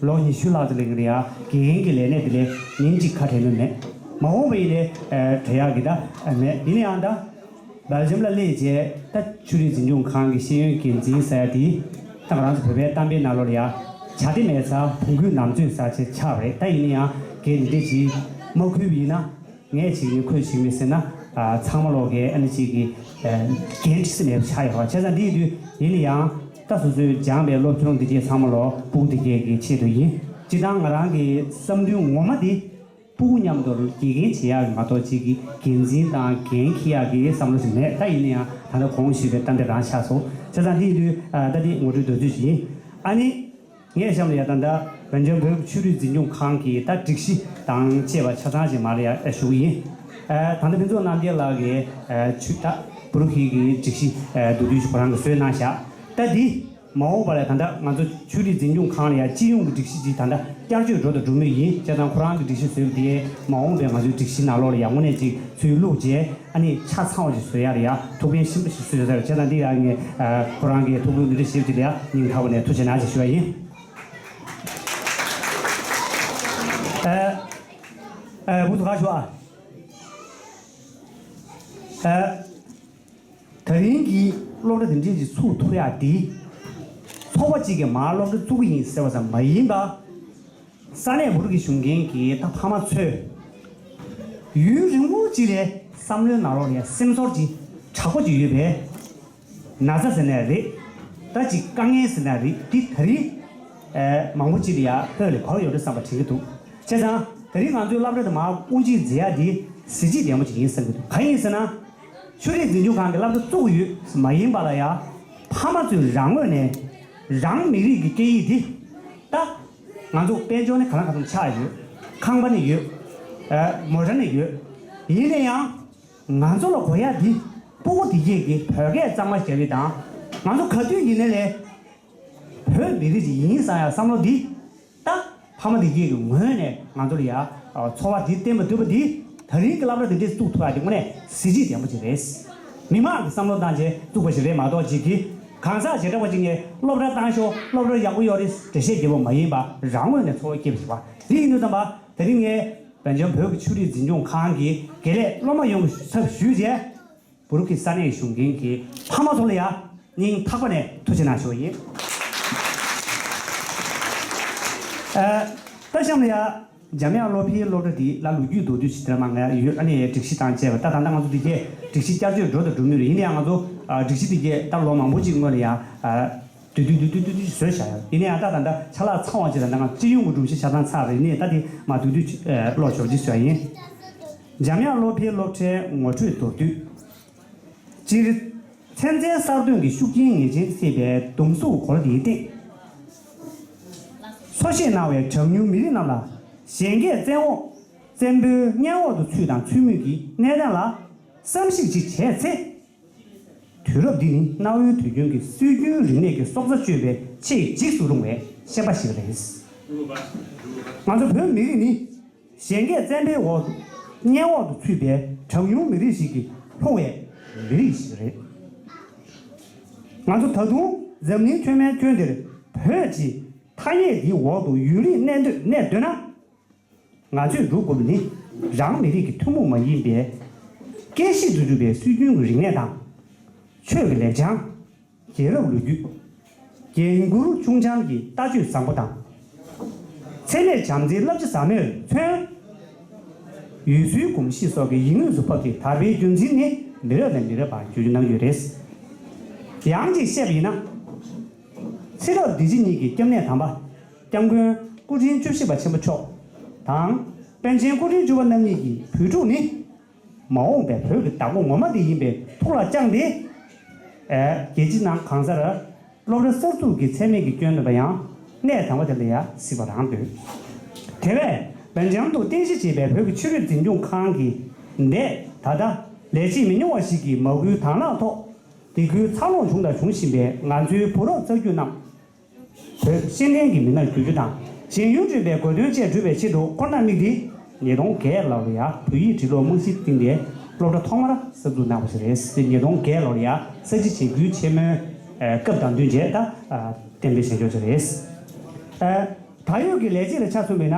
ལོ་ཉི་ཤུ་ལྷག་ཙམ་སླེབས་ཀྱི་རེད་ཡ། དགེ་རྒན་གྱི་ལས་གནས་དེ་ལས་ཉིན་གཅིག་ཁ་བྲལ་མྱོང་མེད། མ་འོངས་པ་ཡིན་ནའི་བྲལ་ཡག་གི་ད་མེད། ཡིན་ན་ཡང་ད་སྦེལ་ཇམ་ལ་སླེབས་རྗེས་ད་ཆོས་རིག་འཛིན་སྐྱོང་ཁང་གི་ཤེས་ཡོན་འགན་འཛིན་ཟེར་ཡ་དེ་ད་ང་རང་ཚོ་བོད་པའི་གཏམ་དཔེ་ནང་ལོགས་ལ་ཡ། བྱ་དེ་མེད་ས་བོང་གུས་ནམ་ཚོད་ཟ་བྱས་ཆགས་པ་རེད། ད་ཡིན་ན་ཡང་གལ་ཏེ་འདི་འདྲ་ཅིག་མ་ཁུར་བ་ཡིན་ན། ངས་བྱེད་ཀྱི་ཡིན་ཁོས་བྱེད་ཀྱི་མིན་ཟེར་ན། ཨ་ཚང་མ་ལོག་གིས་ཨ་ནི་གཅིག་གིས་ཨ་འགན་འཁྲི་སེ་མེད་པ་ཆགས་ཡོད་པ། བྱས་ཙང་འདི་ཡིན་དུས་ཡིན་ན་ཡང་ད་སོ་སོས་སྦྱངས་པའི་སློབ་སྦྱོང་འདི་གས་ཚང་མ་ལོག་སྤུ་གུ་འདི་གས་ཀྱི་ཆེད་དུ་ཡིན། སྤྱིར་བཏང་ང་རང་གི་བསམ་འདུན་ངོ་མ་འདི་སྤུ་གུ་མཉམ་དུ་དགེ་རྒན་བྱེད་ཡག་གི་མ་གཏོགས་གཅིག་གི་འགན་འཛིན་དང་འགན་འཁྱེར་ཡག་གི་བསམ་བློ་ཞིག་མེད། ད་ཡིན་ན་ཡང་ད་ལྟ་གོང་ཞུས་པའི་གཏམ་དཔེ་རང་ཆགས་སོང་། བྱས་ཙང་འདི་ཡིན་དུས་ཨ་ད་འདི་ངོ་སྤྲོད་མདོར་བསྡུས་ཤིག་ཡིན། ཨ་ནི། ངས་གཤམ་ལ་ཡ་ད་ལྟ་བན་ཇམ་བོད་ཆོས་རིག་འཛིན་སྐྱོང་ཁང་གི་ད་སྒྲིག་གཞི་དང་བཅས་པ་ཆ་ཚང་ཞིག་མར་ཡ་ཞུ་གི་ཡིན། ཨ་ད་ལྟ་ཕུན་ཚོགས་རྣམ་རྒྱལ་ལགས་ཀྱིས་ཨ་ཆོས་ད་བོད་རིགས་ཀྱི་སྒྲིག་གཞི་ཨ་མདོར་བསྡུས་ཤིག་ཁོ་རང་གིས་བཟོས་གནང་བཞག། ད་འདི་ མ་འོངས་པ་ལ་ད་ལྟ་ང་ཚོ་ཆོས་རིག་འཛིན་སྐྱོང་ཁང་ལ་ཡང་སྤྱི་ཡོངས་ཀྱི་སྒྲིག་གཞི་ཅིག་ད་ལྟ་བསྐྱར་བཅོས་འགྲོ་དང་འགྲོ་མུས་ཡིན། བྱས་ཙང་ཁོ་རང་གི་སྒྲིག་གཞི་བཟོས་པ་དེ་མ་འོངས་པའི་ང་ཚོའི་སྒྲིག་གཞི་ནང་ལོགས་ལ་ཡང་དངོས་གནས་ཅིག་ཚུར་བླུགས་རྗེས་ཨ་ནི་ཆ་ཚང་བ་ཞིག་བཟོ་ཡག་ལ་ཡང་ཐུགས་ཕན་ཞེ་པོ་ཞིག་གསོས་ཡོད་ཟེར། བྱས་ཙང་འདི་ཡང་ངས་ཁོ་རང་གི་ཐུགས་ཁུར་འདི་འདྲ་བཞེས་པ་དེ་ལ་ཡང་སྙིང་ཐག་པ་ནས་ཐུགས་རྗེ་གནང་ཞེས་ཞུ་བ་ཡིན། ཨ་ཨ་བུ་ཚོ་ག་ཞུ་ཨ། ཨ། ད་རིང་གི་སློབ་གྲྭ་འདི་འདྲའི་ཅིག་ཚུགས་ཐུབ་ཡག་འདི། ཚོགས་པ་གཅིག་གིས་མར་སློབ་གྲྭ་བཙུགས་ཀྱི་ཡིན་ཟེར་བ་ཙམ་མ་ཡིན་པ། ས་གནས་བོད་རིགས་ཀྱི་གཞུང་འགན་གྱི་ད་ཕ་མ་ཚོས། ཡུན་རིང་པོ་ཅིག་ལས་བསམ་བློའི་ནང་ལོགས་ལ་ཡང་སེམས་ཚོར་ཅིག་དྲག་པོ་ཅིག་ཡོད་པས། ན་ཚ་ཟེར་ན་རེད། ད་ཅིག་དཀའ་ངལ་ཟེར་ན་རེད། འདི་ད་རིང་། ཨེ། མང་པོ་ཅིག་ལ་ཡང་ལྷོད་ལ་གོ་ཡོད་རེད་བསམ་པ་དྲན་གྱི་འདུག་བྱས་ཙང་ད་རིང་ང་ཚོའི་སློབ་གྲྭ་དུ་མར་དབུ་འབྱེད་མཛད་ཡག་འདི་གཟི་བརྗིད་ལྡན་པོ་ཅིག་ཡིན་བསམ་གྱི་འདུག་གང་ཡིན་ཟེར་ན། ཆོས་རིག་འཛིན་སྐྱོང་ཁང་གི་སློབ་གྲྭ་བཙུགས་ཡོད་མ་ཡིན་པ་ལ་ཡང་། ཕ་མ་ཚོས་རང་ངོས་ནས་རང་མི་རིགས་ཀྱི་སྐད་ཡིག་འདི། ད་ང་ཚོ་དཔལ་འབྱོར་ནི་གང་ལ་གང་འཚམ་ཆགས་ཡོད། ཁང་པ་ནི་ཡོད། ཨ། མོ་ཊ་ནི་ཡོད། ཡིན་ན་ཡང་། ང་ཚོ་ལ་དགོས་ཡག་འདི་སྤུ་གུ་དེ་གས་ཀྱི་བོད་སྐད་གཙང་མ་རྒྱབ་ཡས་དང་། ང་ཚོ་ག་དུས་ཡིན་ནའི་ལས་བོད་མི་རིགས་ཅིག་ཡིན་བསམ་ཡག་བསམ་བློ་འདི། ད་ཕ་མ་དེ་གས་ཀྱི་ངོས་ནས་ང་ཚོ་ལ་ཡ་ཚོར་བ་འདི་བསྟན་པ་འདུག་པ་འདི། ད་རིང་གི་སློབ་གྲྭ་འདི་འདྲས་བཙུགས་ཐུབ་ཡག་དེ་དངོས་གནས་གཟི་བརྗིད་ལྡན་པོ་ཅིག་རེད། མི་མང་གི་བསམ་བློ་བཏང་བྱས་བཙུགས་པ་ཞིག་རེད་མ་གཏོགས་ཅིག་གི་གང་ཟག་བྱེ་བྲག་པ་ཅིག་ནས་སློབ་གྲྭ་བཏང་ཤོག་སློབ་གྲྭ་ཡག་པོ་ཡོད་རེད་འགྲེལ་བཤད་རྒྱབ་པ་མ་ཡིན་པ། རང་ངོས་ནས་ཚོར་བ་སྐྱེས་པ་ཞིག་པ་འདི་ཡིན་དུས་ཙམ་པ། ད་རིང་ངས་བན་ཆམ་བོད་ཀྱི་ཆོས་རིག་འཛིན་སྐྱོང་ཁང་གི་དགེ་ལས་སློབ་མ་ཡོངས་ཀྱི་ཚབ་ཞུས་བྱས། བོད་ཀྱི་ས་གནས་གཞུང་འགན་གྱི་ཕ་མ་ཚོ་ལ་ཡང་སྙིང་ཐག་པ་ནས་ཐུགས་རྗེ་གནང་ཞུ་བ་ཡིན། ཨ། ད་གཤམ་ལ་ཡང་འཇམ་དབྱངས་བློ་འཕེལ་སློབ་གྲྭ་འདི་ལ་ལོ་རྒྱུས་མདོར་བསྡུས་ཤིག་དེ་མང་ང་ཡོད། ཨ་ནི་སྒྲིག་གཞི་དང་བཅས་པ། ད་ད་ལྟ་ང་ཚོ་འདི་གས་སྒྲིག་གཞི་བསྐྱར་བཅོས་འགྲོ་དང་འགྲོ་མུས་རེད། ཡིན་ན་ཡང་ང་ཚོ་ཨ་སྒྲིག་གཞི་འདི་གས་ད་ལོ་མང་པོ་ཅིག་སྔོན་ལ་ཡང་ཨ་བསྡུས་བསྡུས་བསྡུས་བསྡུས་བསྡུས་བཟོས་བཞག་ཡོད། ཡིན་ན་ཡང་ད་ད་ལྟ་ཆ་ལག་ཚང་བ་ཅིག་ད་ལྟ་ང་སྤྱི་ཡོངས་ཀྱི་སྒྲོམ་གཞི་ཆ་ཚང་ཚར་རེད། ཡིན་ནའི་ད་དེ་མ་བསྡུས་བསྡུས་ཨ་ཀློག་ཞོར་ཅིག་བཟོས་ཡིན། འཇམ་དབྱངས་བློ་འཕེལ་སློབ་གྲྭའི་ངོ་སྤྲོད་མདོར་བསྡུས། སྤྱིར། ཚན་རྩལ་གསར་གཏོད་ཀྱི་ཤུགས་རྐྱེན་ངེས་ཅན་སྲིད་པའི་སྡོམ་གཟུགས་གོ་ལ་འདིའི་སྟེང་། འཚོ་གཞེས་གནང་བའི་གྲངས་ཉུང་མི་རིགས་རྣམས་ལ་གཞན་སྐད་བཙན་འོག་བཙན་པོའི་སྙན་འོག་ཏུ་ཚུད་དང་ཚུད་མུས་ཀྱི་གནས་སྟངས་ལ་བསམ་གཞིག་ཅིག་བྱས་ཚེ། དུས་རབས་འདི་ནི་གནའ་བོའི་དུས་རྒྱུན་གྱི་སྲོལ་རྒྱུན་རིག་གནས་ཀྱི་སྲོག་རྩ་གཅོད་པའི་ཆེས་འཇིགས་སུ་རུང་བའི་ཤན་པ་ཞིག་རེད། ང་ཚོ་བོད་མི་རིགས་ནི། གཞན་སྐད་བཙན་པོའི་འོག་ཏུ་སྙན་འོག་ཏུ་ཚུད་པའི་གྲངས་ཉུང་མི་རིགས་ཤིག་གིས་ལྷུང་བའི་མི་རིགས་ཤིག་རེད། ང་ཚོ་ད་དུང་འཛམ་གླིང་ཁྱོན་མའི་ཁྱོན་འདིར་བོད་ཀྱི་ཐ་སྙད་འདིའི་འོག་ཏུ་ཡུན་རིང་གནས་འདོད་གནས་འདོད་ན། ང་ཚོས་སྒྲུབ་དགོས་པ་ནི་རང་མི་རིགས་ཀྱི་ཐུན་མོང་མ་ཡིན་པའི་སྐད་གཤིས་སུ་གྲུབ་པའི་སྲོལ་རྒྱུན་གྱི་རིག་གནས་དང་། ཆོས་ཀྱི་ལེགས་བྱང་། རྒྱལ་རབས་ལོ་རྒྱུས། རྒན་བཀུར་ཆུང་བྱམས་ཀྱི་ལྟ་སྤྱོད་བཟང་པོ་དང་། འཚེ་མེད་བྱམས་བརྩེའི་བསླབ་བྱ་ཟབ་མོས་མཚོན། ཡུལ་སྲོལ་གོམས་གཤིས་སོགས་ཀྱི་ཡིད་ངོས་སུ་ཕབ་སྟེ་དར་བའི་རྒྱུ་མཚན་ནི་མི་རབས་ནས་མི་རབས་བར་བརྒྱུད་གནང་ཡོད་རེད། ཡང་ཅིག་བཤད་པ་ཡིན་ན། ཚེ་རབས་འདི་ཕྱི་གཉིས་ཀྱི་སྐྱབས་གནས་དམ་པ། སྐྱབས་མགོན་སྐུ་ཕྲེང་བཅུ་བཞི་པ་ཆེན་པོ་མཆོག་དང་། པཎ་ཆེན་སྐུ་ཕྲེང་བཅུ་པ་རྣམ་གཉིས་ཀྱི་བོད་ཕྲུག་ནི། མ་འོངས་པའི་བོད་ཀྱི་བདག་པོ་ངོ་མ་དེ་ཡིན་པའི་ཐུགས་ལ་བཅངས་ཏེ། ཨེ། རྒྱལ་སྤྱི་ནང་གང་སར་སློབ་གྲྭ་གསར་འཛུགས་ཀྱི་མཚན་སྨད་ཀྱི་སྐྱོན་མེད་པ་ཡང་གནས་དམ་པ་དེ་ལ་ཡང་གཟིགས་པ་རང་འདོད། དེ་བས་འབེལ་ཇམ་དུ་རྟེན་གཞི་བྱས་པའི་བོད་ཀྱི་ཆོས་རིག་འཛིན་སྐྱོང་ཁང་གི་འདས་ད་ལྟ་ལས་བྱེད་མི་ཉུང་བ་ཞིག་གིས་མ་སྐུལ་དང་བླངས་ཐོག་སྡེ་ཁུལ་འཚར་ལོངས་བྱུང་དང་འབྱུང་བཞིན་པའི་ང་ཚོའི་བུ་རབས་གསར་འགྱུར་རྣམས། བོད་ཤེས་ལྡན་གྱི་མི་སྣར་འགྱུར་རྒྱུ་དང་། ཞེན་ཡུལ་འདྲེས་པའི་དགོས་དོན་བཅས་སྒྲུབ་པའི་ཆེད་དུ་ཁོ་ན་དམིགས་ཏེ། ཉིས་སྟོང་བརྒྱད་ལོར་ཡང་བོད་ཡིག་འབྲི་ཀློག་རྨང་གཞི་བཏིང་སྟེ་སློབ་གྲྭ་ཐོག་མར་གསར་འཛུགས་གནང་བ་ཞིག་རེད། ཉིས་སྟོང་བརྒྱད་ལོར་ཡང་ས་བྱི་གཞིས་ཁུལ་ཆེན་མོའི་སྐབས་དང་བསྟུན་བྱས་ད་གཏན་འབེབས་བྱས་ཆོག་ཅིག་རེད། ད་ཡོད་ཀྱི་ལས་བྱེད་ལ་ཆ་མཚོན་པས་ན།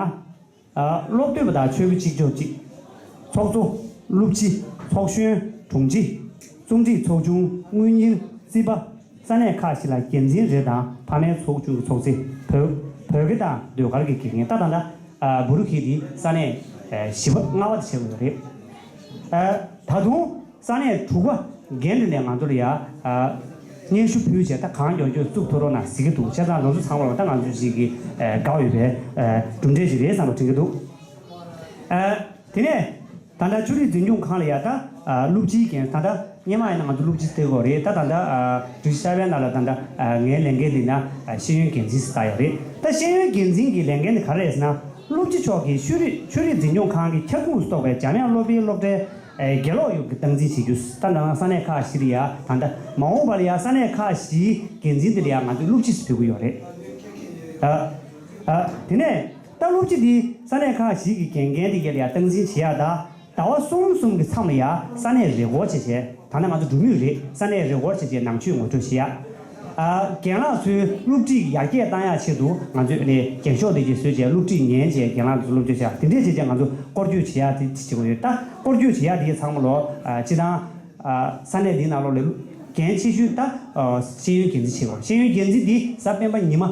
སློབ་སྟོན་པ་དང་ཆོས་ཀྱི་གཅིག་ལྕོགས་གཅིག་ཚོགས་གཙོ། སློབ་སྤྱི། ཚོགས་གཞོན། དྲུང་ཆེ། རྩོམ་སྒྲིག་ཚོགས་ཆུང་། དངུལ་གཉེར། རྩིས་པ། ས་གནས་ཁག་ཞིག་ལ་འགན་འཛིན་རེ་དང་ཕ་མའི་ཚོགས་ཆུང་གི་ཚོགས་གཙོ། བོད་བོད་དགེ་དང་ཟློས་གར་གྱི་དགེ་རྒན། ད་ད་ལྟ་བུ་རུ་ཁྱི་དེ་ས་གནས་བཞི་པ་ལྔ་པ་དེ་བྱེད་དགོས་པ་རེད། ད་དུང་ས་གནས་དྲུག་པ་འགན་འདི་ནས་ང་ཚོར་ཡ། སྙན་ཞུ་ཕུལ་བྱས་ད་གང་མགྱོགས་མགྱོགས་བཙུགས་ཐུབ་རོགས་གནང་ཟེར་གྱི་འདུག་བྱས་ཙང་ང་ཚོ་ཚང་མ་ལ་ད་ང་ཚོ་ཞིག་གི་དགའ་འོས་པའི་གྲུབ་འབྲས་ཞིག་རེད་བསམ་པ་དྲན་གྱི་འདུག་དེ་ནས་ད་ལྟ་ཆོས་རིག་འཛིན་སྐྱོང་ཁང་ལ་ཡ་ད་སློབ་སྤྱིའི་འགན་ད་ལྟ་སྔོན་མ་ཡིན་ན་ང་ཚོ་སློབ་སྤྱི་ཟེར་གྱི་ཡོད་རེད། ད་ད་ལྟ་སྒྲིག་གཞི་གསར་པའི་ནང་ལ་ད་ལྟ་ངའི་ལས་འགན་འདི་ན་ཤེས་ཡོན་འགན་འཛིན་ཟེར་བཏགས་ཡོད་རེད། ད་ཤེས་ཡོན་འགན་འཛིན་གྱི་ལས་འགན་དེ་ག་རེ་རེད་ཟེར་ན། སློབ་སྤྱི་མཆོག་གིས་ཆོས་རིག་ཆོས་རིག་འཛིན་སྐྱོང་ཁང་གི་ཁྱབ་ཁོངས་སུ་གཏོགས་པའི་འཇམ་དབྱངས་སློབ་གྲྭའི་སློབ་གྲྭའི་ ཨེ་དགེ་ལོག་ཡུལ་གྱི་སྟངས་འཛིན་བྱེད་རྒྱུ། ད་ནང་ས་གནས་ཁག་བཞི་ལ་ཡ་ད་ལྟ་མ་འོངས་པ་ལ་ཡ་ས་གནས་ཁག་བཞིའི་འགན་འཛིན་དེ་ལ་ཡ་ང་ཚོས་སློབ་སྤྱི་ཞིག་ཕུལ་གྱི་ཡོད་རེད། ཨ་ཨ་དེ་ནས་ད་སློབ་སྤྱི་འདི་ས་གནས་ཁག་བཞི་གི་འགན་འགན་དེ་ག་ལ་ཡ་སྟངས་འཛིན་བྱེད་ཡ། ད་ཟླ་བ་གསུམ་གསུམ་གྱི་མཚམས་ལ་ཡ་ས་གནས་རེས་སྐོར་བྱེད་བྱས། ད་ནི་ང་ཚོ་འགྲོ་མུས་རེད། ས་གནས་རེས་སྐོར་བྱེད་བྱས་ནང་ཆོས་ངོ་སྤྲོད་བྱེད་ཡ། ཨ་རྒན་ལགས་ཚོའི་སློབ་ཁྲིད་ཡར་རྒྱས་གཏང་ཡག་ཆེད་དུ་ང་ཚོས་ནས་རྒན་ཤོག་དེ་གྱད་བཟོས་བྱས་སློབ་ཁྲིད་ཉན་བྱས་རྒན་ལགས་ཚོ་སློབ་སྦྱོང་བྱས། དེ་འདྲས་བྱས་བྱས་ང་ཚོ་སྐོར་སྐྱོད་བྱེད་ཡག་དེ་བྱེད་དགོས་ཡོད། ད་སྐོར་སྐྱོད་བྱེད་ཡག་དེ་ཚང་མ་ལོ་ཨ་སྤྱི་བཏང་ཨ་ས་གནས་འདིའི་ནང་ལོགས་ལ་འགན་ཆེ་ཤོས་ད་ཨ་ཤེས་ཡོན་འགན་འཛིན་བྱེད་དགོས། ཤེས་ཡོན་འགན་འཛིན་འདི་གཟའ་སྤེན་པ་ཉི་མ་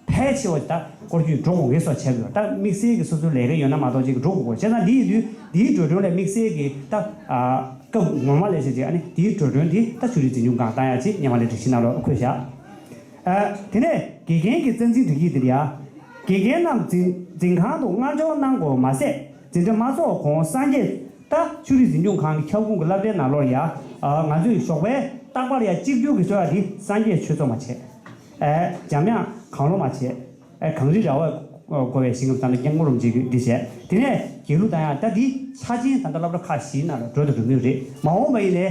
ཕལ་ཆེ་བ་ད་སྐོར་སྐྱོད་འགྲོ་དགོས་ངེས་སོགས་བྱས་དགོས། ད་དམིགས་བསལ་གྱི་སོ་སོའི་ལས་ཀ་ཡོད་ན་མ་གཏོགས་ཅིག་འགྲོ་དགོས། བྱས་ཙང་འདི་ཡིན་དུས་འདིའི་འགྲོ་གྲོན་ལས་དམིགས་བསལ་གྱི་ད་ཨ་སྐབས་ངོ་མ་ལས་བྱས་ཅིག་ཨ་ནི་དེའི་འགྲོ་གྲོན་དེ་ད་ཆོས་རིག་འཛིན་སྐྱོང་ཁང་བཏང་ཡག་ཅིག་སྔོན་མ་ལས་སྒྲིག་གཞི་ནང་ལོགས་འཁོད་བཞག་ཨ་དེ་ནས་དགེ་རྒན་གྱི་རྩ་འཛིན་སྒྲིག་གཞི་དེ་ལ་ཡ། དགེ་རྒན་རྣམས་འཛིན་འཛིན་ཁང་དུ་སྔ་འབྱོར་གནང་དགོས་མ་ཟད། འཛིན་གྲྭ་མ་ཚོགས་གོང་སངས་རྒྱས་ད་ཆོས་རིག་འཛིན་སྐྱོང་ཁང་གི་ཁྱབ་ཁོངས་ཀྱི་སློབ་གྲྭའི་ནང་ལོགས་ལ་ཡ། ཨ་ང་ཚོས་ཞོགས་པའི་རྟག་པར་ཡ་གཅིག་གྱུར་གྱི་སྤྱོད་ཡ་དེ་སངས་རྒྱས་ཆོས་ཚོགས་མ་བྱེད། ཨ་འཇམ་དབྱངས་གང་བློ་མ་བྱེད། ཨ་གངས་རི་ར་བ་དགོ་བའི་ཞིང་ཁམས་ཙམ་དུ་སྐྱབས་མགོན་རིན་པོ་ཆེ་གིས་འདི་བྱས། དེ་ནས་དགེ་ལུགས་དང་ཡང་ད་འདི་ཆ་ཆེན་ད་ལྟ་སློབ་གྲྭ་ཁག་བཞིའི་ནང་ལ་འགྲོ་དང་འགྲོ་མུས་རེད། མ་འོངས་པ་ཡིན་ནའི་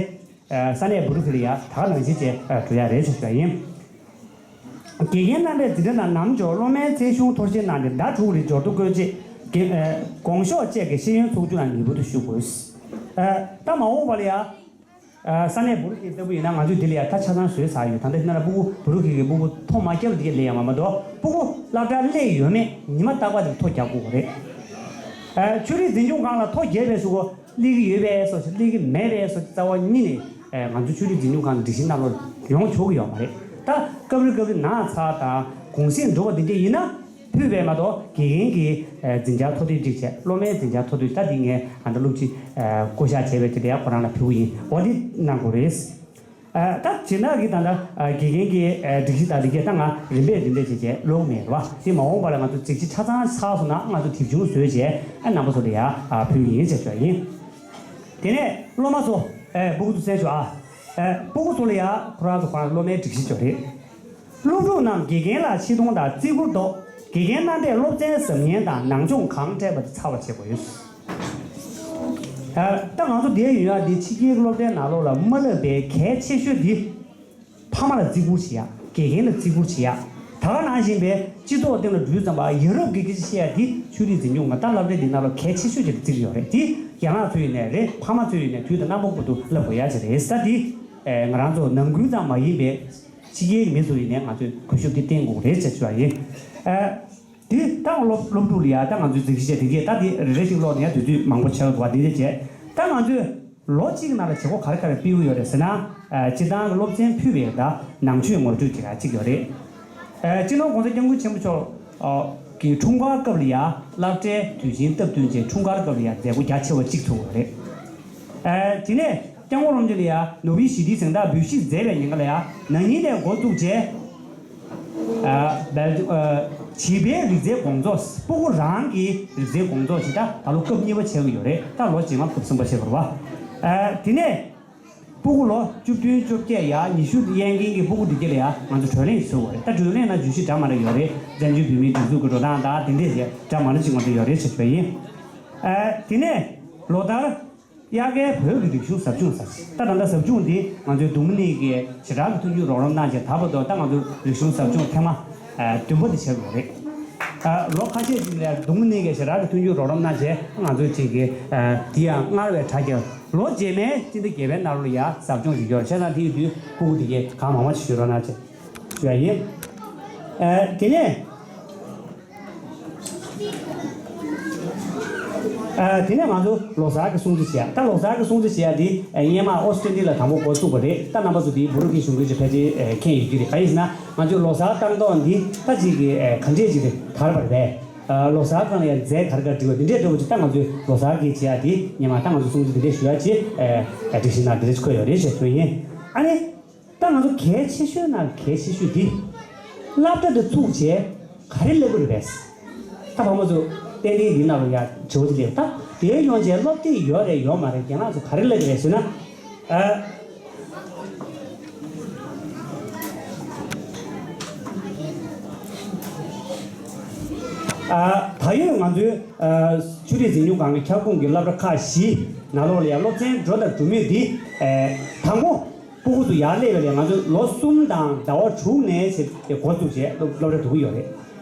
ས་གནས་འབུ་རུ་ཁི་ལ་ཡ་ད་ག་ནང་བཞིན་བྱས་འགྲོ་ཡ་རེད་ཅེས་ཞུ་བ་ཡིན། དགེ་རྒན་རྣམ་པས་འཛིན་གྲྭ་ནང་ནམ་འབྱོར་སློབ་མའི་ཚད་གཞུང་མཐོར་འདེགས་གནང་སྟེ་ཟླ་དྲུག་རིང་འབྱོར་ཐོ་བཀོད་རྗེས་དགེ་ཨ་དགོངས་ཞོག་བཅས་ཀྱི་ཤེས་ཡོན་ཚོགས་ཆུང་ལ་ངེས་པར་དུ་ཞུགས་དགོས། ཨ་ད་མ་འོངས་པ་ལ་ཡ། ཨ་ས་གནས་འབུ་རུ་ཁི་ལྟ་བུ་ཡིན་ན་ང་ཚོས་འདི་ལ་ཡ་ད་ཆ་ཚང་བཟོས་ཚར་ཡོད། ད་ལྟ་ཡིན་ན་ལ་སྤུ་གུ་འབུ་རུ་ཁི་གི་སྤུ་གུ་ཐོ་མ་བརྒྱབ་འདི་ག་སླེབས་ཡ་མ་མ་གཏོགས་སྤུ་གུ་སློབ་གྲྭར་སླེབས་ཡོད་མེད་ཉི་མ་རྟག་པར་དུ་ཐོ་རྒྱག་དགོས་པ་རེད། ཨ་ཆོས་རིག་འཛིན་སྐྱོང་ཁང་ལ་ཐོ་བརྒྱབ་པའི་གཟུགས་པོ་སླེབས་ཀྱི་ཡོད་པས་སོ་ཞེས་སླེབས་ཀྱི་མེད་པས་སོ་ཞེས་རྩ་བ་ཉིད་ནས་ཨ་ང་ཚོ་ཆོས་རིག་འཛིན་སྐྱོང་ཁང་གི་སྒྲིག་གཞི་ནང་ལོགས་ཡོང་ཆོག་གི་ཡོད་མ་རེད། ད་སྐབས་རེ་སྐབས་རེ་ན་ཚ་དང་གུང་གསེང་འགྲོ་བ་འདི་འདྲ་ཡིན་ན་ཕུད་པས་མ་གཏོགས་དགེ་རྒན་གྱི་ཨ་འཛིན་བྱ་ཐོ་དེབ་ཅིག་བྱས། སློབ་མའི་འཛིན་བྱ་ཐོ་དེབ་ད་འདི་ངས་ད་ལྟ་སློབ་སྤྱི་ཨ་བསྐོ་བཞག་བྱས་པའི་དེ་འདྲ་ཡ་ཁོ་རང་ལ་ཕུལ་གྱི་ཡིན། འོ་འདི་གནང་དགོས་རེད། ཨ་ད་སྦྱིན་བདག་གིས་ད་ལྟ་ཨ་དགེ་རྒན་གྱི་ཨ་སྒྲིག་གཞི་དང་དེ་གས་ད་ང་རིམ་པས་རིམ་པས་བྱས་བྱས་ཀློག་མེད་རེད་བ། དེ་མ་འོངས་པ་ལ་ང་ཚོ་གཟི་བརྗིད་ཆ་ཚང་ཆགས་སོང་ན་ང་ཚོ་དེབ་ཆུང་བཟོས་བྱས་ཨ་རྣམ་པ་ཚོ་ལ་ཡ་ཨ་ཕུལ་གྱི་ཡིན་ཟེར་ཞུ་བ་ཡིན། དེ་ནས་སློབ་མ་ཚོ་ཨ་སྤུ་གུ་ཚོ་གསན་ཞུ་ཨ། ཨ་སྤུ་གུ་ཚོ་ལ་ཡ་ཁོ་རང་ཚོ་ཁོ་རང་སློབ་མའི་སྒྲིག་གཞི་ཅིག་རེད། སློབ་ཕྲུག་རྣམས་དགེ་རྒན་ལ་ཆེ་མཐོང་དང་བརྩི་བཀུར་ཐོག་དགེ་རྒན་རྣམ་པས་སློབ་ཚན་གཟབ་ཉན་དང་ནང་སྦྱོང་གང་སྤྲད་པ་དེ་ཚར་བར་བྱེད་དགོས། ཨ་ད་ང་ཚོ་འདིར་ཡོད་ཡག་འདི་ཕྱི་རྒྱལ་གྱི་སློབ་གྲྭའི་ནང་ལོགས་ལ་མ་ལབ་པའི་གལ་ཆེ་ཤོས་འདི་ཕ་མ་ལ་བརྩི་བཀུར་བྱེད་ཡག་དགེ་རྒན་ལ་བརྩི་བཀུར་བྱེད་ཡག་ད་ག་ནང་བཞིན་པའི་སྤྱི་ཚོགས་སྟེང་ལ་འགྲོ་དུས་ཙམ་པ་ཡ་རབས་ཀྱི་སྐད་ཆ་བཤད་ཡག་འདི་ཆོས་རིག་འཛིན་སྐྱོང་ང་ད་སློབ་གྲྭའི་འདི་ནང་ལ་གལ་ཆེ་ཤོས་ཅིག་ལ་བརྩི་གི་ཡོད་རེད། འདི་རྒན་ལགས་ཚོ་ཡིན་ནའི་རེད། ཕ་མ་ཚོ་ཡིན་ནའི་དུས་དང་རྣམ་པ་ཀུན་ཏུ་ལབ་དགོས་ཡག་ཅིག་རེད། ད་འདི་ཨེ་ང་རང་ཚོ་ནང་ཁུལ་ཙམ་མ་ཡིན་པའི་ཕྱི་རྒྱལ་གྱི་མི་ཚོ་ཡིན་ནའི་ང་ཚོས་གུས་ཞབས་འདི་བསྟན་དགོས་རེད་ཅེས་ཞུ་བ་ཡིན། ཨ་དེ་ད་སློབ་སློབ་ཕྲུག་ལ་ཡ་ད་ང་ཚོའི་གཟིགས་གཞི་བྱས་དེ་གས་ད་དེ་རེ་རེ་ཞིག་ཀློག་ནས་ཡ་དུས་ཚོད་མང་པོ་ཆགས་འདུག་བ། འདི་འདྲ་བྱས་ད་ང་ཚོས་ལོ་གཅིག་གི་ནང་ལ་བྱེད་སྒོ་ག་རེ་ག་རེ་སྤེལ་གྱི་ཡོད་རེད་ཟེར་ན། ཨ་སྤྱིར་བཏང་གི་སློབ་ཚན་ཕུད་པའི་ད་ནང་ཆོས་ངོ་སྤྲོད་ཅིག་ཨ་གཅིག་ཡོད་རེད། ཨ་སྤྱི་ནོར་༸གོང་ས་༸སྐྱབས་མགོན་ཆེན་པོ་མཆོག་ཨ་གི་འཁྲུངས་སྐར་སྐབས་ལ་ཡ་སློབ་གྲྭའི་དུས་ཆེན་སྟབས་བསྟུན་བྱས་འཁྲུངས་སྐར་སྐབས་ལ་ཡ་མཛད་སྒོ་རྒྱ་ཆེ་བ་གཅིག་ཚུགས་པ་རེད། ཨ་དེ་ནས་སྐྱབས་མགོན་རིན་པོ་ཆེ་ལ་ཡ་ནོ་བྷེལ་ཞི་བདེའི་གཟེངས་རྟགས་འབུལ་བཞེས་མཛད་པའི་ཉིན་ཀ་ལ་ཡ་ན་ནིང་ནས་འགོ་བཙུགས་བྱས། ཨ་བལ་ཨ་བྱིས་པའི་རིག་རྩལ་དགོང་ཚོགས། སྤུ་གུ་རང་གི་རིག་རྩལ་དགོང་ཚོགས་ཤིག་ད་ད་ལོ་སྐབས་གཉིས་པ་བྱེད་ཀྱི་ཡོད་རེད། ད་ལོ་རྗེས་མ་སྐབས་གསུམ་པ་བྱེད་དགོས་རེད་བ། ཨ་དེ་ནས་སྤུ་གུ་ལོ་བཅུ་བདུན་བཅོ་བརྒྱད་ཡ་ཉི་ཤུ་ཡན་གྱི་སྤུ་གུ་འདི་གྱད་ལ་ཡ་ང་ཚོ་བགྲོ་གླེང་ཞིག་བཟོ་དགོས་རེད། ད་བགྲོ་གླེང་ནང་བརྗོད་གཞི་འདྲ་མི་འདྲ་ཡོད་རེད། བཙན་བྱོལ་བོད་མིའི་སྒྲིག་འཛུགས་ཀྱི་འགྲོ་སྟངས་དང་དེ་འདྲས་ཞེས་འདྲ་མི་འདྲ་ཅིག་ང་ཚོ་ཡོད་རེད་ཅེས་ཞུ་བ་ཡིན། ཨ་དེ་ནས་ལོ་ལྟར། དབྱར་ཁའི་བོད་ཀྱི་རིག་གཞུང་ཟབ་སྦྱོང་ཟེར། ད་ད་ལྟ་ཟབ་སྦྱོང་འདི་ང་ཚོའི་མདོ་དབུས་ནས་ཀྱི་ཞེ་དྲག་གི་མཐུན་འགྱུར་རོགས་རམ་གནང་བྱས། ད་བར་དུ་ད་ང་ཚོ་རིག་གཞུང་ཟབ་སྦྱོང་ཐེངས་མ་ཨ་བདུན་པ་དེ་བྱས་ཡོད་རེད། ཨ་ལོ་ཁ་ཤས་ཅིག་ལ་མདོ་དབུས་ནས་ཀྱི་ཞེ་དྲག་གི་མཐུན་འགྱུར་རོགས་རམ་གནང་བྱས། ང་ཚོ་ཅིག་གི་ཨ་འདི་ཡང་སྔར་བས་དྲག་ཀྱང་ལོ་རྗེས་མའི་སྤྱི་ཟླ་བརྒྱད་པའི་ནང་ལོགས་ལ་ཡ་ཟབ་སྦྱོང་ཞིག་ཡོད་རེད། བྱས་ཙང་དེ་ཡི་དུས་སྤུ་གུ་དེ་གས་གང་མང་མང་ཞིག་ཞུ་རོགས་གནང་བྱས་ཞུ་ཡ་ཡིན། ཨ་དེ་ནས། ཨ་དེ་ནས་ང་ཚོ་ལོ་གསར་གྱི་སྲུང་བརྩི་བྱེད་ཡ། ད་ལོ་གསར་གྱི་སྲུང་བརྩི་བྱེད་ཡ་དེ་ཨ་སྔོན་མ་ཨོ་སི་ཀྲི་ལི་ཡ་ལ་དང་པོ་འགོ་བཙུགས་པ་རེད། ད་རྣམ་པ་ཚོ་དེ་འབུ་རུ་ཁི་གཞུང་གི་ཕལ་ཆེར་ཨ་མཁྱེན་ཡོད་ཀྱི་རེད། གང་ཡིན་ཟེར་ན་ང་ཚོའི་ལོ་གསར་བཏང་ཐོག་འདི་ད་ཅིག་གི་ཨ་ག་འདྲས་ཅིག་རེད། དར་བ་རེད་པས། ཨ་ལོ་གསར་སྒང་ལ་ཡ་རྫས་ག་རེ་ག་རེ་སྒྲིག་པ་འདི་འདྲས་འདྲ་བོ་ཅིག་ད་ང་ཚོའི་ལོ་གསར་གྱི་བྱེད་ཡ་དེ་སྔོན་མ་ད་ང་ཚོ་སྲུང་བརྩི་འདི་འདྲས་ཞུ་ཡ་ཅིག་ཨ་སྒྲིག་གཞི་ནང་འདི་འདྲས་ཅིག་འཁོད་ཡོད་རེད་ཅེས་ཞུ་ཡིན། ཨ་ནི། ད་ང་ཚོ་གལ་ཆེ་ཤོས་ནང་གལ་ཆེ་ཤོས་འདི། སློབ་གྲྭ་འདི་བཙུགས་བྱས་ག་རེ་སླེབས་ཀྱི་རེད་པས། ད་ཕ་མ་ཚོ་ཏན་ཏན་འདི་ནང་ལ་ཡ་བྱེད་པ་དེ་ལས་ད་དེ་ཡོང་བྱས་སློབ་དེབ་ཡོད་རེད་ཡོད་མ་རེད། རྒན་ལགས་ཚོ་ག་རེ་སླེབས་ཀྱི་རེད་ཟེར་ན། ཨ། ཨ། ད་ཡོད་ང་ཚོའི་ཨ་ཆོས་རིག་འཛིན་སྐྱོང་ཁང་གི་ཁྱབ་ཁོངས་ཀྱི་སློབ་གྲྭ་ཁག་བཞི་ནང་ལོགས་ལ་ཡང་སློབ་ཚན་འགྲོ་དང་འགྲོ་མུས་འདི། ཨ། དང་པོ་སྤུ་གུ་ཚོ་ཡར་སླེབས་པ་ལས་ང་ཚོས་ལོ་གསུམ་དང་ཟླ་བ་དྲུག་ནས་བྱས་ཏེ་འགོ་བཙུགས་བྱས་སློབ་སློབ་གྲྭ་འགྲོ་གི་ཡོད་རེད།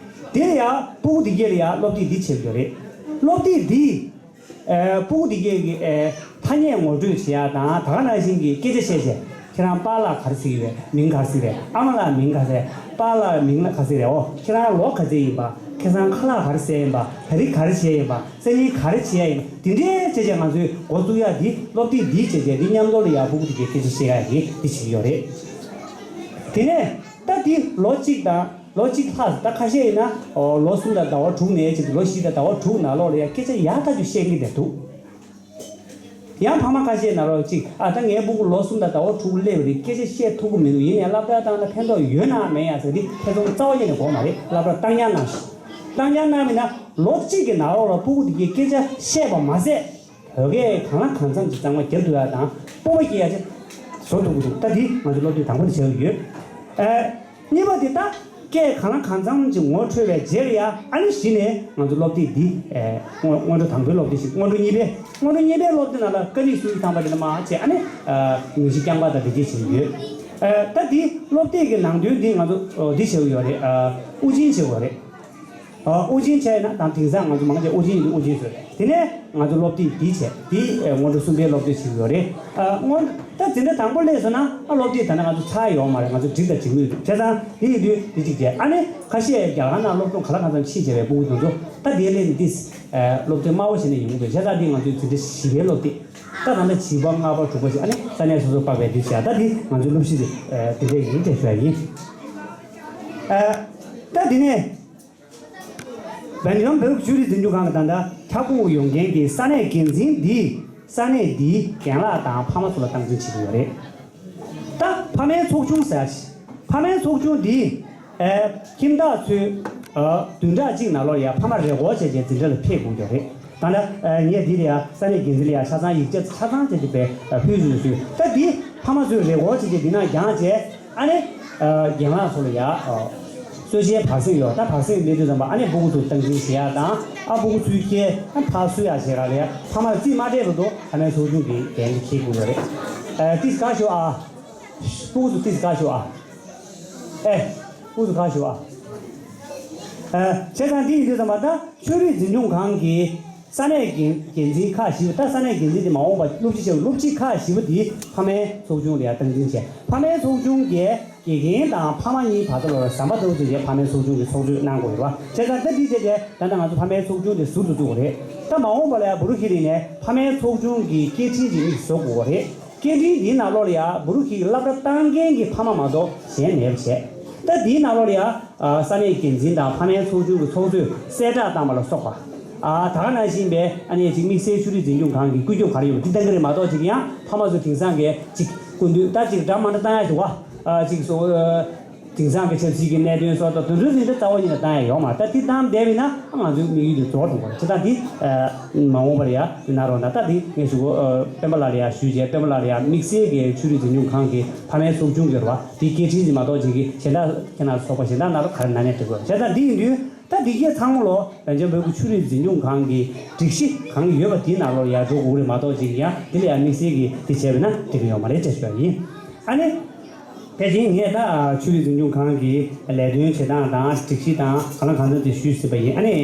དེ་ལ་ཡང་སྤུ་གུ་འདི་གས་ལ་ཡང་སློབ་དེབ་འདི་བྱེད་ཀྱི་ཡོད་རེད། སློབ་དེབ་འདི། ཨ། སྤུ་གུ་འདི་གས་ཀྱི་ཨ་ཐ་སྙད་ངོ་སྤྲོད་བྱེད་ཡག་དང་ད་ག་ནང་བཞིན་གྱི་སྐད་ཆ་བཤད་བྱས། ཁྱེད་རང་པཱ་ལགས་ག་རེ་ཟེར་གྱི་རེད། མིང་ག་རེ་ཟེར་རེད། ཨ་མ་ལགས་མིང་ག་རེ་ཟེར། པཱ་ལགས་མིང་ལ་ག་རེ་ཟེར་རེད། འོ་ཁྱེད་རང་ལོ་ག་ཚོད་ཡིན་པ། ཁ་སང་ཁ་ལག་ག་རེ་ཟས་ཡིན་པ། ད་རིང་ག་རེ་བྱས་ཡིན་པ། སང་ཉིན་ག་རེ་བྱེད་ཡག་ཡིན་པ། དེ་འདྲའི་བྱས་བྱས་ང་ཚོས་འགོ་བཙུགས་ཡག་འདི་སློབ་དེབ་འདི་བྱས་བྱས་འདི་མཉམ་དུ་ལ་ཡག་སྤུ་གུ་དེ་གས་སྐད་ཆ་བཤད་ཡག་གི་འདི་བྱེད་ཀྱི་ཡོད་རེད། དེ་ནས་ད་འདི་ལོ་གཅིག་དང་ལོ་གཅིག་ལྷག་ད་ཁ་ཤས་ཡིན་ན་ཨོ་ལོ་གསུམ་དང་ཟླ་བ་དྲུག་ནས་བྱས་ཏེ་ལོ་བཞི་དང་ཟླ་བ་དྲུག་ནང་ལོགས་ལ་ཡང་སྐད་ཆ་ཡག་ཐག་ཆོད་བཤད་ཀྱི་བསྡད་འདུག་ཡང་ཕ་མ་ཁ་ཤས་ནང་ལོགས་གཅིག་ཨ་ད་ངའི་སྤུ་གུ་ལོ་གསུམ་དང་ཟླ་བ་དྲུག་སླེབས་པ་རེད། སྐད་ཆ་བཤད་ཐུབ་ཀྱི་མི་འདུག་ཡིན་ནའི་སློབ་གྲྭ་བཏང་ན་ཕན་ཐོགས་ཡོད་ནའང་མེད་ཡང་ཟེར་འདི་ཐེ་ཚོམ་རྩ་བ་ཉིད་ནས་དགོས་མ་རེད། སློབ་གྲྭ་བཏང་ཉར་གནང་ཞིག་བཏང་ཉར་གནང་མིན་ན་ལོ་གཅིག་གི་ནང་ལོགས་ལ་སྤུ་གུ་དེ་གས་སྐད་ཆ་བཤད་པ་མ་ཟད། བོད་སྐད་གང་ལ་གང་འཚམ་གྱི་གཙང་མ་རྒྱབ་ཐུབ་ཡག་དང་སྤོབས་པ་སྐྱེ་ཡག་ཅིག་བཟོ་ཐུབ་ཀྱི་འདུག་ད་འདི་ང་ཚོ་སློབ་དེབ་དང་པོ་དེ་བྱེད་ཀྱི་ཡོད། ཨ། གཉིས་པ་དེ་ད་སྐད་གང་ལ་གང་འཚམ་གྱི་ངོ་འཕྲོད་པའི་རྗེས་ལ་ཡ་ཨ་ནི་གཞི་ནས་ང་ཚོ་སློབ་དེབ་འདི། ཨ། སྔོན་སྔོན་འགྲོ་དང་པོའི་སློབ་དེབ་ཞིག་སྔོན་འགྲོ་གཉིས་པའི་སྔོན་འགྲོ་གཉིས་པའི་སློབ་དེབ་ནང་ལ་ཀ་ལི་སུའི་ཐང་པ་དེ་ལ་མ་བྱས་ཨ་ནི། ཨ། མི་གཞི་རྐྱང་པ་དང་དེ་གས་བྱེད་ཀྱི་ཡོད། ཨ། ད་འདི་སློབ་དེབ་ཀྱི་ནང་དོན་འདི་ང་ཚོ་འདི་བྱེད་ཀྱི་ཡོད་རེད། ཨ། དབུ་ཅན་བྱེད་དགོས་རེད། ཨ། དབུ་ཅན་བྱས་ཡོད་ན་དང་དེང་སང་ང་ཚོ་མང་ཆེ་དབུ་ཅན་ཡིན་དུས་དབུ་ཅན་བཟོས་རེད། དེ་ནས་ང་ཚོ་སློབ་དེབ་འདི་བྱས་འདི་སྔོན་འགྲོ་གསུམ་པའི་སློབ་དེབ་བྱེད་ཀྱི་ཡོད་རེད། ཨ། སྔོན་ད་འཛིན་གྲྭ་དང་པོ་སླེབས་སོང་ན་ཨ་སློབ་དེབ་ད་ནི་ང་ཚོ་ཚར་ཡོད་མ་རེད། ང་ཚོ་འགྲིག་དང་འགྲིག་མུས་འདུག་བྱས་ཙང་འདི་ཡིན་དུས་འདི་གཅིག་བྱས་ཨ་ནི་ཁ་ཤས་རྒྱ་གར་ནང་སློབ་སྦྱོང་ག་ལ་གང་འཚམ་ཕྱིན་བྱས་པའི་སྤུ་གུ་དེ་ཚོ་ད་འདིའི་སླེབས་ནས་འདི་སློབ་ཚན་དམའ་བོ་བྱས་ནས་ཡོང་གི་འདུག་བྱས་ཙང་འདི་ང་ཚོའི་འཛིན་གྲྭ་བཞི་པའི་སློབ་དེབ་ད་ད་ལྟ་བཞི་པ་ལྔ་པ་དྲུག་པ་བྱས་ཨ་ནི་ས་གནས་སོ་སོ་དཔག་པའི་འདི་བྱས་ད་འདི་ང་ཚོའི་སློབ་གཞི་དེ་འདི་འདྲས་ཡིན་ཅེས་ཞུ་ཡ་ཡིན། ཨ། ད་འདི་ནས། བན་ཇོན་བོད་ཀྱི་ཆོས་རིག་འཛིན་སྐྱོང་ཁང་གི་ད་ལྟ་ཁྱབ་ཁོངས་ཡོང་མཁན་གྱི་ས་གནས་འགན་འཛིན་འདིས་ས་གནས་འདིའི་རྒན་ལགས་དང་ཕ་མ་ཚོ་ལ་སྟངས་འཛིན་བྱེད་ཀྱི་ཡོད་རེད། ད་ཕ་མའི་ཚོགས་ཆུང་ཟེར་ཡ་ཞིག་ཕ་མའི་ཚོགས་ཆུང་འདིས་ཨ་ཁྱིམ་བདག་ཚོས་ཨ་བདུན་ཕྲག་གཅིག་ནང་ལོགས་ལ་ཡ་ཕ་མ་རེས་སྐོར་བྱས་བྱས་འཛིན་གྲྭ་ལ་ཕེབས་དགོས་ཀྱི་ཡོད་རེད། ད་ལྟ་ཨ་ངས་འདི་ལ་ཡ་ས་གནས་འགན་འཛིན་ལ་ཡ་ཆ་ཚང་ཡིག་ཆ་ཆ་ཚང་བྱས་བྱས་པའི་ཨ་ཕུལ་ཞུས་ཞུས། ད་འདི་ཕ་མ་ཚོས་རེས་སྐོར་བྱས་བྱས་འདི་ནང་སྦྱངས་བྱས། ཨ་ནི། ཨ། རྒན་ལགས་ཚོ་ལ་ཡ། ཨ། གསོལ་ཇའི་བར་གསེང་ཡོད། ད་བར་གསེང་སླེབས་དུས་ཙམ་པ་ཨ་ནི་སྤུ་གུ་ཚོ་སྟངས་འཛིན་བྱེད་ཡ་དང་ཨ་སྤུ་གུ་ཚོའི་སྐད་ཨ་ཕར་གསོལ་ཡ་བྱེད་ག་ལ་ཡ་ཕ་མར་རྩིས་མ་སྤྲད་བར་དུ་ཕ་མའི་ཚོགས་ཆུང་གི་འགན་འཁྱེར་དགོས་ཡོད་རེད། ཨ། ཏིས་དགའ་ཤོག་ཨ། སྤུ་གུ་ཚོ་ཏིས་དགའ་ཤོག་ཨ། ཨེ། སྤུ་གུ་ཚོ་དགའ་ཤོག་ཨ། ཨ། བྱས་ཙང་འདི་ཡིན་དུས་ཙམ་པ་ད་ཆོས་རིག་འཛིན་སྐྱོང་ཁང་གི་ས་གནས་འགན་འགན་འཛིན་ཁག་བཞི་པ་ད་ས་གནས་འགན་འཛིན་དེ་མ་འོངས་པ་སློབ་སྤྱི་བྱས་སློབ་སྤྱི་ཁག་བཞི་པ་དེ་ཕ་མའི་ཚོགས་ཆུང་ལ་ཡ་སྟངས་འཛིན་བྱས། ཕ་མའི་ཚོགས་ཆུང་གིས་དགེ་རྒན་དང་ཕ་མ་གཉིས་བར་དུ་ལ་ཟམ་པ་ལྟ་བུ་བྱས་རྗེས་ཕ་མའི་ཚོགས་ཆུང་གི་ཚོགས་གཙོས་གནང་དགོས་ཡོད་པ། བྱས་ཙང་ད་འདི་བྱས་རྗེས་ད་ལྟ་ང་ཚོ་ཕ་མའི་ཚོགས་ཆུང་དེ་ཟུར་དུ་བཙུགས་པ་རེད། ད་མ་འོངས་པ་ལ་ཡ་བུ་རུ་ཁི་རི་ནས་ཕ་མའི་ཚོགས་ཆུང་གི་སྐད་འཕྲིན་ཅིག་དམིགས་བཟོ་དགོས་པ་རེད། སྐད་འཕྲིན་འདིའི་ནང་ལོགས་ལ་ཡ་བུ་རུ་ཁི་གི་སློབ་གྲྭ་བཏང་མཁན་གྱི་ཕ་མ་མ་གཏོགས་གཞན་མེད་པ་བྱས། ད་འདིའི་ནང་ལོགས་ལ་ཡ། ཨ། ས་གནས་འགན་འཛིན་དང་ཕ་མའི་ཚོགས་ཆུང་གི་ཚོགས་གཙོས་གསལ་བསྒྲགས་བཏང་བ་ལ་སོགས་པ། ཨ། ད་ག་ནང་བཞིན་པའི་ཨ་ནི་ཅིག་དམིགས་བསལ་ཆོས་རིག་འཛིན་སྐྱོང་ཁང་གི་བཀོད་ཁྱབ་ག་རེ་ཡོད་པ་འདི་བཏང་གི་རེད་མ་གཏོགས་ཅིག་ཡང་ཕ་མ་ཚོ་དེང་སང་གི་ཅིག་སྐུ་མདུན་ད་ཅིག་འདྲ་མ་འདྲ་བཏང་ཡ་ཞིག་བ། ཨ། ཅིག་སོ། ཨ། དེང་སང་གི་ཆབ་སྲིད་ཀྱི་གནད་དོན་སོགས་དང་དུད་འགྲོའི་འཛིན་གྲྭ་རྩ་བ་ཉིད་ནས་བཏང་ཡ་ཡོད་མ་རེད། ད་འདི་བཏང་བསྡད་པ་ཡིན་ན་ང་ཚོའི་དམིགས་ཡུལ་དེ་རྫོགས་འགྲོ་གི་རེད། བྱས་ཙང་འདི། ཨ། མ་འོངས་པར་ཡ་འདི་གནང་རོགས་གནང་། ད་འདི་ངས་ཞུ་གོ། ཨ། སྤེན་པ་ལགས་ལ་ཡ་ཞུས་རྗེས་སྤེན་པ་ལགས་ལ་ཡ་དམིགས་བསལ་གྱི་ཆོས་རིག་འཛིན་སྐྱོང་ཁང་གི་ཕ་མའི་ཚོགས་ཆུང་གི་རེད་བ། དེ་སྐད་འཕྲིན་ཅིག་མ་གཏོགས་ཅིག་གི་གཞན་དག་ཁྱེད་རང་ཚོ་ཚོགས་པ་གཞན་དག་ནང་ལ་ག་རེ་གནང་ནས་འགྲིག་གོ། བྱས་ཙང་འདི་ཡིན་དུས་ད་འདི་གས་ཚང་མ་ལོ་བན་ཆེན་བོད་ཀྱི་ཆོས་རིག་འཛིན་སྐྱོང་ཁང་གི་སྒྲིག་གཞི་གང་ཡོད་པ་དེའི་ནང་ལོགས་ལ་ཡར་འགྲོ་དགོས་རེད་མ་གཏོགས་ཅིག་གི་ཡང་འདི་ལ་ཡང་དམིགས་བསལ་གྱི་འདི་བྱས་པ་ན་འགྲིག་གི་ཡོད་མ་རེད་ཅེས་ཞུ་བ་ཡིན། ཨ་ནི། དེ་བཞིན་ངས་ད་ཆོས་རིག་འཛིན་སྐྱོང་ཁང་གི་ལས་དོན་བྱེད་སྟངས་དང་སྒྲིག་གཞི་དང་གང་ལ་གང་འཚམ་དེ་ཞུས་ཟིན་པ་ཡིན། ཨ་ནི།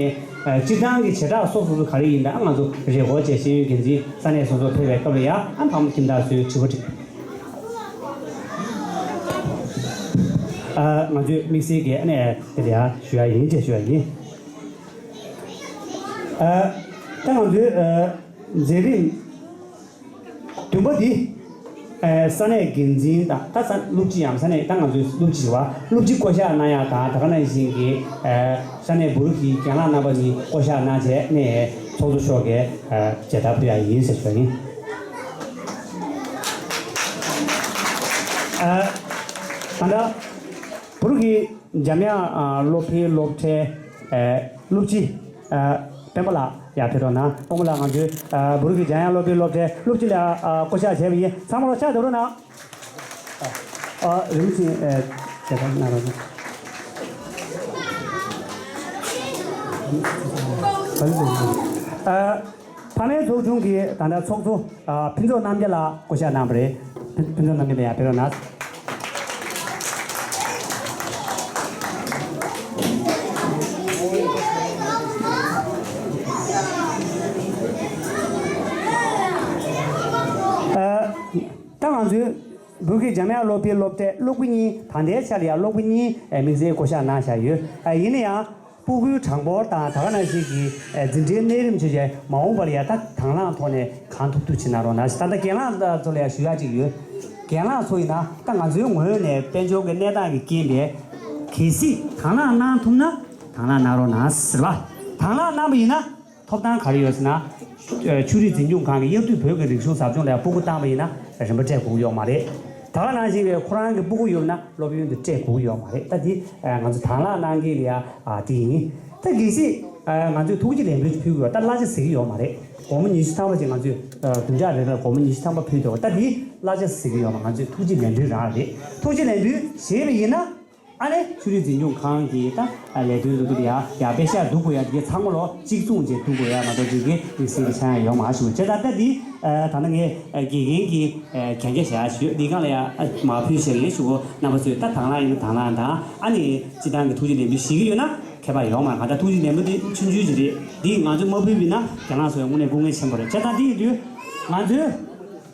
སྤྱིར་བཏང་གི་བྱེ་བྲག་སོ་སོ་སོ་ག་རེ་ཡིན་ད་ང་ཚོ་རེས་སྐོར་བྱས་ཤེས་ཡོན་འགན་འཛིན་ས་གནས་སོ་སོ་ཕེབས་པའི་སྐབས་ལ་ཡང་ཨ་ཕ་མ་ཁྱིམ་བདག་ཚོའི་དྲི་བ་དྲིས། ཨ། ང་ཚོས་དམིགས་བསལ་གྱི་ཨ་ནི་དེ་ལ་ཡང་ཞུ་ཡ་ཡིན་ཅེས་ཞུ་ཡ་ཡིན། ཨ། ད་ང་ཚོའི་ཨ་མཛད་རིམ་བདུན་པ་འདི། ཨ། ས་གནས་འགན་འཛིན་དང་ད་ས་སློབ་སྤྱི་ཡང་ས་གནས་ད་ང་ཚོའི་སློབ་སྤྱི་ཟེར་བ་སློབ་སྤྱི་བསྐོ་གཞག་གནང་ཡ་དང་ད་ག་ནང་བཞིན་གྱི་ཨ་ས་གནས་བོད་རིགས་ཀྱི་རྒན་ལགས་རྣམ་པ་གཉིས་བསྐོ་གཞག་གནང་བྱས་ནས་ཚོགས་གཙོ་མཆོག་གིས་ཨ་མཇལ་དར་ཕུལ་ཡ་ཡིན་ཟེར་ཞུ་བ་ཡིན། ཨ། ད་ལྟ་བོད་རིགས་ཀྱི་འཇམ་དབྱངས་ཨ་སློབ་གྲྭའི་སློབ་གྲྭའི་ཨ་སློབ་སྤྱི་ཨ་སྤེན་པ་ལགས་ཡར་ཕེབས་རོགས་གནང་། སྤེན་པ་ལགས་ང་ཚོའི་ཨ་བོད་རིགས་ཀྱི་འཇམ་དབྱངས་སློབ་གྲྭའི་སློབ་གྲྭའི་སློབ་སྤྱི་ལ་ཨ་བསྐོ་གཞག་བྱས་པ་ཡིན། ཚང་མ་ལ་ཕྱག་བརྡབ་རོགས་གནང་། ཨ། རིན་པོ་ཆེ་ཨ་དེ་ལྟར་གནང་རོགས་གནང་། ཨ། ཕ་མའི་ཚོགས་ཆུང་གིས་ད་ལྟ་ཚོགས་གཙོ་ཨ་ཕུན་ཚོགས་རྣམ་རྒྱལ་ལགས་བསྐོ་བཞག་གནང་བ་རེད། ཕུན་ཕུན་ཚོགས་རྣམ་རྒྱལ་ལགས་ཡར་ཕེབས་རོགས་གནང་། ཨ། ད་ང་ཚོའི་བོད་ཀྱི་འཇམ་དབྱངས་སློབ་ཕྲུག་སློབ་གྲྭའི་སློབ་དགེ་གཉིས། ད་ལྟའི་ཆ་ལ་ཡང་སློབ་དགེ་གཉིས་དམིགས་བསལ་བསྐོ་བཞག་གནང་བཞག་ཡོད། ཡིན་ན་ཡང་སྤུ་གུའི་གྲངས་འབོར་དང་ད་ག་ནང་བཞིན་གྱི་འཛིན་གྲྭའི་གནས་རིམ་བྱས་རྗེས་མ་འོངས་པར་ཡང་ད་དང་བླངས་ཐོག་ནས་གང་ཐུབ་ཐུབ་བྱེད་གནང་རོགས་གནང་། ད་ལྟ་རྒན་ལགས་ཚོ་ལ་ཡང་ཞུ་ཡག་ཅིག་ཡོད། རྒན་ལགས་ཚོ་ཡིན་ན་ད་ང་ཚོའི་ངོས་ནས་དཔལ་འབྱོར་གྱི་གནས་སྟངས་ཀྱི་རྐྱེན་པས་གལ་སྲིད་དང་བླངས་གནང་ཐུབ་ན་དང་བླངས་གནང་རོགས་གནང་ཟེར་བ། དང་བླངས་གནང་བ་ཡིན་ན། ཐོབ་ཐང་ག་རེ་ཡོད་ཟེར་ན། ཆོས་རིག་འཛིན་སྐྱོང་ཁང་གི་དབྱར་དུས་བོད་ཀྱི་རིག་གཞུང་ཟབ་སྦྱོང་ལ་སྤུ་གུ་བཏང་བ་ཡིན་ན་རིན་པ་སྤྲད་དགོས་ཀྱི་ཡོད་མ་རེད། ད་ག་ནང་བཞིན་པའི་ཁོ་རང་གི་སྤུ་གུ་ཡོད་ན་སློབ་ཡོན་དེ་སྤྲད་དགོས་ཀྱི་ཡོད་མ་རེད། ད་འདི་ང་ཚོ་དང་བླངས་གནང་མཁན་ལ་ཡ་དེ་ཡིན། ད་གལ་སྲིད་ང་ཚོས་ཐུགས་རྗེ་ལན་འབུལ་ཕུལ་དགོས་ཡོད། ད་གླ་ཆ་ཟེར་གྱི་ཡོད་མ་རེད། སྒོར་མོ་ཉི་ཤུ་ཐམ་པ་ཅིག་ང་ཚོས་བདུན་ཕྲག་རེ་རེར་སྒོར་མོ་ཉི་ཤུ་ཐམ་པ་ཕུལ་འདུག་ད་འདི་གླ་ཆ་ཟེར་གྱི་ཡོད་མ། ང་ཚོས་ཐུགས་རྗེ་ལན་འབུལ་རང་རེད། ཐུགས་རྗེ་ལན་འབུལ་བྱས་པ་ཡིན་ན། ཨ་ནི་ཆོས་རིག་འཛིན་སྐྱོང་ཁང་གི་ད་ལས་དོན་དུ་དུ་ཡ་ཡ་པེ་ཤ་འདུག་དགོས་ཡ་དེ་ཚང་མ་ལོ་གཅིག་མཚུངས་བྱས་འདུག་དགོས་ཡ་མ་གཏོགས་ཅིག་གི་དམིགས་བསལ་གྱི་ཆ་ཡང་ཡོད་མ་བྱུང་། བྱས་ཙང་ད་འདི་ད་ནི་ངས་དགེ་རྒན་གྱི་གན་རྒྱ་བཞག་ཞུས་འདི་སྒང་ལ་ཡ་མ་ཕུལ་ཞེས་ལས་ཞུ་གོ། རྣམ་པ་ཚོས་ད་དང་བླངས་ཡིན་ན་དང་བླངས་དང་། ཨ་ནི་སྤྱི་བཏང་གི་ཐུགས་རྗེ་ལན་འབུལ་ཞུ་གི་ཡོད་ན་ཁྱད་པར་ཡོད་མ་རེད། ང་ད་ཐུགས་རྗེ་ལན་འབུལ་འདི་ཆུང་ཆུང་ཅིག་རེད། འདི་ང་ཚོས་མ་ཕུལ་བ་ཡིན་ན་རྒན་ལགས་ཚོས་དངོས་གནས་སྐུ་ངལ་ཆེན་པོ་རེད། བྱས་ཙང་འདི་ཡིན་དུས་ང་ཚོས།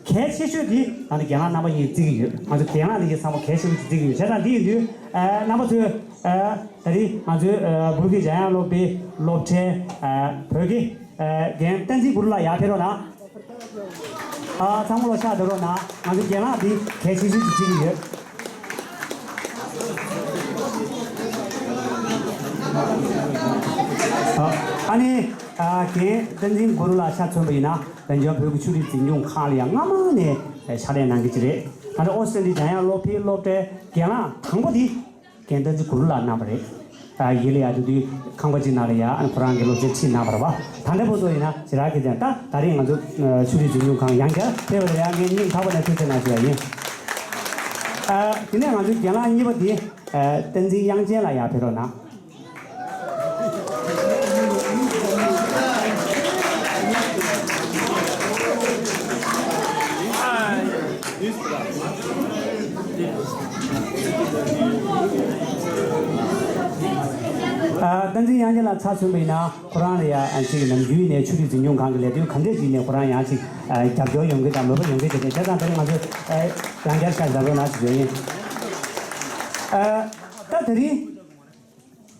གལ་ཆེ་ཤོས་དེ་ད་ནི་རྒན་ལགས་རྣམ་པ་གཉིས་བརྩི་གི་ཡོད། ང་ཚོ་རྒན་ལགས་འདི་གའི་ཚང་མ་གལ་ཆེ་ཤོས་ཅིག་བརྩི་གི་ཡོད། བྱས་ཙང་འདི་ཡིན་དུས་ཨ་རྣམ་པ་ཚོས་ཨ་ད་རིང་ང་ཚོའི་ཨ་བོད་ཀྱི་འཇམ་དབྱངས་སློབ་གྲྭའི་སློབ་གྲྭའི་ཨ་བོད་ཀྱི་ཨ་རྒན་བསྟན་འཛིན་གུ་རུ་ལགས་ཡར་ཕེབས་རོགས་གནང་། ཨ་ཚང་མ་ལོ་ཕྱག་བརྡབ་རོགས་གནང་། ང་ཚོ་རྒན་ལགས་འདི་གལ་ཆེ་ཤོས་ཅིག་བརྩི་གི་ཡོད། ཨ་ཨ་ནི་ཨ་རྒན་བསྟན་འཛིན་གུ་རུ་ལགས་ཆ་མཚོན་པ་ཡིན་ན། བོད་ལྗོངས་བོད་ཀྱི་ཆོས་རིག་འཛིན་སྐྱོང་ཁང་ལ་ཡང་སྔ་མ་ནས་ཕྱག་ལས་གནང་གི་ཅིག་རེད། ད་ལྟ་ཨོ་སི་ཀྲི་ལི་འཇམ་དབྱངས་སློབ་ཕྲུག་སློབ་གྲྭའི་རྒན་ལགས་དང་པོ་དེ་རྒན་བསྟན་འཛིན་གུ་རུ་ལགས་གནང་བ་རེད། ཡིན་ལ་ཡ་དེ་དུས་ཁང་པ་གཅིག་ནང་ལ་ཡ་ཁོ་རང་གི་སློབ་ཚན་ཁྲིད་གནང་བ་རེད་པ། ད་ལྟ་བར་དུ་ཡིན་ན་ཞེ་དྲག་གི་ཅན་ད་ད་རེས་ང་ཚོ་ཆོས་རིག་འཛིན་སྐྱོང་ཁང་ཡང་བསྐྱར་ཕེབས་པ་ལ་ཡ་ངས་སྙིང་ཐག་པ་ནས་ཐུགས་རྗེ་གནང་ཞུ་ཡ་ཡིན། དེ་ནས་ང་ཚོའི་རྒན་ལགས་གཉིས་པ་དེ་བསྟན་འཛིན་དབྱངས་ཅན་ལགས་ཡར་ཕེབས་རོགས་གནང་། བསྟན་འཛིན་དབྱངས་ཅན་ལགས་ཆ་མཚོན་པ་ཡིན་ན་ཁོ་རང་ལ་ཡ་ཅིག་ནམ་རྒྱུན་ནས་ཆོས་རིག་འཛིན་སྐྱོང་ཁང་གི་ལས་དོན་ག་འདྲས་ཅིག་ནས་ཁོ་རང་ཡང་ཅིག་རྒྱབ་སྐྱོར་ཡོང་གི་དང་མོས་པ་ཡོང་གི་དེ་དེ་དེ་དང་དེ་རིང་ང་ཚོ་ཡང་བསྐྱར་ཤ་ཟ་རོགས་གནང་ཞུ་ཡིན། ད་དེ་རིང་།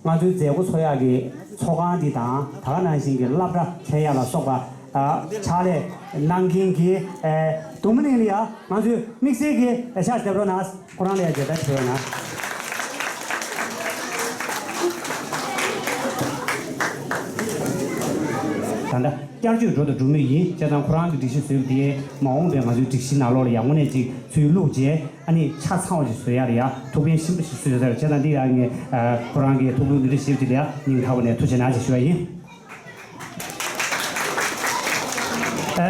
ང་ཚོའི་མཛད་སྒོ་འཚོགས་ཡག་གི་ཚོགས་ཁང་འདི་དང་ད་ག་ནང་བཞིན་གྱི་སློབ་གྲྭ་འཚོགས་ཡག་ལ་སོགས་པ་ཕྱག་ལས་གནང་མཁན་གྱི་ཨ་དུ་མ་ནིང་ལ་ཡ་ང་ཚོས་དམིགས་བསལ་གྱི་ཕྱག་བརྡབ་རོགས་གནང་། ཁོ་རང་ལ་ཡ་མཇལ་དར་ཕུལ་རོགས་གནང་། ད་ལྟ་བསྐྱར་བཅོས་འགྲོ་དང་འགྲོ་མུས་ཡིན། བྱས་ཙང་ཁོ་རང་གི་སྒྲིག་གཞི་བཟོས་པ་དེ་མ་འོངས་པའི་ང་ཚོའི་སྒྲིག་གཞི་ནང་ལོགས་ལ་ཡ་དངོས་གནས་ཅིག་ཚུར་བླུགས་རྗེས། ཨ་ནི་ཆ་ཚང་བ་ཞིག་བཟོ་ཡ་ལ་ཡ་ཐུགས་ཕན་ཞིབ་པོ་ཞིག་གསོས་ཡོད་ཟེར། བྱས་ཙང་འདི་ཡ་ངས་ཨ་ཁོ་རང་གི་ཐུགས་ཁུར་འདི་འདྲ་བཞེས་པ་དེ་ལ་ཡ་སྙིང་ཐག་པ་ནས་ཐུགས་རྗེ་གནང་ཞེས་ཞུ་བ་ཡིན། ཨ་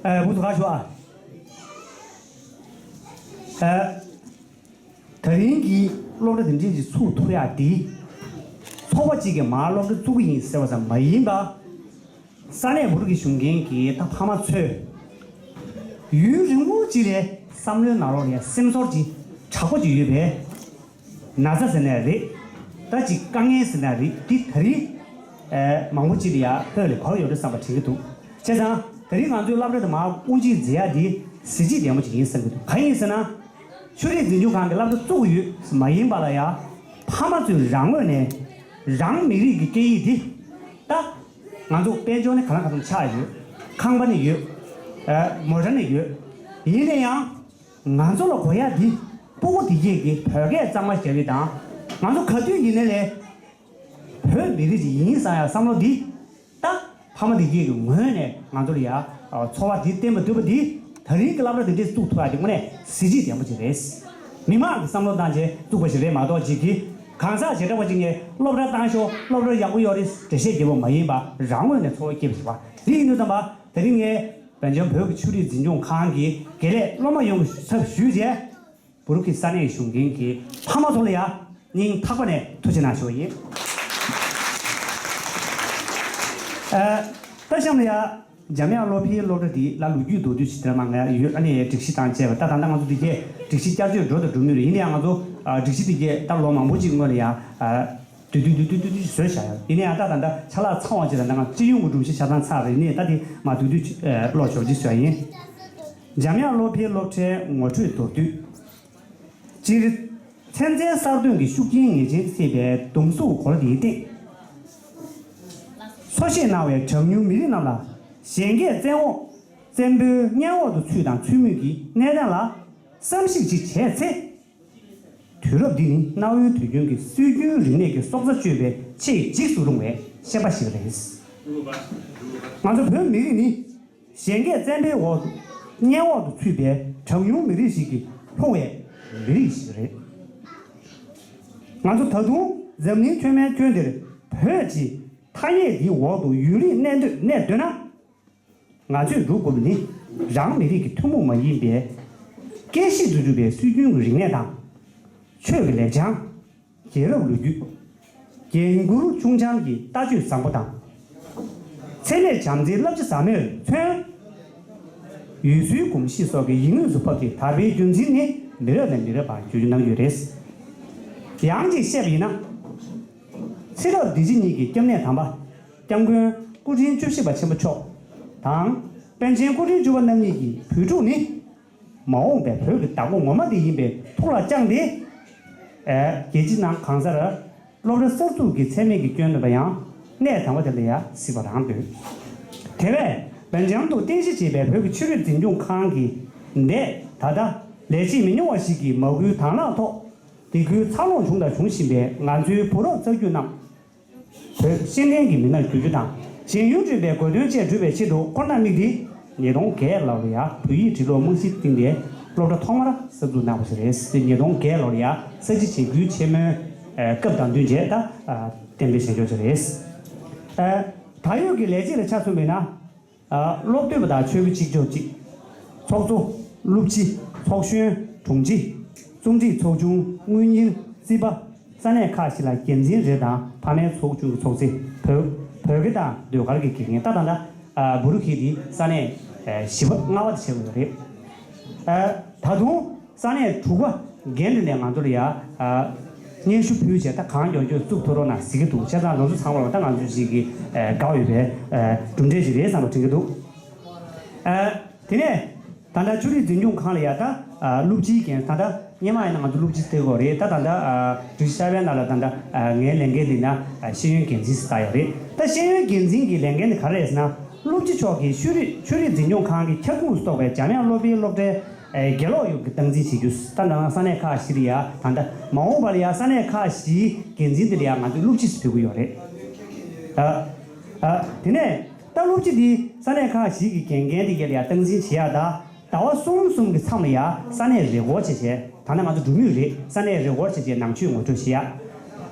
ཨ་འུ་ཚོ་ག་ཞུ་ཨ། ཨ་ད་རིང་གི་སློབ་གྲྭ་འདི་འདྲས་ཀྱི་ཚུགས་ཐུབ་ཡ་འདི་ཚོགས་པ་གཅིག་གིས་མར་སློབ་གྲྭ་བཙུགས་ཀྱི་ཡིན་ཟེར་བ་ཙམ་མ་ཡིན་པ། ས་གནས་བོད་ཀྱི་བཞུགས་མཁན་གྱི་ད་ཕ་མ་ཚོས་ཡུན་རིང་པོ་ཅིག་ལས་བསམ་བློའི་ནང་ལོགས་ལ་སེམས་ཚོར་ཅིག་དྲག་པོ་ཅིག་ཡོད་པས། ན་ཚ་ཟེར་ན་རེད། ད་ཅིག་དཀའ་ངལ་ཟེར་ན་རེད། འདི་ད་རིང་ཨེ་མང་པོ་ཅིག་ལ་ཡ་ལྷོད་ལ་གོ་ཡོད་རེད་བསམ་པ་དྲན་གྱི་འདུག་བྱས་ཙང་ད་རིང་ང་ཚོའི་སློབ་གྲྭ་དུ་མར་དབུ་འབྱེད་མཛད་ཡ་འདི་གཟི་བརྗིད་ལྡན་པོ་ཅིག་ཡིན་བསམ་གྱི་འདུག་གང་ཡིན་ཟེར་ན། ཆོས་རིག་འཛིན་སྐྱོང་ཁང་གི་སློབ་གྲྭ་བཙུགས་ཡོད་མ་ཡིན་པ་ལ་ཡ། ཕ་མ་ཚོས་རང་ངོས་ནས་རང་མི་རིགས་ཀྱི་སྐད་ཡིག་འདི་ད་ང་ཚོ་དཔལ་འབྱོར་ནི་གང་ལ་གང་འཚམ་ཆགས་ཡོད། ཁང་པ་ནི་ཡོད། ཨ་མོ་ཊ་ནི་ཡོད། ཡིན་ན་ཡང་ང་ཚོ་ལ་དགོས་ཡ་འདི་སྤུ་གུ་དེ་གས་ཀྱི་བོད་སྐད་གཙང་མ་ཤེས་ཡ་དང་། ང་ཚོ་ག་དུས་ཡིན་ན་ལས་བོད་མི་རིགས་ཅིག་ཡིན་བསམ་ཡ་བསམ་བློ་འདི། ད་ཕ་མ་དེ་གའི་ངོས་ནས་ང་ཚོ་ལ་ཡ་ཚོར་བ་འདི་བསྟན་པ་འདུག་པ་འདི་ད་རིང་གི་སློབ་གྲྭ་འདི་འདྲས་བཙུགས་ཐུབ་ཡ་དེ་དངོས་གནས་གཟི་བརྗིད་ལྡན་པོ་ཅིག་རེད། མི་མང་གི་བསམ་བློ་བཏང་བྱས་བཙུགས་པ་ཞིག་རེད་མ་གཏོགས་ཅིག་གིས་གང་ཟག་བྱེ་བྲག་པ་ཅིག་ངས་སློབ་གྲྭ་བཏང་ཤོག་སློབ་གྲྭ་ཡག་པོ་ཡོད་རེད་འགྲེལ་བཤད་རྒྱག་པ་མ་ཡིན་པ་རང་ངོས་ནས་ཚོར་བ་སྐྱེས་པ་ཞིག་པ་དེ་ཡིན་དུས་ཙམ་པ་ད་རིང་ངས་བོད་ལྗོངས་བོད་ཀྱི་ཆོས་རིག་འཛིན་སྐྱོང་ཁང་གི་དགེ་ལས་སློབ་མ་ཡོངས་ཀྱི་ཚབ་ཞུས་བྱས། བོད་ཀྱི་ས་གནས་གཞུང་འགན་གྱི་ཕ་མ་ཚོ་ལ་ཡང་སྙིང་ཐག་པ་ནས་ཐུགས་རྗེ་གནང་ཞུ་བ་ཡིན། ཨ། ད་གཤམ་ལ་ཡ། འཇམ་དབྱངས་བློ་འཕེལ་སློབ་གྲྭ་འདི་ལ་ལོ་རྒྱུས་མདོར་བསྡུས་ཤིག་དེ་འདྲ་མང་ང་ཡོད། ཨ་ནི་སྒྲིག་གཞི་དང་བཅས་པ། ད་ད་ལྟ་ང་ཚོ་འདི་གས་སྒྲིག་གཞི་བསྐྱར་བཅོས་འགྲོ་དང་འགྲོ་མུས་རེད། ཡིན་ན་ཡང་ང་ཚོ་ཨ་སྒྲིག་གཞི་འདི་གས་ད་ལོ་མང་པོ་ཅིག་སྔོན་ལ་ཡ་ཨ་བསྡུས་བསྡུས་བསྡུས་བསྡུས་བསྡུས་བཟོས་བཞག་ཡོད། ཡིན་ན་ཡང་ད་ད་ལྟ་ཆ་ལག་ཚང་བ་ཅིག་ད་ལྟ་ང་སྤྱི་ཡོངས་ཀྱི་སྒྲོམ་གཞི་ཆ་ཚང་ཚར་རེད། ཡིན་ནའི་ད་དེ་མ་བསྡུས་བསྡུས་ཨ་ཀློག་ཞོག་ཅིག་བཟོས་ཡིན། འཇམ་དབྱངས་བློ་འཕེལ་སློབ་གྲྭའི་ངོ་སྤྲོད་མདོར་བསྡུས། སྤྱིར། ཚན་རྩལ་གསར་གཏོད་ཀྱི་ཤུགས་རྐྱེན་ངེས་ཅན་སྲིད་པའི་གདུང་སུག་གོ་ལ་འདིའི་སྟེང་། འཚོ་གཞེས་གནང་བའི་གྲངས་ཉུང་མི་རིགས་རྣམས་ལ་གཞལ་འགྱེད་བཙན་འོག་བཙན་པོའི་སྔས་འོག་ཏུ་ཚུད་དང་ཚུད་མུས་ཀྱི་གནས་སྟངས་ལ་བསམ་གཞིག་ཅིག་བྱས་ཚེ། དུས་རབས་འདི་ནི་གནའ་བོའི་དུས་རྒྱུན་གྱི་སྲོལ་རྒྱུན་རིག་གནས་ཀྱི་སྲོག་རྩ་གཅོད་པའི་ཆེས་འཇིགས་སུ་རུང་བའི་ཤན་པ་ཞིག་རེད། ང་ཚོ་བོད་མི་རིགས་ནི། གཞལ་འགྱེད་བཙན་པོའི་འོག་ཏུ་སྔས་འོག་ཏུ་ཚུད་པའི་གྲངས་ཉུང་མི་རིགས་ཤིག་གི་ལྷུང་བའི་མི་རིགས་ཤིག་རེད། ང་ཚོ་ད་དུང་འཛམ་གླིང་ཁྱོན་མའི་ཁྱོན་འདིར་བོད་ཀྱི་ཐ་སྙད་འདིའི་འོག་ཏུ་ཡུན་རིང་གནས་འདོད་གནས་འདོད་ན། ང་ཚོས་སྒྲུབ་དགོས་པ་ནི་རང་མི་རིགས་ཀྱི་ཐུན་མོང་མ་ཡིན་པའི་སྐད་གཤིས་སུ་གྱུར་པའི་སྲོལ་རྒྱུན་གྱི་རིག་གནས་དང་། ཆོས་ཀྱི་ལེགས་བྱང་། རྒྱལ་རབས་ལོ་རྒྱུས། རྒྱན་གུར་ཆུང་འཆམ་གྱི་ལྟ་སྤྱོད་བཟང་པོ་དང་། འཚེ་མེད་བྱམས་བརྩེའི་བསླབ་བྱ་ཟབ་མོས་མཚོན། ཡུལ་སྲོལ་གོམས་གཤིས་སོགས་ཀྱི་ཡིག་ངོས་སུ་ཕབ་སྟེ་དར་བའི་རྒྱུ་མཚན་ནི་མི་རབས་ནས་མི་རབས་བར་བརྒྱུད་སྐྱོད་གནང་ཡོད་རེད། ཡང་ཅིག་བཤད་པ་ཡིན་ན། ཚེ་རབས་འདི་ཕྱི་གཉིས་ཀྱི་སྐྱབས་གནས་དམ་པ། སྐྱབས་མགོན་སྐུ་ཕྲེང་བཅུ་བཞི་པ་ཆེན་པོ་མཆོག་དང་། པཎ་ཆེན་སྐུ་ཕྲེང་བཅུ་པ་རྣམ་གཉིས་ཀྱི་བུ་ཕྲུག་ནི། མ་འོངས་པའི་བོད་ཀྱི་བདག་པོ་ངོ་མ་དེ་ཡིན་པའི་ཐུགས་ལ་བཅངས་ཏེ། ཨེ། རྒྱལ་སྤྱིའི་ནང་གང་སར་སློབ་གྲྭ་གསར་འཛུགས་ཀྱི་མཚན་སྨད་ཀྱི་སྐྱོན་མེད་པ་ཡང་གནས་དང་པོ་དེ་ལ་ཡང་གཟིགས་པ་རང་འདོད། དེ་བས་པན་ཅང་དུ་རྟེན་གཞི་བྱས་པའི་བོད་ཀྱི་ཆོས་རིག་འཛིན་སྐྱོང་ཁང་གི་འདས་ད་ལྟ་ལས་བྱེད་མི་ཉུང་བ་ཞིག་གིས་མ་སྐུལ་དང་བླངས་ཐོག་དེ་ཁུལ་འཚར་ལོངས་བྱུང་དང་འབྱུང་བཞིན་པའི་ང་ཚོའི་བུ་རབས་གསར་འགྱུར་རྣམས། བོད་ཤེས་ལྡན་གྱི་མི་སྣར་བསྒྱུར་རྒྱུ་དང་། ཤེས་ཡོན་སྤྲོད་པའི་དགོས་དོན་བཅས་སྒྲུབ་པའི་ཆེད་དུ་ཁོ་ནར་དམིགས་ཏེ། ཉིས་སྟོང་བརྒྱད་ལོར་ཡང་བོད་ཡིག་འབྲི་ཀློག་རྨང་གཞི་བཏིང་སྟེ་སློབ་གྲྭ་ཐོག་མར་གསར་འཛུགས་གནང་བ་ཞིག་རེད། ཉིས་སྟོང་བརྒྱད་ལོར་ཡང་གསར་བརྗེ་བྱེད་འགུལ་ཆེན་མོའི་སྐབས་དང་བསྟུན་བྱས་ད་གཏན་འབེབས་བྱས་ཆོག་ཅིག་རེད། ད་ཡོད་ཀྱི་ལས་བྱེད་ལ་ཆ་མཚོན་པ་ཡིན་ན། སློབ་སྟོན་པ་དང་ཆོས་གོས་གཅིག་ལྕོགས་གཅིག་ཚོགས་གཙོ། སློབ་སྤྱི། ཚོགས་གཞོན། དྲུང་ཆེ། རྩོམ་སྒྲིག་ཚོགས་ཆུང་། དངུལ་གཉེར། རྩིས་པ། ས་གནས་ཁག་ཞིག་ལ་འགན་འཛིན་རེ་དང་ཕ་མའི་ཚོགས་ཆུང་གི་ཚོགས་གཙོ། བོད་བོད་དགེ་དང་ཟློས་གར་གྱི་དགེ་རྒན། ད་ད་ལྟ་བུ་རུ་ཁི་དེ་ས་གནས་བཞི་པ་ལྔ་པ་དེ་བྱེད་དགོས་ཡོད་རེད། ད་དུང་ས་གནས་དྲུག་པ་འགན་འདི་ནས་ང་ཚོ་ལ་ཡ། སྙན་ཞུ་ཕུལ་བྱས་ད་གང་མགྱོགས་མགྱོགས་བཙུགས་ཐུབ་རོགས་གནང་ཟེར་གྱི་འདུག་བྱས་ཙང་ང་ཚོ་ཚང་མ་ལ་ད་ང་ཚོ་ཞིག་གི་དགའ་ཡོད་པའི་གྲུབ་འབྲས་ཅིག་རེད་བསམ་པ་དྲན་གྱི་འདུག་དེ་ནས་ད་ལྟ་ཆོས་རིག་འཛིན་སྐྱོང་ཁང་ལ་ཡ་ད་སློབ་སྤྱིའི་འགན། ད་ལྟ་སྔོན་མ་ཡིན་ན་ང་ཚོ་སློབ་སྤྱི་ཟེར་གྱི་ཡོད་རེད། ད་ད་ལྟ་སྒྲིག་གཞི་གསར་པའི་ནང་ལ་ད་ལྟ་ངའི་ལས་འགན་འདི་ན་ཤེས་ཡོན་འགན་འཛིན་ཟེར་ཡོད་རེད། ད་ཤེས་ཡོན་འགན་འཛིན་གྱི་ལས་འགན་དེ་ག་རེ་རེད་ཟེར་ན། སློབ་སྤྱི་མཆོག་གིས་ཆོས་རིག་ཆོས་རིག་འཛིན་སྐྱོང་ཁང་གི་ཁྱབ་ཁོངས་སུ་གཏོགས་པའི་འཇམ་དབྱངས་སློབ་གྲྭའི་སློབ་གྲྭའི་དགེ་སློབ་ཡོངས་ཀྱི་སྟངས་འཛིན་བྱེད་རྒྱུ། ད་ནང་ས་གནས་ཁག་བཞི་ལ་ཡ་ད་ལྟ་མ་འོངས་པ་ལ་ཡ་ས་གནས་ཁག་བཞིའི་འགན་འཛིན་དེ་ལ་ཡ་ང་ཚོས་སློབ་སྤྱི་ཟེར་འབོད་ཀྱི་ཡོད་རེད། ཨ། ཨ། དེ་ནས་ད་སློབ་སྤྱི་འདི་ས་གནས་ཁག་བཞི་གི་འགན་འགན་དེ་ག་ལ་ཡ་སྟངས་འཛིན་བྱེད་ཡ་ད། ཟླ་བ་གསུམ་གསུམ་གྱི་མཚམས་ལ་ཡ་ས་གནས་རེས་སྐོར་བྱས་བྱས། ད་ནི་ང་ཚོ་འགྲོ་མུས་རེད། ས་གནས་རེས་སྐོར་བྱས་བྱས་ནང་ཆོས་ངོ་སྤྲོད་བྱེད་ཡ།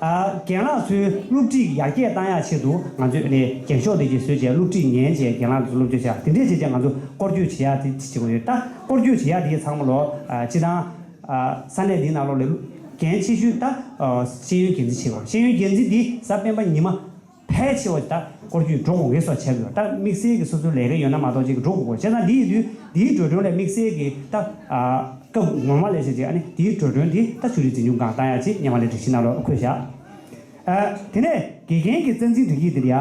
ཨ། རྒན་ལགས་ཚོའི་སློབ་ཁྲིད་ཡར་རྒྱས་བཏང་ཡ་ཆེད་དུ་ང་ཚོས་ནི་རྒན་ཤོག་འདི་གཅིག་བཟོས་བྱས་སློབ་ཁྲིད་ཉན་བྱས་རྒན་ལགས་ཚོ་སློབ་སྦྱོང་བྱེད་ཡ་དེ་འདྲས་བྱས་བྱས་ང་ཚོ་སྐོར་སྐྱོད་བྱེད་ཡ་དེ་བྱེད་དགོས་ཡོད། ད་སྐོར་སྐྱོད་བྱེད་ཡ་དེ་ཚང་མ་ལོ། ཨ། སྤྱི་བཏང་། ཨ། ས་གནས་འདིའི་ནང་ལོགས་ལ་རྒན་ཆེ་ཤོས་ད། ཨ། ཤེས་ཡོན་འགན་འཛིན་བྱེད་དགོས། ཤེས་ཡོན་འགན་འཛིན་འདི་གཟའ་སྤེན་པ་ཉི་མ། ཕལ་ཆེ་བ་ད་སྐོར་སྐྱོད་འགྲོ་དགོས་ངེས་སོགས་བྱས་ཡོད། ད་དམིགས་བསལ་གྱི་སོ་སོའི་ལས་ཀ་ཡོད་ན་མ་གཏོགས་ཅིག་འགྲོ་དགོས་གོ། བྱས་ཙང་འདི་ཡི་དུས་འདིའི་འགྲོ་གྲོན་ལས་དམིགས་བསལ་གྱི་ད་ཨ་སྐབས་ངོ་མ་ལས་བྱས་ཅིག་ཨ་ནི་འདིའི་འགྲོ་གྲོན་འདི་ད་ཆོས་རིག་འཛིན་སྐྱོང་ཁང་བཏང་ཡ་ཅིག་སྔོན་མ་ལས་སྒྲིག་གཞི་ནང་ལ་འཁོད་བཞག་ཨ་དེ་ནས་དགེ་རྒན་གྱི་རྩ་འཛིན་སྒྲིག་ཡིག་འདི་ལ་ཡ།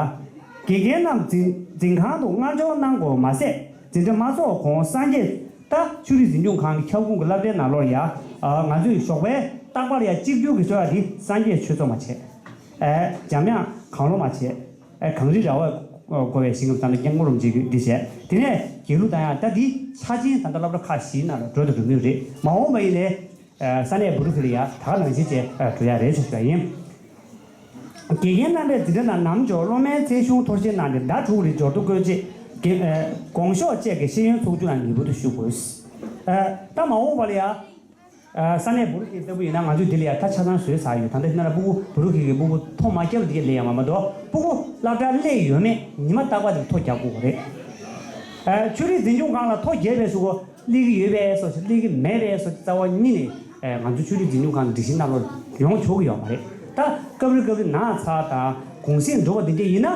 དགེ་རྒན་རྣམས་འཛིན་འཛིན་ཁང་དུ་སྔར་འབྱོར་གནང་དགོས་མ་ཟད་འཛིན་གྲྭ་མ་ཚོགས་གོང་སངས་རྒྱས། ད་ཆོས་རིག་འཛིན་སྐྱོང་ཁང་གི་ཁྱབ་ཁོངས་ཀྱི་སློབ་གྲྭའི་ནང་ལོགས་ལ་ཡ། ཨ་ང་ཚོས་ཞོགས་པའི་རྟག་པར་ཡ་གཅིག་གྱུར་གྱི་གསོལ་བ་འདི་སངས་རྒྱས་ཆོས་ཚོགས་མ་བྱས། ཨེ་འཇམ་དབྱངས་གང་བློ་མ་བྱས། ཨེ་གངས་རི་ར་བས་བསྐོར་བའི་ཞིང་ཁམས་ཙམ་ལ་སྐྱབས་མགོན་རིན་པོ་ཆེ་གིས་འདི་བྱས། དེ་ནས་དགེ་ལུགས་དང་ཡང་ད་འདི་ཆ་ཆེན་ད་ལྟ་སློབ་གྲྭ་ཁག་བཞིའི་ནང་ལ་འགྲོ་དང་འགྲོ་མུས་རེད། མ་འོངས་པ་ཡིན་ནའི་ས་གནས་བུ་རུ་ཁི་ལ་ཡ་ད་ག་ནང་བཞིན་བྱས་འགྲོ་ཡ་རེད་ཅེས་ཞུ་བ་ཡིན། དགེ་རྒན་རྣམ་པས་འཛིན་གྲྭ་ནང་ནམ་འབྱོར་སློབ་མའི་ཚེ་གཞུང་ཐོར་ཞིག་གནང་སྟེ་ཟླ་དྲུག་རིང་འབྱོར་ཐོ་བཀོད་རྗེས་དགོངས་ཞོག་བཅས་ཀྱི་ཤེས་ཡོན་ཚོགས་ཆུང་ལ་ངེས་པར་དུ་ཞུགས་དགོས། ད་མ་འོངས་པ་ལ་ཡ། ས་གནས་བུ་རུ་ཁི་ལྟ་བུ་ཡིན་ན་ང་ཚོས་འདི་ལ་ཡ་ད་ཆ་ཚང་བཟོས་ཚར་ཡོད། ད་ལྟ་ཡིན་ན་ལ་སྤུ་གུ་བུ་རུ་ཁི་གི་སྤུ་གུ་ཐོ་མ་བརྒྱབ་འདི་ག་སླེབས་ཡ་མ་མ་གཏོགས་སྤུ་གུ་སློབ་གྲྭར་སླེབས་ཡོད་མེད་ཉི་མ་རྟག་པར་དེ་ཐོ་རྒྱག་དགོས་པ་རེད། ཆོས་རིག་འཛིན་སྐྱོང་ཁང་ལ་ཐོ་རྒྱག་པའི་གཞུག་གུ་སླེབས་ཀྱི་ཡོད་པའི་སོགས་སླེབས་ཀྱི་མེད་པའི་སོགས་རྩ་བ་ཉིད་ནས་ང་ཚོ་ཆོས་རིག་འཛིན་སྐྱོང་ཁང་གི་སྒྲིག་གཞི་ནང་ལོགས་ཡོང་ཆོག་གི་ཡོད་མ་རེད། ད་སྐབས་རེ་སྐབས་རེ་ན་ཚ་དང་གུང་སེང་འགྲོ་བ་འདི་འདྲ་ཡིན་ན།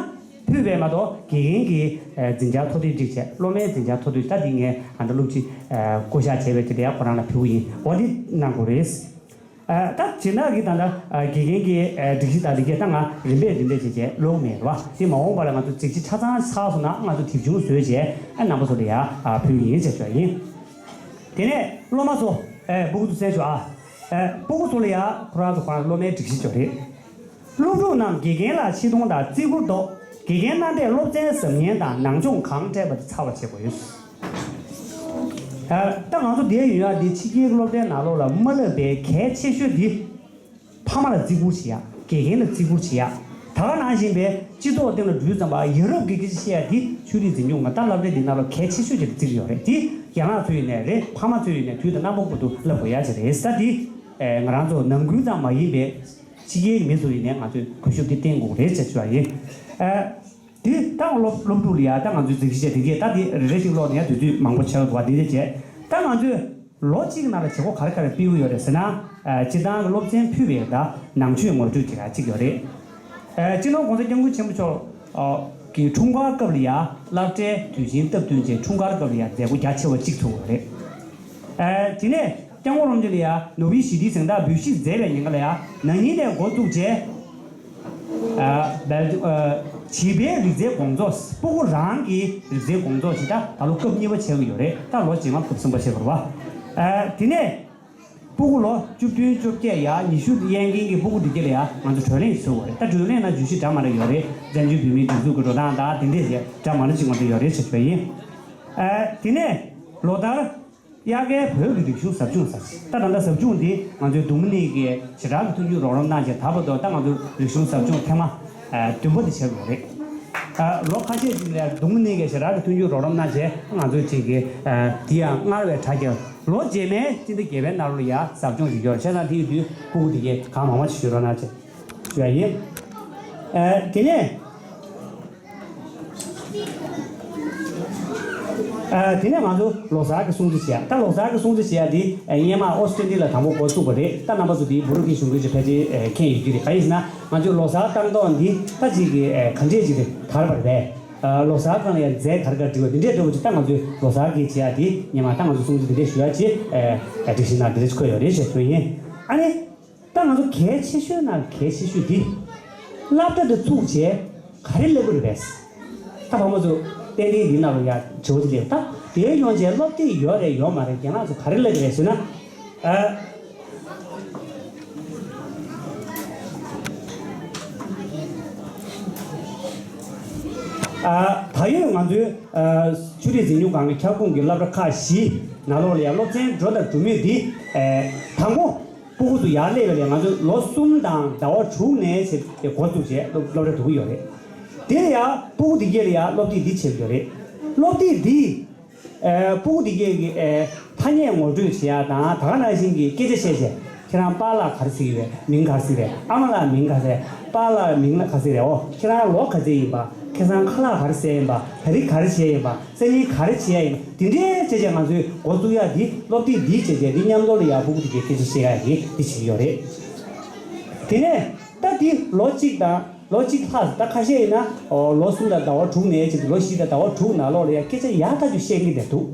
ཕུལ་བས་མ་གཏོགས་དགེ་རྒན་གྱི་ཨ་འཛིན་བྱ་མཐོ་དོད་ཅིག་བྱས། སློབ་མའི་འཛིན་བྱ་མཐོ་དོད། ད་འདི་ངས་ཨ་འདྲ་སློབ་སྤྱི་ཨ་བསྐོ་བཞག་བྱས་པའི་དེ་ལ་ཡ་ཁོ་རང་ལ་ཕུལ་གྱི་ཡིན། འོ་འདི་གནང་དགོས་རེད། ཨ་ད་སྦྱིན་བདག་གིས་ད་ལྟ་ཨ་དགེ་རྒན་གྱི་ཨ་སྒྲིག་གཞི་དང་འདི་གས་ད་ང་རིམ་པས་རིམ་པས་བྱས་བྱས་ཀློག་མེད་རེད་བ། དེ་མ་འོངས་པ་ལ་ང་ཚོ་སྒྲིག་གཞི་ཆ་ཚང་ཚར་སོང་ན་ང་ཚོ་དེབ་ཆུང་བཟོས་བྱས་ཨ་རྣམ་པ་ཚོ་ལ་ཡ་ཨ་ཕུལ་གྱི་ཡིན་ཟེར་ཞུ་བ་ཡིན། དེ་ནས་སློབ་མ་ཚོ་ཨ་སྤུ་གུ་ཚོ་གསན་ཞུ་ཨ། ཨ་སྤུ་གུ་ཚོ་ལ་ཡ་ཁོ་རང་ཚོ་ཁོ་རང་སློབ་མའི་སྒྲིག་གཞི་ཅིག་ཡོད་རེད། སློབ་ཕྲུག་རྣམས་དགེ་རྒན་ལ་ཆེ་མཐོང་དང་བརྩི་བཀུར་ཐོག་དགེ་རྒན་རྣམ་པས་སློབ་ཚན་གཟབ་ཉན་དང་ནང་སྦྱོང་གང་སྤྲད་པ་དེ་ཚར་བ་བྱེད་དགོས། ཨ་ད་ང་ཚོ་འདིར་ཡོད་ཡག་འདི་ཕྱི་རྒྱལ་གྱི་སློབ་གྲྭའི་ནང་ལོགས་ལ་མ་བསླབས་པའི་གལ་ཆེ་ཤོས་འདི་ཕ་མ་ལ་བརྩི་བཀུར་བྱེད་ཡག་དགེ་རྒན་ལ་བརྩི་བཀུར་བྱེད་ཡག་ད་ག་ནང་བཞིན་པའི་སྤྱི་ཚོགས་སྟེང་ལ་འགྲོ་དུས་ཙམ་པ་ཡ་རབས་ཀྱི་སྐད་ཆ་བཤད་ཡག་འདི་ཆོས་རིག་འཛིན་སྐྱོང་ཁང་ད་སློབ་གྲྭའི་འདི་ནང་ལ་གལ་ཆེ་ཤོས་ཅིག་བརྩི་གི་ཡོད་རེད། དེ་རྒན་ལགས་ཚོ་ཡིན་ནའི་རེད། ཕ་མ་ཚོ་ཡིན་ནའི་དུས་དང་རྣམ་པ་ཀུན་ཏུ་བསླབ་དགོས་ཡག་ཅིག་རེད། ས་འདི་ཨེ་ང་རང་ཚོ་ནང་ཁུལ་ཙམ་མ་ཡིན་པའི་ཕྱི་རྒྱལ་གྱི་མི་ཚོ་ཡིན་ནའི་ང་ཚོས་གུས་ཞབས་འདི་བསྟན་དགོས་རེད་ཅེས་ཞུ་བ་ཡིན། ཨ་དེ་ད་སློབ་སློབ་ཕྲུག་ལ་ཡ་ད་ང་ཚོའི་འཛིན་གཞི་བྱས་དེ་གས་ད་དེ་རེ་རེ་ཞིག་ཀློག་ནས་ཡ་དུས་ཚོད་མང་པོ་ཆགས་འདུག་བ། དེ་འདྲ་བྱས་ད་ང་ཚོས་ལོ་གཅིག་ནང་ལ་བྱེད་སྒོ་ག་རེ་ག་རེ་སྤེལ་གྱི་ཡོད་རེད་ཟེར་ན། ཨ་སྤྱིར་བཏང་གི་སློབ་ཚན་ཕུད་པའི་ད་ནང་ཆོས་ངོ་སྤྲོད་བྱེད་ཡག་གཅིག་ཡོད་རེད། ཨ་སྤྱི་ནོར་༸གོང་ས་༸སྐྱབས་མགོན་ཆེན་པོ་མཆོག་ཨ་གི་འཁྲུངས་སྐར་སྐབས་ལ་ཡ་སློབ་གྲྭའི་དུས་ཆེན་སྟབས་བསྟུན་བྱས་འཁྲུངས་སྐར་སྐབས་ལ་ཡ་མཛད་སྒོ་རྒྱ་ཆེ་བ་གཅིག་ཚུགས་པ་རེད། ཨ་དེ་ནས་སྐྱབས་མགོན་རིན་པོ་ཆེ་ལ་ཡ་ནོ་བྷེལ་ཞི་བདེའི་གཟེངས་རྟགས་འབུལ་བཞེས་མཛད་པའི་ཉིན་ཀ་ལ་ཡ་ན་ནིང་ནས་འགོ་བཙུགས་བྱས། ཨ་བལ་ཨ་བྱིས་པའི་རིག་རྩལ་དགོང་ཚོགས། སྤུ་གུ་རང་གི་རིག་རྩལ་དགོང་ཚོགས་ཤིག་ད་ད་ལོ་སྐབས་གཉིས་པ་བྱེད་ཀྱི་ཡོད་རེད། ད་ལོ་རྗེས་མ་སྐབས་གསུམ་པ་བྱེད་དགོས་རེད་བ། ཨ་དེ་ནས་སྤུ་གུ་ལོ་བཅུ་བདུན་བཅོ་བརྒྱད་ཡ་ཉི་ཤུ་གཡས་འགེངས་ཀྱི་སྤུ་གུ་འདི་གས་ལ་ཡ་ང་ཚོ་བགྲོ་གླེང་བཟོ་དགོས་རེད། ད་བགྲོ་གླེང་ནང་བརྗོད་གཞི་འདྲ་མ་འདྲ་ཡོད་རེད། བཙན་བྱོལ་བོད་མིའི་སྒྲིག་འཛུགས་ཀྱི་འགྲོ་སྟངས་དང་དེ་འདྲས་ཞེས་འདྲ་མ་འདྲ་ཅིག་ང་ཚོ་ཡོད་རེད་ཅེས་ཞུ་བ་ཡིན། ཨ་དེ་ནས་ལོ་ལྟར་དབྱར་ཁའི་བོད་ཀྱི་རིག་གཞུང་ཟབ་སྦྱོང་ཟེར། ད་ད་ལྟ་ཟབ་སྦྱོང་འདི་ང་ཚོའི་རྡུང་མ་ནིང་གི་ཞེ་དྲག་གི་མཐུན་འགྱུར་རོགས་རམ་གནང་བྱས་ད་བར་དུ་ད་ང་ཚོ་རིག་གཞུང་ཟབ་སྦྱོང་ཐེངས་མ་ཨ་བདུན་པ་དེ་བྱས་ཡོད་རེད། ཨ་ལོ་ཁ་ཤས་ཅིག་ལ་རྡུང་མ་ནིང་གི་ཞེ་དྲག་གི་མཐུན་འགྱུར་རོགས་རམ་གནང་བྱས་ང་ཚོའི་ཅིག་གི་ཨ་འདི་ཡང་སྔར་བས་དྲག་ཀྱང་ལོ་རྗེས་མའི་སྤྱི་ཟླ་བརྒྱད་པའི་ནང་ལོགས་ལ་ཡ་ཟབ་སྦྱོང་ཞིག་ཡོད་རེད། བྱས་ཙང་དེ་ཡི་དུས་སྤུ་གུ་དེ་གས་གང་མང་མང་ཞིག་ཞུ་རོགས་གནང་བྱས་ཞུ་ཡ་ཡིན། ཨ་དེ་ནས། ཨ་དེ་ནས་ང་ཚོ་ལོ་གསར་གྱི་སྲུང་བརྩི་བྱེད་ཡ། ད་ལོ་གསར་གྱི་སྲུང་བརྩི་བྱེད་ཡ་དེ་ཨ་སྔོན་མ་ཨོ་སི་ཀྲི་ལི་ཡ་ལ་དང་པོ་འགོ་བཙུགས་པ་རེད། ད་རྣམ་པ་ཚོ་དེའི་བུ་རུ་ཁའི་གཞུང་གི་ཅིག་ཕལ་ཆེར་ཨ་མཁྱེན་ཡོད་ཀྱི་རེད། གང་ཡིན་ཟེར་ན་ང་ཚོས་ལོ་གསར་བཏང་ཐོག་འདི་ད་ཅིག་གི་ཨ་ག་འདྲས་ཅིག་རེད། དར་བ་རེད། ཨ་ལོ་གསར་སྒང་ལ་ཡ་རྫས་ག་རེ་ག་རེ་སྒྲིག་པ་འདི་འདྲས་འདྲ་བོ་ཅིག་ད་ང་ཚོས་ལོ་གསར་གྱི་བྱེད་ཡ་དེ་སྔོན་མ་ད་ང་ཚོ་སྲུང་བརྩི་འདི་འདྲས་ཞུ་ཡ་ཅིག་ཨ་སྒྲིག་གཞི་ནང་འདི་འདྲས་ཅིག་འཁོད་ཡོད་རེད་ཅེས་ཞུ་ཡིན། ཨ་ནི། ད་ང་ཚོ་གལ་ཆེ་ཤོས་ནང་གལ་ཆེ་ཤོས་འདི། སློབ་གྲྭ་འདི་བཙུགས་བྱས་ག་རེ་སླེབས་ཀྱི་རེད་པས། ད་བུ་མོ་ཚོ་ཏན་ཏན་འདི་ནང་ལ་ཡ་བྱེད་པོ་འདི་སླེབས། ད་དེ་ཡོང་བྱས་སློབ་དེབ་ཡོད་རེད་ཡོད་མ་རེད། རྒན་ལགས་ཚོ་ག་རེ་སླེབས་ཀྱི་རེད་ཟེར་ན། ཨ། ཨ། ད་ཡོད་ང་ཚོའི་ཨ་ཆོས་རིག་འཛིན་སྐྱོང་ཁང་གི་ཁྱབ་ཁོངས་ཀྱི་སློབ་གྲྭ་ཁག་བཞི་ནང་ལོགས་ལ་ཡ་སློབ་ཚན་འགྲོ་དང་འགྲོ་མུས་འདི་ཨ་དང་པོ། སྤུ་གུ་ཚོ་ཡར་སླེབས་པ་ལས་ང་ཚོ་ལོ་གསུམ་དང་ཟླ་བ་དྲུག་ནས་བྱས་ཏེ་འགོ་བཙུགས་བྱས་སློབ་སློབ་གྲྭ་འགྲོ་གི་ཡོད་རེད། དེ་ལ་ཡང་སྤུ་གུ་དེ་གས་ལ་ཡང་སློབ་དེབ་འདི་བྱེད་ཀྱི་ཡོད་རེད། སློབ་དེབ་འདི་ཨ་སྤུ་གུ་དེ་གས་ཀྱི་ཨ་ཐ་སྙད་ངོ་སྤྲོད་བྱེད་ཡག་དང་ད་ག་ནང་བཞིན་གྱི་སྐད་ཆ་བཤད་བྱས་ཁྱེད་རང་པཱ་ལགས་ག་རེ་ཟེར་གྱི་ཡོད། མིང་ག་རེ་ཟེར་རེད། ཨ་མ་ལགས་མིང་ག་རེ་ཟེར། པཱ་ལགས་མིང་ལ་ག་རེ་ཟེར་རེད། འོ་ཁྱེད་རང་ལོ་ག་ཚོད་ཡིན་པ། ཁ་སང་ཁ་ལག་ག་རེ་བཟས་ཡིན་པ། ད་རེས་ག་རེ་བྱས་ཡིན་པ། སང་ཉིན་ག་རེ་བྱེད་ཡ་ཡིན། དེ་འདྲའི་བྱས་བྱས་ང་ཚོའི་འགོ་བཙུགས་ཡ་འདི་སློབ་དེབ་འདི་བྱས་བྱས་འདི་མཉམ་དུ་ལ་ཡག་པོ་དེ་གའི་སྐད་ཆ་བཤད་ཡ་ཡིན་འདི་བྱེད་ཀྱི་ཡོད་རེད། དེ་ནས་ད་འདི་ལོ་གཅིག་དང་ལོ་གཅིག་ལྷག་ད་ཁ་ཤས་ཡིན་ན་ཨོ་ལོ་གསུམ་དང་ཟླ་བ་དྲུག་ནས་བྱས་ཏེ་ལོ་བཞི་དང་ཟླ་བ་དྲུག་ནང་ལོགས་ལ་ཡ་སྐད་ཆ་ཡག་ཐག་ཆོད་བཤད་ཀྱི་བསྡད་འདུག་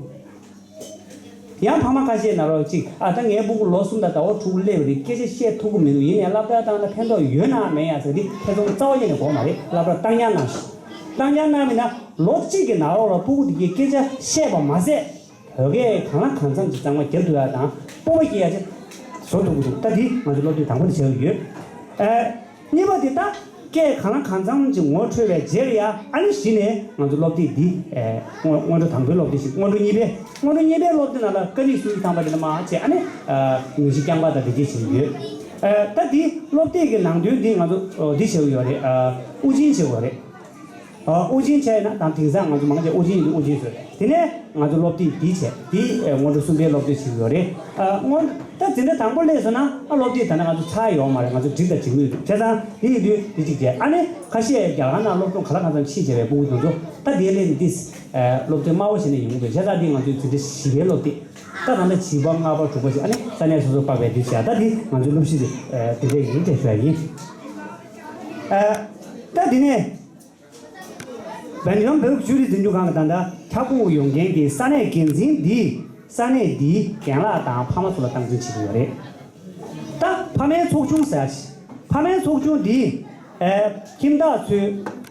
ཡང་ཕ་མ་ཁ་ཤས་ནང་ལོགས་གཅིག་ཨ་ད་ངའི་སྤུ་གུ་ལོ་གསུམ་དང་ཟླ་བ་དྲུག་སླེབས་པ་རེད། སྐད་ཆ་བཤད་ཐུབ་ཀྱི་མི་འདུག་ཡིན་ནའི་སློབ་གྲྭ་བཏང་ན་ཕན་ཐོགས་ཡོད་ནའང་མེད་ཡ་ཟེར་འདི་ཐེ་ཚོམ་རྩ་བ་ཉིད་ནས་དགོས་མ་རེད། སློབ་གྲྭ་བཏང་ཉར་གནང་ཞིག་བཏང་ཉར་གནང་མེད་ན་ལོ་གཅིག་གི་ནང་ལོགས་ལ་སྤུ་གུ་དེ་གས་སྐད་ཆ་བཤད་པ་མ་ཟད་བོད་སྐད་གང་ལ་གང་འཚམ་གྱི་གཙང་མ་རྒྱབ་ཐུབ་ཡ་དང་སྤོབས་པ་སྐྱེ་ཡ་ཆེད་བཟོ་ཐུབ་ཀྱི་འདུག་ད་འདི་ང་ཚོ་སློབ་དེབ་དང་པོ་དེ་བྱེད་ཀྱི་ཡོད། ཨ། གཉིས་པ་དེ་ད་སྐད་གང་ལ་གང་འཚམ་ཅིག་ངོ་འཕྲོད་པའི་རྗེས་ལ་ཡ་ཨ་ནི་གཞི་ནས་ང་ཚོ་སློབ་དེབ་འདི་ཨེ་སྔོན་སྔོན་འགྲོ་དང་པོའི་སློབ་དེབ་ཞིག་སྔོན་འགྲོ་གཉིས་པའི་སྔོན་འགྲོ་གཉིས་པའི་སློབ་དེབ་ནང་ལ་ཀ་ལི་སུའི་ཐང་པ་དེ་ལ་མ་བྱས་ཨ་ནི་ཨ་ངོས་གཞི་རྐྱང་པ་དང་དེ་གས་བྱེད་ཀྱི་ཡོད། ཨེ་ད་འདི་སློབ་དེབ་ཀྱི་ནང་དོན་འདི་ང་ཚོ་འདི་བྱེད་ཀྱི་ཡོད་རེད། ཨ་དབུ་འབྱེད་བྱེད་དགོས་རེད། ཨ་དབུ་འབྱེད་བྱས་ན་དང་དེང་སང་ང་ཚོ་མང་ཆེ་དབུ་འབྱེད་ཡིན་དུས་དབུ་འབྱེད་བཟོས། དེ་ནས་ང་ཚོ་སློབ་དེབ་འདི་བྱས་འདི་ཨེ་སྔོན་འགྲོ་གསུམ་པའི་སློབ་དེབ་བྱེད་ཀྱི་ཡོད་རེད། ཨ་སྔོན་ད་འཛིན་གྲྭ་དང་པོ་སླེབས་སོང་ན་ཨ་སློབ་དེབ་ད་ནི་ང་ཚོ་ཚར་ཡོད་མ་རེད། ང་ཚོ་སྒྲིག་དང་སྒྲིག་མུས་འདུག་བྱས་ཙང་འདི་ཡིན་དུས་འདི་གཅིག་བྱས། ཨ་ནི་ཁ་ཤས་རྒྱ་གར་ནང་སློབ་སྦྱོང་ག་ལ་གང་འཚམ་ཕྱིན་བྱས་པའི་སྤུ་གུ་དེ་ཚོ་ད་འདི་སླེབས་ནས་འདི་ཨེ་སློབ་ཚན་དམའ་བ་བྱས་ནས་ཡོང་གི་འདུག་བྱས་ཙང་འདི་ང་ཚོའི་འཛིན་གྲྭ་བཞི་པའི་སློབ་དེབ་ད་ད་ལྟ་བྱིས་པ་ལྔ་པ་དྲུག་པ་བྱས་ཨ་ནི་ས་གནས་སོ་སོ་པགས་པའི་འདི་བྱས། ད་འདི་ང་ཚོའི་སློབ་གཞི་དེ་ཨེ་དེ་འདྲས་ཡིན་ཅེས་ཞུ་ཡ་ཡིན། ཨེ་ད་འདི་ནས། བན་ཇམ་བོད་ཀྱི་ཆོས་རིག་འཛིན་སྐྱོང་ཁང་གི་ད་ལྟ་ཁྱབ་ཁོངས་ཡོང་མཁན་གྱི་ས་གནས་འགན་འཛིན་འདིས་ས་གནས་འདིའི་རྒན་ལགས་དང་ཕ་མ་ཚོ་ལ་སྟངས་འཛིན་བྱེད་ཀྱི་ཡོད་རེད། ད་ཕ་མའི་ཚོགས་ཆུང་ཟེར་ཡ་ཞིག་ཕ་མའི་ཚོགས་ཆུང་འདིས་ཨ་ཁྱིམ་བདག་ཚོས་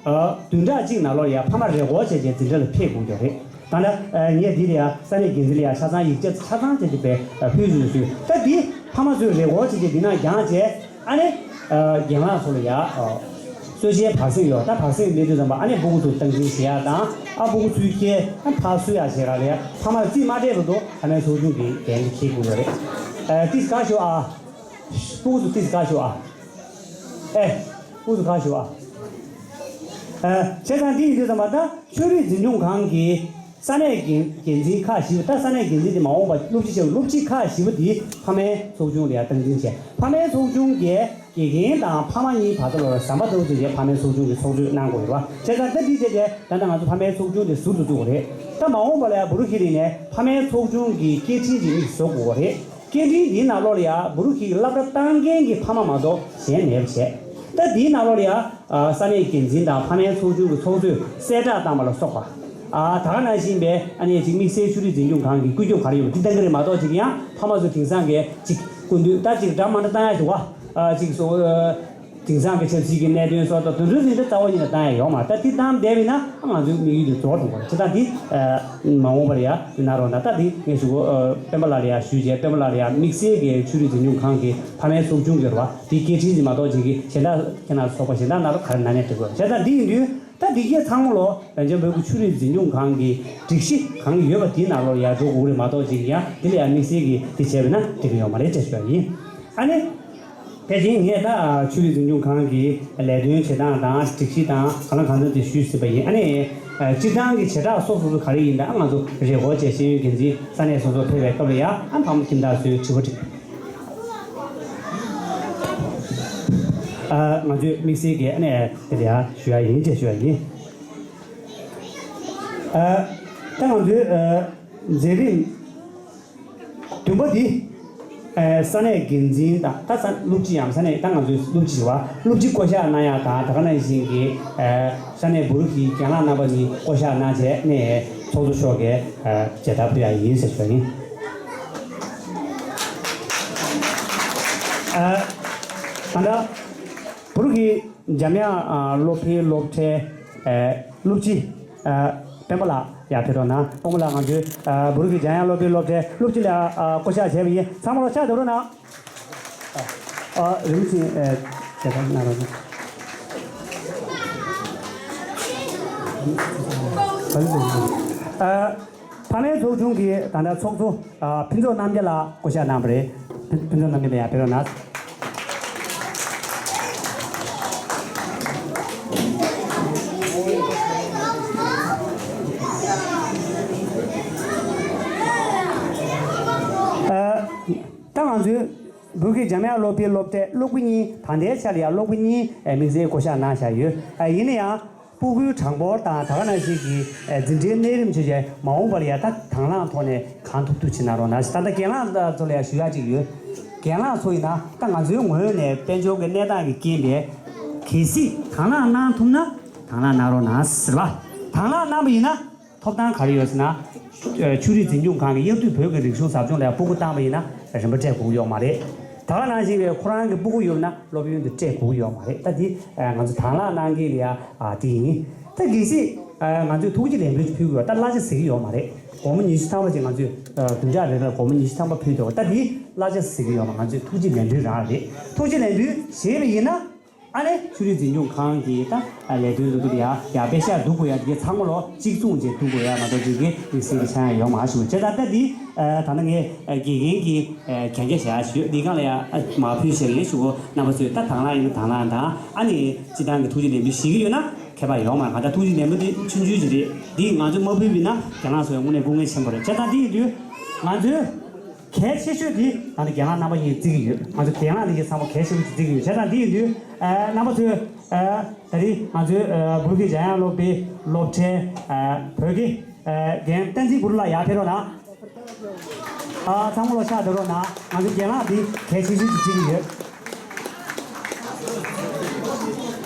ཨ་བདུན་ཕྲག་གཅིག་ནང་ལོགས་ལ་ཡ་ཕ་མ་རེས་སྐོར་བྱས་བྱས་འཛིན་གྲྭ་ལ་ཕེབས་དགོས་ཀྱི་རེད། ད་ལྟ་ཨ་ངས་འདི་ལ་ཡ་ས་གནས་འགན་འཛིན་ལ་ཡ་ཆ་ཚང་ཡིག་ཆ་ཆ་ཚང་བྱས་བྱས་པའི་ཨ་ཕུལ་ཞུས་ཞུས། ད་འདི་ཕ་མ་ཚོས་རེས་སྐོར་བྱས་བྱས་འདི་ནང་སྦྱངས་བྱས། ཨ་ནི། ཨ་རྒན་ལགས་ཚོ་ལ་ཡ། ཨ་གསོལ་ཇའི་བར་གསེང་ཡོད། ད་བར་གསེང་སླེབས་དུས་ཙམ་པ་ཨ་ནི་སྤུ་གུ་ཚོ་སྟངས་འཛིན་བྱེད་ཡ་དང་། ཨ་སྤུ་གུ་ཚོའི་སྐད་ཨ་ཕར་གསོལ་ཡ་བྱེད་ར་ལ་ཡ་ཕ་མར་རྩིས་མ་སྤྲད་བར་དུ་ཕ་མའི་ཚོགས་ཆུང་གི་འགན་འཁྱེར་དགོས་པ་རེད། ཨ་ཏིས་དགའ་ཤོག་ཨ། སྤུ་གུ་ཚོ་ཏིས་དགའ་ཤོག་ཨ། ཨེ། སྤུ་གུ་ཚོ་དགའ་ཤོག་ཨ། ཨ་བྱས་ཙང་འདི་ཡིན་དུས་ཙམ་པ་ད་ཆོས་རིག་འཛིན་སྐྱོང་ཁང་གི་ས་གནས་འགན་འགན་འཛིན་ཁག་བཞི་པོ། ད་ས་གནས་འགན་འཛིན་དེ་མ་འོངས་པ་སློབ་སྤྱི་བྱས་པ། སློབ་སྤྱི་ཁག་བཞི་པོ་དེ་ཕ་མའི་ཚོགས་ཆུང་ལ་ཡ་སྟངས་འཛིན་བྱས། ཕ་མའི་ཚོགས་ཆུང་གིས་དགེ་རྒན་དང་ཕ་མ་གཉིས་བར་དུ་ལ་ཟམ་པ་ལྟ་བུ་བྱས་བྱས་ཕ་མའི་ཚོགས་ཆུང་གི་ཚོགས་གཙོས་གནང་དགོས་ཡོད་པ། བྱས་ཙང་ད་འདི་བྱས་བྱས་ད་ལྟ་ང་ཚོ་ཕ་མའི་ཚོགས་ཆུང་དེ་ཟུར་དུ་བཙུགས་པ་རེད། ད་མ་འོངས་པ་ལ་ཡ་བུ་རུ་ཁི་རི་ནས་ཕ་མའི་ཚོགས་ཆུང་གི་སྐད་འཕྲིན་ཅིག་དམིགས་སུ་བཟོ་དགོས་པ་རེད། སྐད་འཕྲིན་འདིའི་ནང་ལོགས་ལ་ཡ་བུ་རུ་ཁི་གི་སློབ་གྲྭ་བཏང་མཁན་གྱི་ཕ་མ་མ་གཏོགས་གཞན་མེད་པ་བྱས། ད་འདིའི་ནང་ལོགས་ལ་ཡ། ཨ་ས་གནས་འགན་འཛིན་དང་ཕ་མའི་ཚོགས་ཆུང་གི་ཚོགས་གཙོས་གསལ་བསྒྲགས་བཏང་བ་ལ་སོགས་པ། ཨ་ད་ག་ནང་བཞིན་པའི་ཨ་ནི་ཅིག་དམིགས་བསལ་ཆོས་རིག་འཛིན་སྐྱོང་ཁང་གི་བཀོད་ཁྱབ་ག་རེ་ཡོད་པ་འདི་བཏང་གི་རེད་མ་གཏོགས། ཅིག་ཡང་ཕ་མ་ཚོ་དེང་སང་གི་ཅིག་སྐུ་མདུན་ད་ཅིག་འདྲ་མ་འདྲ་བཏང་ཡ་ཞིག་བ། ཨ་ཅིག་སོ། ཨ་དེང་སང་གི་ཆབ་སྲིད་ཀྱི་གནད་དོན་སོགས་དང་དེ་ཚོའི་རིགས་འདི་རྩ་བ་ཉིད་ནས་བཏང་ཡ་ཡོད་མ་རེད། ད་འདི་བཏང་བསྡད་པ་ཡིན་ན་ཨ་ང་ཚོའི་དམིགས་ཡུལ་དེ་རྫོགས་འགྲོ་གི་རེད། བྱས་ཙང་འདི་ཨ་མ་འོངས་པར་ཡ་འདི་གནང་རོགས་གནང་། ད་འདི་ངས་ཞུ་གོ། ཨ་སྤེན་པ་ལགས་ལ་ཡ་ཞུས་བྱས། སྤེན་པ་ལགས་ལ་ཡ་དམིགས་བསལ་གྱི་ཆོས་རིག་འཛིན་སྐྱོང་ཁང་གི་ཕ་མའི་ཚོགས་ཆུང་གི་རེད་བ། དེའི་སྐད་འཕྲིན་ཅིག་མ་གཏོགས་ཅིག་གི་གཞན་དག་ཁྱེད་རང་ཚོགས་པ་གཞན་དག་ནང་ལ་ག་རེ་གནང་ནས་འགྲིག་གི་རེད། བྱས་ཙང་འདི་ཡིན་དུས་ད་འདི་གས་ཚང་མ་ལོ་བན་ཆེན་བོད་ཀྱི་ཆོས་རིག་འཛིན་སྐྱོང་ཁང་གི་སྒྲིག་གཞི་གང་ཡོད་པ་དེའི་ནང་ལོགས་ཡར་འགྲོ་དགོས་རེད་མ་གཏོགས་ཅིག་ཡང་འདི་ལ་ཡང་དམིགས་བསལ་གྱི་འདི་བྱས་པ་ན་འགྲིག་གི་ཡོད་མ་རེད་ཅེས་ཞུ་བ་ཡིན། ཨ་ནི། དེ་བཞིན་ངས་ད་ཆོས་རིག་འཛིན་སྐྱོང་ཁང་གི་ལས་དོན་བྱེད་སྟངས་དང་སྒྲིག་གཞི་དང་གང་ལ་གང་འཚམ་དེ་ཞུས་ཟིན་པ་ཡིན། ཨ་ནི། སྤྱིར་བཏང་གི་བྱེ་བྲག་སོ་སོ་སོ་ག་རེ་ཡིན་ད་ང་ཚོ་རེས་སྐོར་བྱས་ཤེས་ཡོན་འགན་འཛིན་ས་གནས་སོ་སོར་ཕེབས་པའི་སྐབས་ལ་ཡང་ཨ་ཕ་མ་ཁྱིམ་བདག་ཚོའི་དྲི་བ་དྲིས། ཨ་ང་ཚོས་དམིགས་བསལ་གྱི་ཨ་ནི་དེ་ལ་ཡང་ཞུ་ཡ་ཡིན་ཅེས་ཞུ་ཡ་ཡིན། ཨ་ད་ང་ཚོའི་ཨ་མཛད་རིམ་བདུན་པ་འདི་ཨ་ས་གནས་འགན་འཛིན་དང་ད་ས་སློབ་སྤྱི་ཡང་ས་གནས་ད་ང་ཚོའི་སློབ་སྤྱི་ཞུ་བ་སློབ་སྤྱི་བསྐོ་གཞག་གནང་ཡ་དང་། ད་ག་ནང་བཞིན་གྱི་ཨ་ས་གནས་བོད་རིགས་ཀྱི་རྒན་ལགས་རྣམ་པ་གཉིས་བསྐོ་གཞག་གནང་བྱས་ནས་ཚོགས་གཙོ་མཆོག་གིས་ཨ་མཇལ་དར་ཕུལ་ཡ་ཡིན་ཟེར་ཞུ་བ་ཡིན། ཨ་ད་ལྟ་བོད་རིགས་ཀྱི་འཇམ་དབྱངས་ཨ་སློབ་གྲྭའི་སློབ་གྲྭའི་ཨ་སློབ་སྤྱི་ཨ་སྤེན་པ་ལགས་ཡར་ཕེབས་རོགས་གནང་། སྤེན་པ་ལགས་ང་ཚོའི་ཨ་བོད་རིགས་ཀྱི་འཇམ་དབྱངས་སློབ་གྲྭའི་སློབ་གྲྭའི་སློབ་སྤྱི་ལ་ཨ་བསྐོ་གཞག་བྱས་པ་ཡིན། ཚང་མ་ལ་ཕྱག་རྡབ་རོགས་གནང་། ཨ་རིན་པོ་ཆེ་ཨ་མཇལ་དར་གནང་རོགས་གནང་། ཨ་ཕ་མའི་ཚོགས་ཆུང་གི་ད་ལྟ་ཚོགས་གཙོ་ཨ་ཕུན་ཚོགས་རྣམ་རྒྱལ་ལགས་བསྐོ་གཞག་གནང་བ་རེད། ཕུན་ཕུན་ཚོགས་རྣམ་རྒྱལ་ལགས་ཡར་ཕེབས་རོགས་གནང་། ཨ་ད་ང་ཚོའི་བོད་ཀྱི་འཇམ་དབྱངས་སློབ་གྲྭའི་སློབ་གྲྭའི་སློབ་དགེ་གཉིས། ད་ལྟའི་ཆར་ཡང་སློབ་དགེ་གཉིས་ཨ་དམིགས་བསལ་བསྐོ་གཞག་གནང་བཞག་ཡོད། ཨ་ཡིན་ན་ཡང་སྤུ་གུའི་གྲངས་འབོར་དང་ད་ག་ནང་བཞིན་གྱི་ཨ་འཛིན་གྲྭའི་གནས་རིམ་བྱས་རྗེས་མ་འོངས་པར་ཡང་ད་དང་བླངས་ཐོག་ནས་གང་ཐུབ་ཐུབ་བྱེད་གནང་རོགས་གནང་། ད་ལྟ་རྒན་ལགས་ཚོ་ལ་ཡང་ཞུ་ཡག་ཅིག་ཡོད། རྒན་ལགས་ཚོ་ཡིན་ན་ད་ང་ཚོའི་ངོས་ནས་དཔལ་འབྱོར་གྱི་གནས་སྟངས་ཀྱི་རྐྱེན་པས་གལ་སྲིད་དང་བླངས་གནང་ཐུབ་ན་དང་བླངས་གནང་རོགས་གནང་ཟེར་བ། དང་བླངས་གནང་བ་ཡིན་ན། ཐོབ་ཐང་ག་རེ་ཡོད་ཟེར་ན། ཨ་ཆོས་རིག་འཛིན་སྐྱོང་ཁང་གི་དབྱར་དུས་བོད་ཀྱི་རིག་གཞུང་ཟབ་སྦྱོང་ལ་ཡང་སྤུ་གུ་བཏང་བ་ཡིན་ན་རིན་པ་སྤྲད་དགོས་ཀྱི་ཡོད་མ་རེད། ད་ག་ནང་བཞིན་པའི་ཁོ་རང་གི་སྤུ་གུ་ཡོད་ན་སློབ་ཡོན་དེ་སྤྲད་དགོས་ཀྱི་ཡོད་མ་རེད། ད་འདི་ཨ་ང་ཚོ་དང་བླངས་གནང་མཁན་ལ་ཡང་ཨ་འདི་ཡིན། ད་གལ་སྲིད་ཨ་ང་ཚོས་ཐུགས་རྗེ་ལན་འབུལ་ཅིག་ཕུལ་དགོས། ད་གླ་ཆ་ཟེར་གྱི་ཡོད་མ་རེད། སྒོར་མོ་ཉི་ཤུ་ཐམ་པ་ཅིག་ང་ཚོས་ཨ་བདུན་ཕྲག་རེ་རེ་ལ་སྒོར་མོ་ཉི་ཤུ་ཐམ་པ་ཕུལ་འདུག་ད་འདི་གླ་ཆ་ཟེར་གྱི་ཡོད་མ། ང་ཚོས་ཐུགས་རྗེ་ལན་འབུལ་རང་རེད། ཐུགས་རྗེ་ལན་འབུལ་བྱས་པ་ཡིན་ན། ཨ་ནི་ཆོས་རིག་འཛིན་སྐྱོང་ཁང་གི་ད་ལས་དོན་ལ་འདུག་ཡ་ཡ་པེ་ཤ་འདུག་དགོས་ཡ་དེ་གའི་ཚང་མ་ལོ་གཅིག་མཚུངས་བྱས་འདུག་དགོས་ཡ་མ་གཏོགས་ཅིག་གི་དམིགས་བསལ་གྱི་ཆགས་ཡ་ཡོད་མ་བྱུང་། བྱས་ཙང་ད་འདི་ད་ནི་ངས་དགེ་རྒན་གྱི་གན་རྒྱ་བཞག་ཡ་ཞིག་ཡོད། འདི་སྒང་ལ་ཡ་མ་ཕུལ་བྱས་ཡིན་ཞུ་གོ། རྣམ་པ་ཚོས་ད་དང་བླངས་ཡིན་ན་དང་བླངས་དང་། ཨ་ནི་སྤྱི་བཏང་གི་ཐུགས་རྗེ་ལན་འབུལ་ཞུ་གི་ཡོད་ན་ཁྱད་པར་ཡོད་མ་རེད། ང་ད་ཐུགས་རྗེ་ལན་འབུལ་འདི་ཆུང་ཆུང་ཅིག་རེད། འདི་ང་ཚོས་མ་ཕུལ་བ་ཡིན་ན་རྒན་ལགས་ཚོ་ཡང་དངོས་གནས་སྐུ་ངལ་ཆེན་པོ་རེད། བྱས་ཙང་འདི་ཡིན་དུས་ང་ཚོས། གལ་ཆེ་ཤོས་དེ་ད་ནི་རྒན་ལགས་རྣམ་པ་གཉིས་བརྩི་གི་ཡོད། ང་ཚོ་རྒན་ལགས་འདི་གའི་ཚང་མ་གལ་ཆེན་པོ་ཞིག་བརྩི་གི་ཡོད། བྱས་ཙང་འདི་ཡིན་དུས་ཨ་རྣམ་པ་ཚོས་ཨ་ད་རེས་ང་ཚོའི་ཨ་བོད་ཀྱི་འཇམ་དབྱངས་སློབ་གྲྭའི་སློབ་གྲྭའི་ཨ་བོད་ཀྱི་ཨ་རྒན་བསྟན་འཛིན་གུ་རུ་ལགས་ཡར་ཕེབས་རོགས་གནང་། ཨ་ཚང་མ་ལོ་ཕྱག་རྡབ་རོགས་གནང་། ང་ཚོ་རྒན་ལགས་འདི་གལ་ཆེ་ཤོས་ཤིག་བརྩི་གི་ཡོད།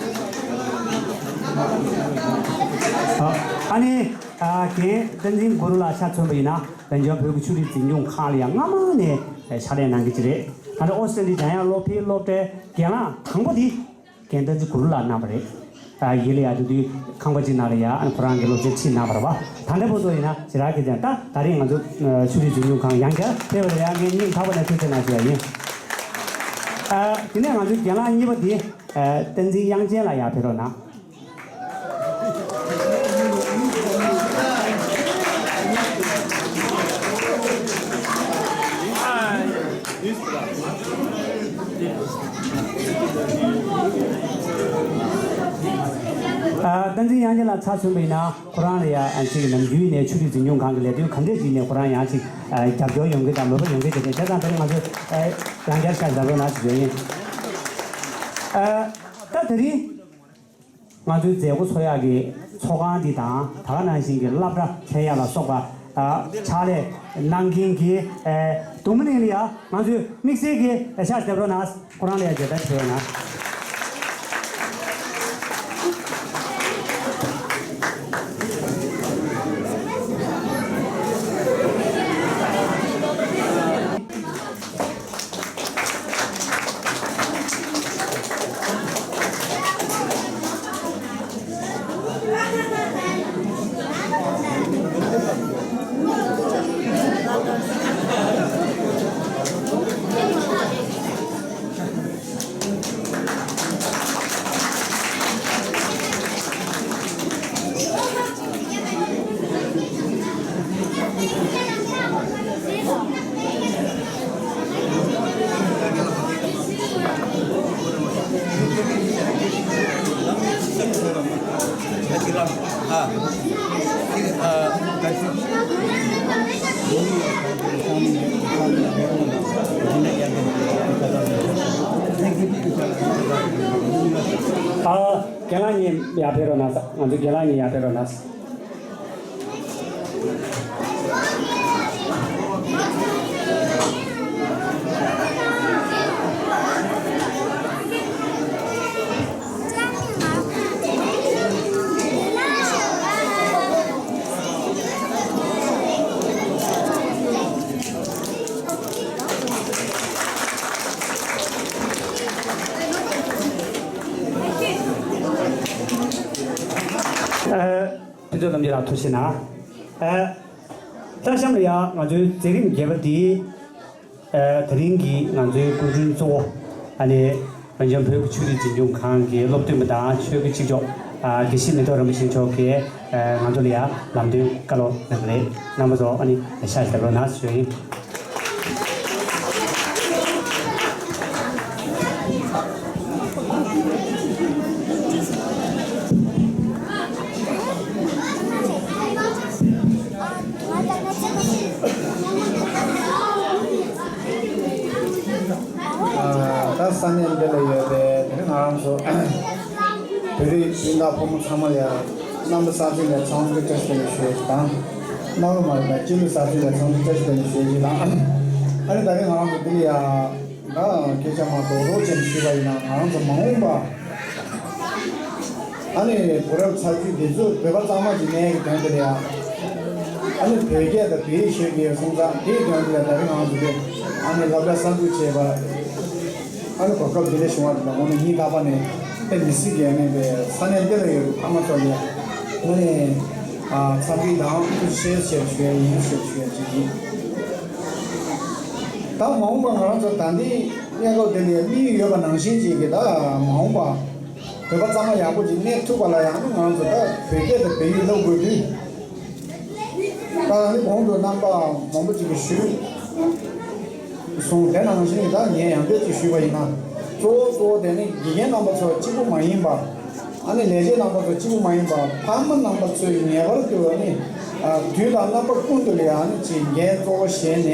ཨ་ནི་རྒན་བསྟན་འཛིན་གུ་རུ་ལགས་ཆ་མཚོན་པ་ཡིན་ན་བོད་ལྗོངས་བོད་ཀྱི་ཆོས་རིག་འཛིན་སྐྱོང་ཁང་ལ་ཡང་སྔ་མ་ནས་ཕྱག་ལས་གནང་གི་ཅིག་རེད། ད་ལྟ་ཨོ་སི་ཀྲི་ལི་འཇམ་དབྱངས་སློབ་གྲྭའི་སློབ་གྲྭའི་རྒན་ལགས་དང་པོ་དེ་རྒན་བསྟན་འཛིན་གུ་རུ་ལགས་གནང་བ་རེད། ཡིན་ལ་ཡ་དེ་དུས་ཁང་པ་གཅིག་ནང་ལ་ཡ་ཁོ་རང་གི་སློབ་ཚན་ཁྲིད་གནང་བ་རེད་བ། ད་ལྟ་བར་དུ་ཡིན་ན་ཞེ་དྲག་གི་ཅང་ད་ད་རེས་ང་ཚོ་ཆོས་རིག་འཛིན་སྐྱོང་ཁང་ཡང་བསྐྱར་ཕེབས་པ་ལ་ཡ་ངས་སྙིང་ཐག་པ་ནས་ཐུགས་རྗེ་གནང་ཞུ་བ་ཡིན། དེ་ནས་ང་ཚོའི་རྒན་ལགས་གཉིས་པ་དེ་བསྟན་འཛིན་དབྱངས་ཅན་ལགས་ཡར་ཕེབས་རོགས་གནང་། བསྟན་འཛིན་དབྱངས་ཅན་ལགས་ཆ་མཚོན་པ་ཡིན་ན་ཁོ་རང་ལ་ཡ་ཅིག་ནམ་རྒྱུན་ནས་ཆོས་རིག་འཛིན་སྐྱོང་ཁང་གི་ལས་དོན་ག་འདྲས་ཅིག་ནས་ཁོ་རང་ཡང་ཅིག་རྒྱབ་སྐྱོར་ཡོང་གི་དང་མོས་པ་ཡོང་གི་དེ་འདྲས་བྱས་ཙང་དེ་རིང་ང་ཚོས་རང་རྒྱལ་ཤ་ཞབས་བྲོ་ན་ཞིག་ཡོད་ཡིན། ད་དེ་རིང་། ང་ཚོའི་མཛད་སྒོ་འཚོགས་ཡག་གི་ཚོགས་ཁང་འདི་དང་ད་ག་ནང་བཞིན་གྱི་སློབ་གྲྭ་འཚོགས་ཡག་ལ་སོགས་པ་ཕྱག་ལས་གནང་མཁན་གྱི་རྡོ་མ་ནིང་ལ་ཡ་ང་ཚོས་དམིགས་བསལ་གྱི་ཕྱག་རྒྱབ་རོགས་གནང་། ཁོ་རང་ལ་ཡ་མཇལ་དར་ཞུ་རོགས་གནང་། ཨ། རྒན་ལགས་གཉིས་ཡར་ཕེབས་རོགས་གནང་ས། ང་ཚོའི་རྒན་ལགས་གཉིས་ཡར་ཕེབས་རོགས་གནང་ས། ཨ། ཕུན་ཚོགས་རྣམ་རྒྱལ་ལགས་ཐུགས་རྗེ་གནང་། ཨ། ད་གཤམ་ལ་ཡང་ང་ཚོའི་མཛད་རིམ་བརྒྱད་པ་འདིའི་ཨ། དེ་རིང་གི་ང་ཚོའི་སྐུ་མགྲོན་གཙོ་བོ་ཨ་ནི་བོད་ལྗོངས་བོད་ཀྱི་ཆོས་རིག་འཛིན་སྐྱོང་ཁང་གི་སློབ་སྟོན་པ་དང་ཆོས་ཀྱི་ཆིབས་བསྒྱུར་ཨ། དགེ་བཤེས་མེ་ཏོག་རིན་པོ་ཆེ་མཆོག་གིས་ཨ། ང་ཚོ་ལ་ཡང་ལམ་སྟོན་བཀའ་སློབ་གནང་གི་རེད། རྣམ་པ་ཚོ་ཨ་ནི་ཤ་ཞིག་བརྡབ་རོགས་གནང་ཞུ་ཡིན། ད་ས་གནས་འདི་ལ་ཡོད་པའི་དེ་ང་རང་ཚོ་བོད་རིགས་སྤུན་ཟླ་ཕོ་མོ་ཚང་མ་ལ་ཡང་གནམ་ལོ་གསར་ཚེས་ལ་འཚམས་འདྲི་བཀྲ་ཤིས་བདེ་ལེགས་ཞུ་ཡ་ཞིག་དང་། གནམ་ལོ་མ་རེད་པ། སྤྱི་ལོ་གསར་ཚེས་ལ་འཚམས་འདྲི་བཀྲ་ཤིས་བདེ་ལེགས་ཞུ་ཡ་ཞིག་དང་། ཨ་ནི་ད་རེས་ང་རང་ཚོ་འདི་ལ་ཡང་ད་སྐད་ཆ་མ་གཏོགས་རོགས་ཅན་ཞུས་པ་ཡིན་ན་ང་རང་ཚོ་མ་འོངས་པ། ཨ་ནི་བུ་རབས་ཚ་རྒྱུད་འདི་ཚོ་བོད་པ་གཙང་མ་ཅིག་གནས་ཀྱི་དོན་དེ་ལ་ཡང་། ཨ་ནི་བོད་སྐད་དང་བོད་ཡིག་ཤེས་ཀྱི་ཡོད་སོང་ཙང་དེའི་དོན་དེ་ལ་ད་རེས་ང་ཚོ་དེ་ཨ་ནི་སློབ་གྲྭ་གསར་འཛུགས་བྱས་པ། ཨ་ནི་གོ་སྐབས་འདི་འདྲ་བྱུང་བ་དེ་ལ་དངོས་གནས་སྙིང་ཐག་པ་ནས་དཔེ་མི་སྲིད་ཀྱི་ཨ་ནི་དེ་ས་གནས་འདི་ལ་ཡོད་པའི་ཕ་མ་ཚོ་ལ་ཡང་དངོས་གནས་ཨ་འཚམས་འདྲི་དང་ཐུགས་རྗེ་ཆེ་ཞེས་ཞུ་ཡ་ཡིན་ཞེས་ཞུ་ཡ་ཅིག་ཡིན། ད་མ་འོངས་པ་ང་རང་ཚོ་ད་ལྟའི་གནས་སྐབས་འདི་ལ་དམིགས་ཡུལ་ཡོད་པ་ནང་བཞིན་ཅིག་གི་ད་མ་འོངས་པ། བོད་པ་གཙང་མ་ཡག་པོ་ཅིག་གནས་ཐུབ་པ་ལ་ཡང་ང་ཚོ་ད་བོད་སྐད་དང་བོད་ཡིག་སློབ་དགོས་དུས། ད་ནི་གོང་དུ་རྣམ་པ་མང་པོ་ཅིག་གིས་ཞུས་སོང་། དེ་ནང་བཞིན་ད་ངས་ཡང་བསྐྱར་ཅིག་ཞུས་པ་ཡིན་ན། གཙོ་བོ་གཙོ་བོ་དེ་ནི་དགེ་རྒན་རྣམ་པ་ཚོ་གཅིག་པུ་མ་ཡིན་པ། ཨ་ནི་ལས་བྱེད་རྣམ་པ་ཚོ་གཅིག་པུ་མ་ཡིན་པ་ཕ་མ་རྣམ་པ་ཚོས་ངེས་པར་དུ་ཨ་ནི་དུས་དང་རྣམ་པ་ཀུན་ཏུ་ལ་ཨ་ནི་ཅིག་འགན་གཙོ་བོ་བཞེས་ནས་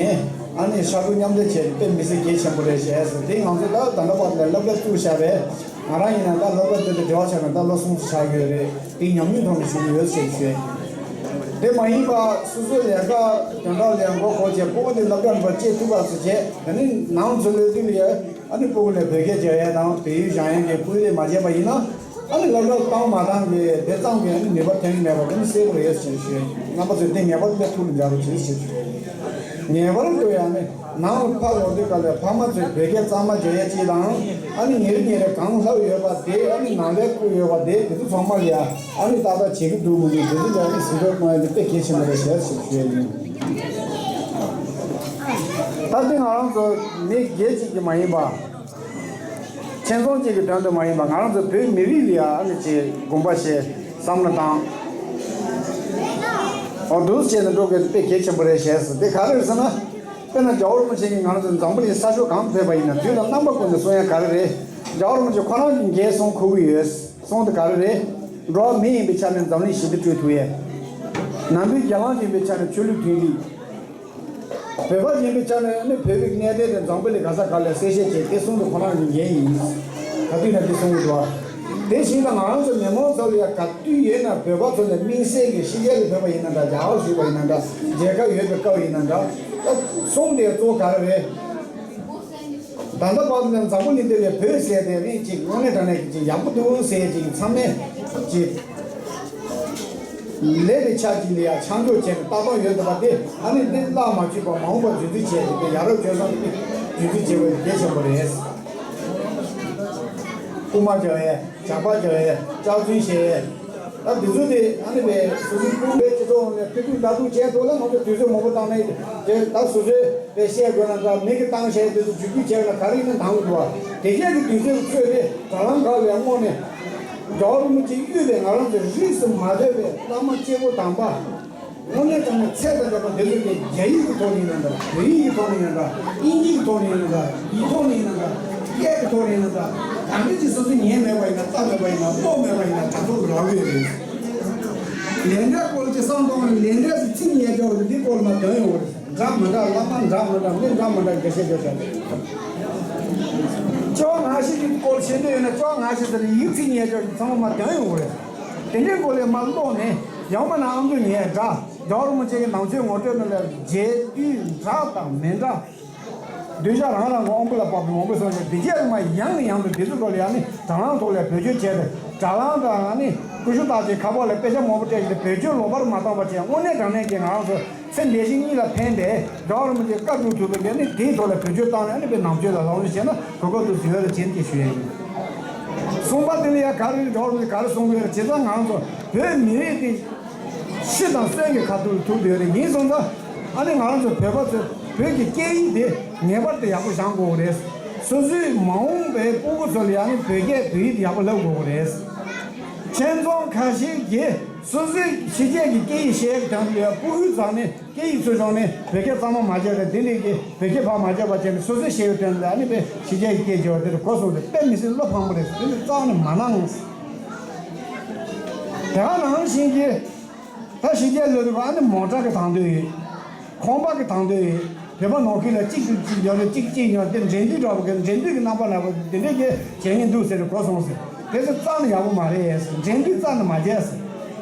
ཨ་ནི་ཕྱར་གྲུ་མཉམ་འདེགས་བྱས་ཏེ་དཔེ་མི་སྲིད་གལ་ཆེན་པོ་རེད་ཞེས་ཟེར་དེ་ང་ཚོ་ད་ད་ལྟ་བར་དུ་སློབ་གྲྭ་བཙུགས་བཞག་པས། ང་རང་ཡིན་ན་ད་སློབ་གྲྭ་འདི་ལ་འབྲེལ་བ་ཆགས་ན་ད་ལོ་གསུམ་ཙམ་ཆགས་ཀྱི་ཡོད་རེད། དེ་ཉམས་མྱོང་ཐོག་ནས་ཞུ་གི་ཡོད་ཟེར་ཞུ་ཡ་ཡིན། དེ་མ་ཡིན་པ་སོ་སོའི་ལས་ཀ་དོན་དག་ལས་མགོ་འཁོར་བྱས་ཕྲུ་གུ་འདི་སློབ་གྲྭ་འགྲོ་བཅད་ཐུབ་པ་ཚོ་བྱས་ད་ནི་ནང་ཚོ་ལས་དུས་ལ་ཡ་ཨ་ནི་ཕྲུ་གུ་ལ་བོད་སྐད་སྦྱང་ཡ་དང་བོད་ཡིག་སྦྱང་ཡ་གི་སྐུལ་འདེད་མ་བྱས་པ་ཡིན་ན་ ཨ་ནི་ལབ་ལབ་བཏང་མ་བཏང་གི་དེ་ཙམ་གྱིས་ཨ་ནི་ནུས་པ་ཐོན་མེད་པ་དེ་ནི་གསལ་པོ་རེད་ཟེར་ཞུ། རྣམ་པ་ཚོས་དེ་ངེས་པར་དུ་ཐུགས་ལ་འཇགས་རོགས་བྱེད་ཞེས་ཞུ། ངེས་པར་དུ་ཡང་ནི་ནང་ལ་ཕར་ལོག་དུས་སྐབས་ལ་ཕ་མ་ཚོས་བོད་སྐད་གཙང་མ་བརྗོད་ཡས་ཅིག་དང་། ཨ་ནི་ཉིན་རེ་ཉིན་རེ་གང་ལྷབ་ཡོད་པ་དེ། ཨ་ནི་ནང་ལས་བསྐུར་ཡོད་པ་དེ། དེ་ཚོ་ཚང་མ་ལ་ཡ་ཨ་ནི་ཏག་ཏག་བྱེད་ཀྱི་འདུག་མི་འདུག་དེ་ཚོ་ལ་ཨ་ནི་ཟིན་འགྲོ་གནང་ཡས་དེ་དཔེ་གལ་ཆེན་པོ་རེད་ཟེར་ཞུ་ཡས་ཡིན། ད་དེ་ང་རང་ཚོ་མི་སྒེར་གཅིག་གི་མ་ཡིན་པ། ཁྱིམ་ཚང་གཅིག་གི་དོན་དུ་མ་ཡིན་པ། ང་རང་ཚོ་བོད་མི་རིགས་ལ་ཡང་ཨ་ནི་ཅིག་དགོངས་པ་བཞེས། བསམ་བློ་བཏང་། འོ་འདུག་བྱས་ནས་འགྲོ་དགོས་དེ་དཔེ་གལ་ཆེན་པོ་རེད་ཞེས་ཟེར། དེ་ག་རེ་རེད་ཟེར་ན། དཔེར་ན་རྒྱལ་བ་རིན་པོ་ཆེ་གིས་ང་རང་ཚོ་འཛམ་བུ་གླིང་ས་ཕྱོགས་གང་དུ་ཕེབས་པ་ཡིན་ན་དུས་དང་རྣམ་པ་ཀུན་ཏུ་གསུང་ཡ་ག་རེ་རེད། རྒྱལ་བ་རིན་པོ་ཆེ་ཁོ་རང་གིས་འགན་གསུང་ཁུར་གྱི་ཡོད། གསུང་དེ་ག་རེ་རེད། འགྲོ་བ་མི་ཡིན་པའི་ཆ་ནས་འཛམ་གླིང་ཞི་བདེ་སྐྲུན་ཐུབ་ཡས། ནང་པའི་རྒྱལ་ལངས་ཡིན་པའི་ཆ་ནས་ཆོས་ལུགས་མཐུན་སྒྲིལ། བོད་པ་ཡིན་པའི་ཆ་ནས་ནི་བོད་པའི་གནས་བརྟན་དེ་འཛམ་བུ་གླིང་ག་ས་ག་ལ་གསལ་བཤད་བྱས་དེ་གསུང་དུ་ཁོ་རང་གི་འགན་ཡིན། ག་དུས་ན་དེ་གསུང་གི་འདུག་བ། དེ་བཞིན་དུ་ང་རང་ཚོ་མི་མང་ཚོ་ལ་ཡང་ག་དུས་ཡིན་ན་བོད་པ་ཚོ་ལ་དམིགས་བསལ་གྱི་ཕྱི་རྒྱལ་ལ་ཕེབས་པ་ཡིན་ན་འདྲ། རྒྱ་གར་བཞུགས་པ་ཡིན་ན་འདྲ། མཇལ་ཁ་ཡོད་པའི་སྐབས་ཡིན་ན་འདྲ། ད་གསུང་དེ་གཙོ་བོ་ག་རེ་རེད། ད་ལྟ་བར་དུ་ནས་འཛམ་བུ་གླིང་འདི་ལ་བོད་ཟེར་དེ་རིགས་ཅིག་དངོས་གནས་དྲང་གནས་ཀྱི་ཅིག་ཡག་པོ་འདུག་ཟེར་ཅིག་ཚང་མས་ཅིག་ལས་པའི་ཆ་ཅིག་ལ་ཡང་ཆ་འཇོག་བྱས་ནས་ལྟ་སྟངས་ཡོད་འདུག་པ་དེ། ཨ་ནི་འདི་བརླག་མ་བཅུག་པ་མ་འོངས་པར་རྒྱུན་འཛིན་བྱས་ཏེ་དེ་ཡ་རབས་སྤྱོད་བཟང་གི་རྒྱུན་འཛིན་བྱེད་དགོས་གལ་ཆེན་པོ་རེད། རྐུན་མ་རྒྱག་ཡས། ཇག་པ་རྒྱག་ཡས། སྐྱག་རྫུན་བཤད་ཡས། ད་འདི་ཚོ་དེ་ཨ་ནི་བས་སོ་སོའི་ཀུན་པའི་སྤྱི་ཚོགས་ནས་ཕུ་ཐུག་ལྟ་ཐུག་བྱས་ཐོག་ལ་ང་ཚོ་དུས་ཚོད་མང་པོ་བཏང་ནས་དེ་ད་སོ་སོའི་བས་བཤད་དགོས་ན་འདྲ། མི་གི་བཏང་བཤད་དེ་ཚོ་བརྒྱུད་སྐུལ་བྱས་ན་ག་རེ་ཡིན་ན་འདང་གི་འདུག་བ། དེ་གས་ཀྱི་དུས་ཚོད་ཚོད་དེ་དྲ་ལམ་ཁག་ལ་དངོས་ནས་རྒྱལ་བ་རིན་པོ་ཆེ་དབུས་པའི་ང་རང་ཚོའི་རིས་སུ་མ་ཆད་པའི་བླ་མ་སྐྱེས་བུ་དམ་པ། དངོས་གནས་དྲང་གནས་ཚད་དང་ལྡན་པ་འདི་ཚོ་གི་རྒྱ་ཡིག་གི་ཐོག་ནས་ཡིན་ན་འདྲ། བོད་ཡིག་གི་ཐོག་ནས་ཡིན་ན་འདྲ། དབྱིན་ཇིའི་ཐོག་ནས་ཡིན་ན་འདྲ། ཡིག་ཐོག་ནས་ཡིན་ན་འདྲ། སྐད་ཀྱི་ཐོག་ནས་ཡིན་ན་འདྲ། གང་འདྲ་ཅིག་སོ་སོས་ཉན་མེད་པ་ཡིན་ན། ལྟ་མེད་པ་ཡིན་ན། ཀློག་མེད་པ་ཡིན་ན་དྲ་ཐོག་ལ་རག་གི་ཡོད་རེད། ལས་འབྲས་སྐོར་གྱི་བསམ་གཏོང་ལ་ལས་འབྲས་སུ་ཚིག་ཉན་ཆོག་རེད། འདི་སྐོར་ལ་དོན་ཡོང་བ་རེད། འདྲ་མི་འདྲ། བླ་མ་འདྲ་མི་འདྲ། མི་འདྲ་མི་འདྲ་འགྲེལ་བཤད་བརྗོད་བྱ་རེད། ཅོག་ང་ཤི་གི་སྐོར་བཤད་འདོད་ཡོད་ན་ཅོག་ང་ཤི་ཟེར་ཡིག་ཚིག་ཉན་ཆོག་ཚང་མ་དོན་ཡོང་བ་རེད། དེ་འདྲའི་སྐོར་ལ་མ་ཀློག་ནས་ཡང་མིན་ན་ཨ་མདོ་ཉན་འདྲ། རྒྱལ་བ་རིན་པོ་ཆེ་གི་ནང་ཆོས་ངོ་སྤྲོད་ནང་ལ་རྗེས་ཟློས་འདྲ་དང་མི་འདྲ། གདུལ་བྱ་རང་རང་གི་དབང་པོ་ལ་བབས་པའི་ངོ་བོ་སོགས་ཀྱི་དེ་རྗེས་ལ་མ་ཡང་ནས་ཡང་དུ་དེ་ཚོ་སྐོར་ལ་ཡང་ནི་དྲ་ལམ་ཐོག་ལ་བེད་སྤྱོད་བྱས་ཏེ། དྲ་ལམ་དང་ནི་ཀུ་ཤུ་དག་ཅིག་ཁ་པར་ལ་དཔེ་ཆ་མང་པོ་སྤྲད་བཞིན་དུ་བེད་སྤྱོད་ལོག་པར་མ་བཏང་བ་བྱས། དངོས་གནས་དྲང་གནས་ཀྱི་ང་རང་ཚོ་ཚེ་འདས་ཞིང་གཉིས་ལ་ཕན་པའི་རྒྱལ་བ་རིན་པོ་ཆེའི་བཀའ་སྒྲུབ་ཐུབ་པའི་ལས་ནི་དེའི་ཐོག་ལ་བེད་སྤྱོད་བཏང་ནས་ནི་དཔེ་ནང་ཆོས་ལ་ལག་ལེན་བྱས་ན་གོ་སྐབས་དུ་ཟིན་ཡོད་ལ་བྱེད་ཀྱི་ཞུ་ཡ་ཡིན། གསུངས་པ་དེ་ལ་ཡང་ག་རེ་རྒྱལ་བ་རིན་པོ་ཆེས་ག་རེ་གསུང་གི་ཡོད་རེད། བྱས་ཙང་ང་རང་ཚོ་བོད་མི་རིགས་དེ། ཤི་དང་གསོན་གྱི་ཁ་ཐུག་ལ་ཐུག་བསྡད་ཡོད་རེད། ཡིན་སོང་ཙང་ཨ་ནི་ང་རང་ཚོ་བོད་པ་ཚོས་བོད་ཀྱི་སྐད་ཡིག་དེ་ངེས་པར་དུ་ཡག་པོ་སྦྱང་དགོས་རེད། སོ་སོའི་མ་འོངས་པའི་སྤུ་གུ་ཚོ་ལ་ཡང་ནི་བོད་སྐད་བོད་ཡིག་དེ་ཡག་པོ་བསླབ་དགོས་རེད། ཁྱིམ་ཚང་ཁ་ཤས་ཀྱིས་སོ་སོའི་ཕྱི་རྒྱལ་གྱི་སྐད་ཡིག་བཤད་ཀྱི་དོན་དུ་ཡང་སྤུ་གུའི་རྩ་ནས་སྐད་ཡིག་ཚུར་སྦྱོང་ནས་བོད་སྐད་གཙང་མ་མ་བརྗེད་པ་དེ་འདྲས་ཀྱི་བོད་སྐད་ཕར་མ་བརྗེད་པ་བྱས་ནས་སོ་སོས་བཤད་ཡོད་དོན་ལ་ཨ་ནི་དཔེ་ཕྱི་རྒྱལ་གྱི་སྐད་བརྗེ་བ་དེ་ལ་གོ་སོང་སྟེ་དཔེ་མི་སྲིད་བློ་ཕངས་པོ་རེད། དེ་ནི་རྩ་ནས་མ་གནང་། དེ་ག་ནང་བཞིན་གྱི། ད་ཕྱི་རྒྱལ་ལོག་དུས་ཨ་ནི་མོ་ཊ་གི་དང་དོད་ཡོད། ཁང་པ་གི་དང་དོད་ཡོད། བོད་པ་ནང་ཁུལ་ལ་གཅིག་གིས་གཅིག་ཉོ་རེད། གཅིག་གཅིག་ཉོ་རེད། དེ་འགྲན་བསྡུར་འདྲ་པོ་གི་འགྲན་བསྡུར་གྱི་རྣམ་པ་འདྲ་པོ་དེ་འདྲས་ཀྱི་བྱེད་ངེས་འདུག་ཟེར་གོ་སོང་ཟེར། དེ་ཚོ་རྩ་ནས་ཡག་པོ་མ་རེད་ཟེར། འགྲན་བསྡུར་རྩ་ནས་མ་བྱས་ཟེར།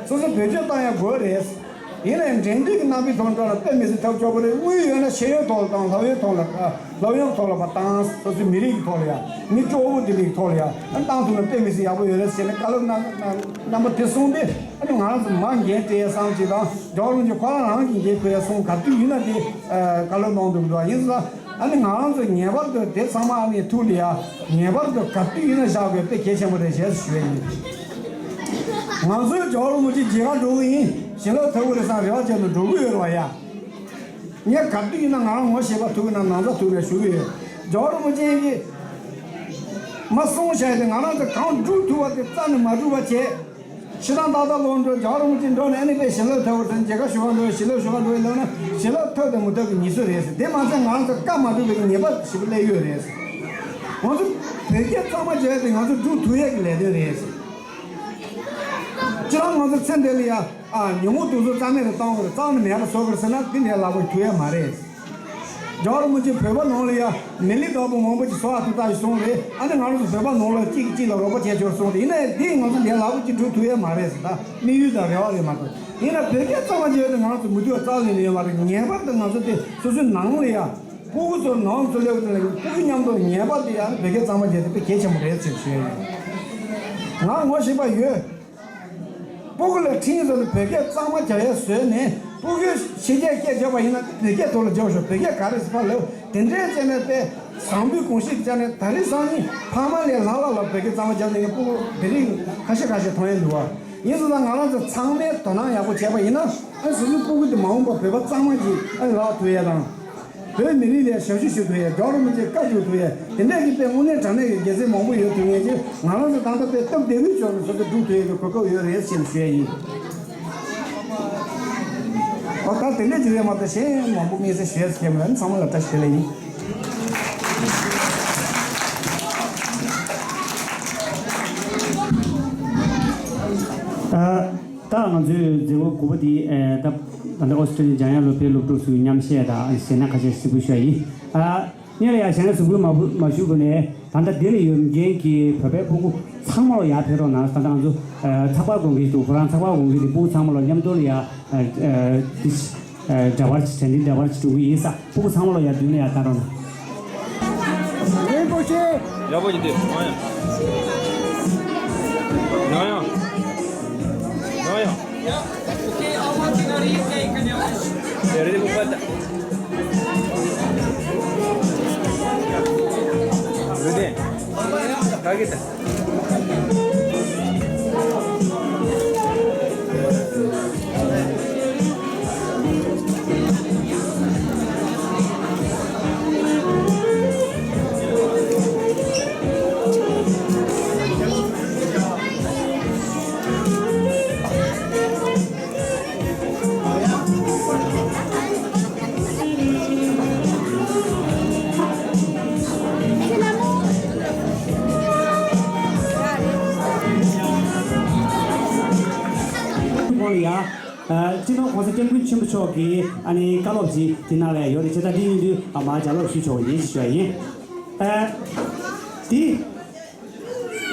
སོ་སོ་བེད་སྤྱོད་བཏང་ཡག་དགོས་རེད་ཟེར། ཡིན་ནའང་འགྲན་བསྡུར་གྱི་རྣམ་པའི་ཐོག་འགྲོ་ན་དཔེ་མི་སྲིད་ཐབས་སྐྱོ་པོ་རེད། དངུལ་ཡོད་ན་ཤེས་ཡོན་ཐོག་ལ་དང་སློབ་ཡོན་ཐོག་ལ་ཨ་སློབ་ཡོན་ཐོག་ལ་ཕར་བཏང་། སོ་སོའི་མི་རིགས་ཀྱི་ཐོག་ལ་ཡ་མི་སྐྱོ་བོ་དེ་འདྲའི་ཐོག་ལ་ཡ་ཨ་བཏང་ཐུབ་ན་དཔེ་མི་སྲིད་ཡག་པོ་ཡོད་རེད་ཟེར་ནས་བཀའ་སློབ་རྣམ་རྣམ་པ་དེ་གསུངས་ཏེ། ཨ་ནི་ང་རང་ཚོ་མ་འགན་སྤྲད་བསམ་གྱི་དང་རྒྱལ་བ་རིན་པོ་ཆེ་ཁོ་རང་རང་གི་འགན་ཁུར་ཡ་སོང་ག་དུས་ཡིན་ན་དེ་བཀའ་སློབ་གནང་འདུག་འདུག་ཡིན་ཙང་ཨ་ནི་ང་རང་ཚོ་ངེས་པར་དུ་དེ་ཚང་མ་ཨ་ནི་ཐུགས་ལ་ཡ་ངེས་པར་དུ་ག་དུས་ཡིན་ན་བཞག་དགོས་དཔེ་གལ་ཆེན་པོ་རེད་ཞེས་ཞུ་ཡ་ཡིན། ང་ཚོའི་རྒྱལ་བ་རིན་པོ་ཆེ་མཇལ་ཁ་འགྲོ་གི་ཡིན། བྱིན་རླབས་ཐོབ་ཀྱི་རེད་བསམ་རེ་བ་བྱས་ནས་འགྲོ་གི་ཡོད་རེད་བ་ཡ། ངས་ག་དུས་ཡིན་ན་ང་རང་ངོ་ཤེས་པ་ཐུག་གི་ན་ན་ཚ་ཐུག་ནས་ཞུ་གི་ཡོད། རྒྱལ་བ་རིན་པོ་ཆེ་གིས་མ་གསུངས་བྱས་ཏེ་ང་རང་ཚོ་གང་སྒྲུབ་ཐུབ་པ་དེ་རྩ་ནས་མ་སྒྲུབ་པ་བྱས། ཕྱི་ནང་ཏག་ཏག་ལོག་འགྲོ། རྒྱལ་བ་རིན་པོ་ཆེ་འགྲོ་ནས་ཨ་ནི་དཔེ་བྱིན་རླབས་ཐོབ་པར་ཐོན། མཇལ་ཁ་ཞུ་བ་འགྲོ། བྱིན་རླབས་ཞུ་བ་འགྲོ་ལབ་ན་བྱིན་རླབས་ཐོབ་དང་མི་ཐོབ་ཀྱི་ངེས་སྲོལ་རེད་ཟེར། དེ་མ་ཟད་ང་རང་ཚོ་བཀའ་མ་སྒྲུབ་པའི་ཉེས་པ་ཞིག་སླེབས་ཡོད་རེད་ཟེར། ང་ཚོ་བོད་སྐད་གཙང་མ་བརྗོད་དེ་ང་ཚོ་སྒྲུབ་ཐུབ་ཡས་ཀྱི་ལས་དོན་རེད་ཟེར། ཁྱེད་རང་ང་ཚོ་ཚེ་འདི་ལ་ཡ་ཨ་ཉོན་མོངས་དུག་གསུམ་རྩ་མེད་དུ་གཏོང་དགོས་རེད། རྩ་ནས་མེད་པ་བཟོ་དགོས་རེད་ཟེར་ན་དེ་འདྲའི་ལག་པ་ཐུབ་ཡས་མ་རེད། རྒྱལ་བ་རིན་པོ་ཆེ་བོད་པ་ནང་ལ་ཡ་མི་ལུས་བདག་པོ་མང་པོ་ཅིག་གསོ་བ་ཐུབ་ཐག་ཅིག་གསུངས་རེད། ཨ་ནི་ང་རང་ཚོ་བོད་པ་ནང་ལ་གཅིག་གིས་གཅིག་ལ་རོགས་པ་བྱས་ཆོག་གསུངས་རེད། ཡིན་ན་ཡང་དེས་ང་ཚོ་འདིའི་ལག་པ་ཅིག་སྒྲུབ་ཐུབ་ཡས་མ་རེད་ཟེར། ད་དམིགས་ཡུལ་དང་རེ་བ་རེད་མ་གཏོགས། ཡིན་ན་བོད་སྐད་གཙང་མ་བརྗོད་དེ་ང་རང་ཚོ་མི་ཐུབ་པ་རྩ་ལས་ནས་ཡོད་མ་རེད། ངེས་པར་དུ་ང་ཚོ་དེ་སོ་སོའི་ནང་ལ་ཡ་སྤུ་གུ་ཚོ་ནང་ཚོ་སླེབས་དེ་ལ་སྤུ་གུ་མཉམ་དུ་ངེས་པར་དུ་ཡ་བོད་སྐད་གཙང་མ་བརྗོད་དེ་དཔེ་གལ་ཆེན་པོ་རེད་ཟེར་ཞུ་ཡ་ཡིན། ང་ངོ་ཤེས་པ་ཡོད། སྤུ་གུ་ལ་འཕྲིན་བཟོ་ནས་བོད་སྐད་གཙང་མ་རྒྱག་ཡ་བཟོས་ནས། སྤུ་གུའི་ཕྱི་རྒྱལ་སྐད་རྒྱབ་པ་ཡིན་ན་བོད་སྐད་ཐོག་ལ་རྒྱོབ་ཤོག་བོད་སྐད་ག་རེ་ཟེར་བ་ལབ། དེ་འདྲའི་བྱས་ནས་དཔེ་བཟང་པོའི་གོམས་གཤིས་བཅའ་ནས། ད་རེས་སང་ཉིན་ཕ་མ་ལས་ལྷག་ལྷག་ལ་བོད་སྐད་གཙང་མ་རྒྱབ་ནས་སྤུ་གུ་དེ་རིང་ཁ་ཤས་ཁ་ཤས་མཐོང་ཡ་འདུག་བ། ཡིན་ཙང་ང་རང་ཚོ་ཚང་མས་དོ་སྣང་ཡག་པོ་བྱས་པ་ཡིན་ན། ཨ་སོ་སོའི་སྤུ་གུ་དེ་མ་འོངས་པར་བོད་པ་གཙང་མ་ཅིག་ཨ་ལགས་ཐུབ་ཡ་དང་། བོད་མི་རིགས་ལ་ཞབས་ཞུ་ཞུ་ཐུབ་ཡ། རྒྱལ་བ་རིན་པོ་ཆེའི་བཀའ་བསྒྱུར་ཐུབ་ཡ། དེ་འདྲ་གི་དཔེ་དངོས་གནས་དྲང་གནས་ཀྱི་དགེ་མཚན་མང་པོ་ཡོད་ཐུབ་ངེས་ཀྱི། ང་རང་ཚོ་ད་ལྟ་དཔེ་སྟབས་བདེ་བོའི་ཕྱོགས་ནས་སོ་སོ་སྒྲུབ་ཐུབ་ཡ་གི་གོ་སྐབས་ཡོད་རེད་ཅེས་ཞུ་ཡ་ཡིན། ཨོ་ད་དེ་འདྲ་ཅིག་རེད་མ་གཏོགས་གཞན་མང་པོ་དམིགས་བསལ་ཞུ་ཡ་ཟེར་མཁན་མེད། ཚང་མ་ལ་བཀྲ་ཤིས་བདེ་ལེགས་ཡིན། ཨ། ད་ང་ཚོའི་མཛད་སྒོ་དགུ་པ་འདི་ཨ་ད་ད་ལྟ་ཨོ་སི་ཀྲི་ལི་ཡ་འཇམ་དབྱངས་སློབ་གྲྭའི་སློབ་ཕྲུག་ཚོའི་མཉམ་གཞས་དང་གཞས་སྣ་ཁ་ཤས་གཟིགས་འབུལ་ཞུ་ཡ་ཡིན། ཨ་སྔོན་ལ་ཡང་གཞས་སྣ་གཟིགས་འབུལ་མ་འབུལ་མ་ཞུ་གོང་ནས། ད་ལྟ་འདི་ལ་ཡོད་མཁན་གྱི་བོད་པའི་སྤུ་གུ་ཚང་མ་ལ་ཡར་ཕེབས་རོགས་གནང་། ད་ལྟ་ང་ཚོ་ཨ་ཚགས་པར་དགོངས་ཀྱི་འདུག་ཁོ་རང་ཚགས་པར་དགོངས་ཀྱི་འདུག་སྤུ་གུ་ཚང་མ་ལ་མཉམ་དུ་ལ་ཡར་ཨ་ཨ་འདི་ཨ་འདྲ་པར་ཅིག་དྲན་འདི་འདྲ་པར་ཅིག་འགྲོ་གི་ཡིན་ས། སྤུ་གུ་ཚང་མ་ལ་ཡར་མདུན་ལ་ཡར་བལྟ་རོགས་གནང་། རིན་པོ་ཆེ། ཡག་པོ་ཡིན་དེ། ཡང་ཡང་། ཡང་ཡང་། ཡང་ཡང་། དེ་རེད་པ་ད། རེད་དེ། ག་གེ་ད། ཁོང་ལ་ཡ། ཨ་སྤྱི་ནོར་༸གོང་ས་༸སྐྱབས་མགོན་ཆེན་པོ་མཆོག་གི་ཨ་ནི་བཀའ་སློབ་ཅིག་དེ་ནང་ལ་ཡོད་རེད། བྱས་ཙང་འདི་ཡིན་དུས་ཨ་མར་ལྗགས་ཀློག་ཞུས་ཆོག་ཡིན་ཞུ་ཡ་ཡིན། ཨ་འདི་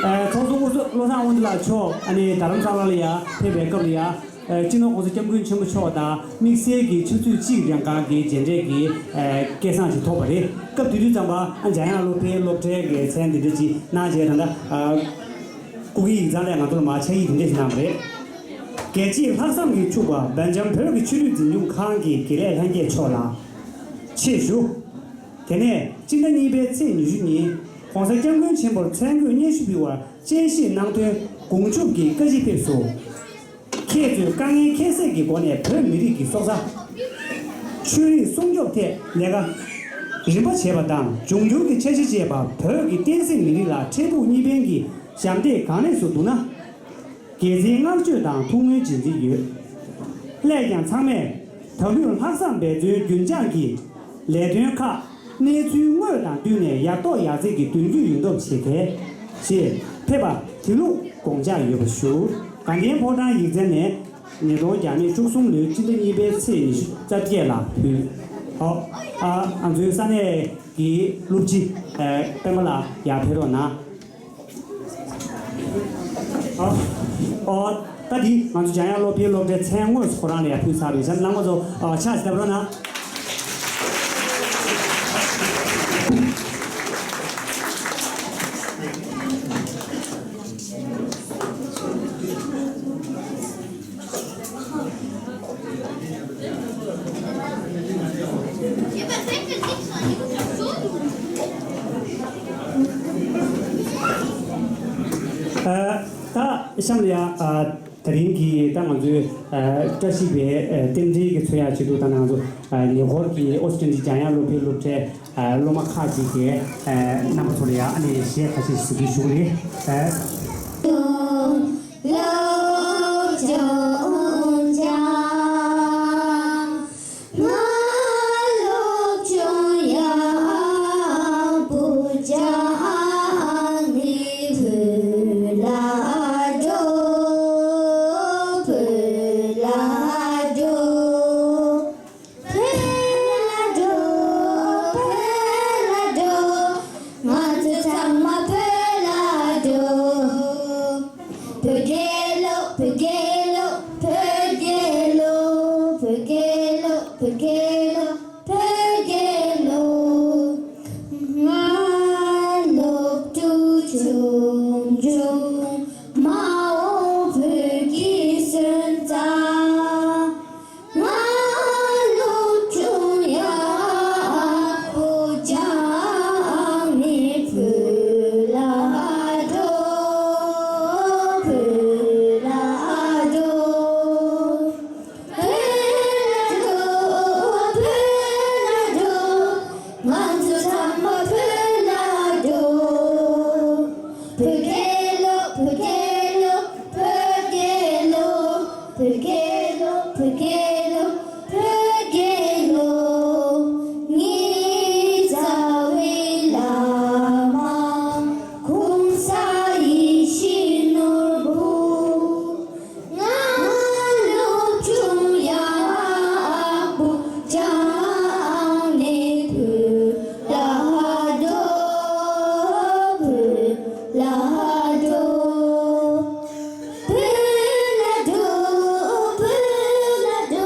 ཨ་ཚོགས་གཙོ་བློ་བཟང་དབང་འདུས་ལགས་མཆོག་ཨ་ནི་རྡ་རམ་ས་ལ་ལ་ཡ་ཕེབས་པའི་སྐབས་ལ་ཡ། ཨ་སྤྱི་ནོར་༸གོང་ས་༸སྐྱབས་མགོན་ཆེན་པོ་མཆོག་དང་དམིགས་བསལ་གྱི་ཆུ་ཚོད་གཅིག་རང་གང་གི་མཇལ་འཕྲད་ཀྱི་ཨ་སྐལ་བཟང་ཅིག་ཐོབ་པ་རེད། སྐབས་དེ་དུས་ཙམ་པ་ཨ་འཇམ་དབྱངས་སློབ་གྲྭའི་སློབ་གྲྭའི་གི་མཚན་འདི་འདྲ་ཅིག་གནང་རྗེས་ད་ལྟ་ཨ་སྐུ་སྒེར་ཡིག་ཚང་ལས་ང་ཚོར་མར་ཕྱག་ཡིག་དེ་འདྲ་ཞིག་གནང་བ་རེད། རྒྱལ་གཅེས་ལྷག་བསམ་གྱིས་ཕྱུག་པ་སྦེལ་ཇམ་བོད་ཀྱི་ཆོས་རིག་འཛིན་སྐྱོང་ཁང་གི་དགེ་ལས་ལྷན་རྒྱས་མཆོག་ལ་ཆེད་ཞུ། དེ་ནས་སྤྱི་ཟླ་གཉིས་པའི་ཚེས་ཉི་ཤུ་ཉིན་༸གོང་ས་༸སྐྱབས་མགོན་ཆེན་པོར་མཚན་བཀོད་སྙན་ཞུ་ཕུལ་བར་སྤྱན་ཞབས་གནང་དོན་དགོངས་ཞུ་གི་བཀའ་ཞིག་ཕེབས་སོ། ཁྱེད་ཚོས་དཀའ་ངལ་ཁྱད་བསད་ཀྱི་སྒོ་ནས་བོད་མི་རིགས་ཀྱི་སྲོག་རྩ། ཆོས་རིག་སྲུང་སྐྱོབ་ཐད་ལས་ཀ་རིམ་པ་བྱས་པ་དང་། འབྱུང་འགྱུར་གྱི་འཆར་གཞི་བཅས་པ་བོད་ཀྱི་བསྟན་སྲིད་མི་རིགས་ལ་འཕྲལ་ཕུགས་གཉིས་ཕན་གྱི་ཞབས་འདེགས་གང་ལེགས་སུ་བསྡུ་ན། དགེ་མཚན་བསྔགས་བརྗོད་དང་ཐུགས་སྨོན་བྱེད་རྩིས་ཡོད། སླད་ཀྱང་ཚང་མས་ད་ལོའི་ལྷག་བསམ་འབད་བརྩོན་རྒྱུན་འཁྱོངས་ཀྱིས་ལས་དོན་ཁག་གནས་ཚུལ་དངོས་དང་བསྟུན་ནས་ཡག་ཐོག་ཡག་བརྩེགས་ཀྱི་མདུན་སྐྱོད་ཡོང་ཐབས་བྱེད་གལ་ཞེས་ཕེབས་པ་དེ་ལུགས་དགོངས་འཇགས་ཡོད་པ་ཞུ། དགའ་ལྡན་ཕོ་བྲང་ཡིག་ཚང་ནས་ཉིས་སྟོང་བརྒྱ་མེད་བཅུ་གསུམ་ལོའི་སྤྱི་ཟླ་གཉིས་པའི་ཚེས་ཉི་ཤུ་རྩ་བརྒྱད་ལ་ཕུལ། ཨོ། ཨ་ང་ཚོའི་ས་གནས་ཀྱི་སློབ་སྤྱི་ཨ་སྤེན་པ་ལགས་ཡར་ཕེབས་རོགས་གནང་། ཨོ། ཨོ། ད་འདི་ང་ཚོ་འཇམ་དབྱངས་སློབ་གྲྭའི་སློབ་གྲྭའི་མཚན་དངོས་སུ་ཁོ་རང་ལ་ཡར་ཕུལ་ཚར་བའི་ཆ་ནང་ང་ཚོ་ཨ་ཕྱག་བརྡབ་རོགས་གནང་། ཨ་ད་གཤམ་ལ་ཡང་ཨ་དེ་རིང་གི་ད་ང་ཚོའི་ཨ་བཀྲ་ཤིས་པའི་ཨ་རྟེན་འབྲེལ་གྱི་མཚོན་ཡག་ཆེད་དུ་ད་ང་ཚོ་ཨ་ཉེ་འཁོར་གྱི་ཨོ་སི་ཀྲི་ལི་འཇམ་དབྱངས་སློབ་གྲྭའི་སློབ་གྲྭའི་ཨ་སློབ་མ་ཁག་ཅིག་གིས་ཨ་རྣམ་པ་ཚོ་ལ་ཡང་ཨ་ནི་གཞས་ཁ་ཤས་གཟིགས་འབུལ་ཞུ་གི་རེད། ཨ། བོད་རྒྱལ་ལོ། བོད་རྒྱལ་ལོ། ངེད་རྩ་བའི་བླ་མ་གོང་ས་ཡིད་བཞིན་ནོར་བུ། ང་སློབ་སྦྱོང་ཡག་པོ་སྦྱངས་ནས་བོད་ལ་འགྲོ། བོད་ལ་འགྲོ། བོད་ལ་འགྲོ། བོད་ལ་འགྲོ།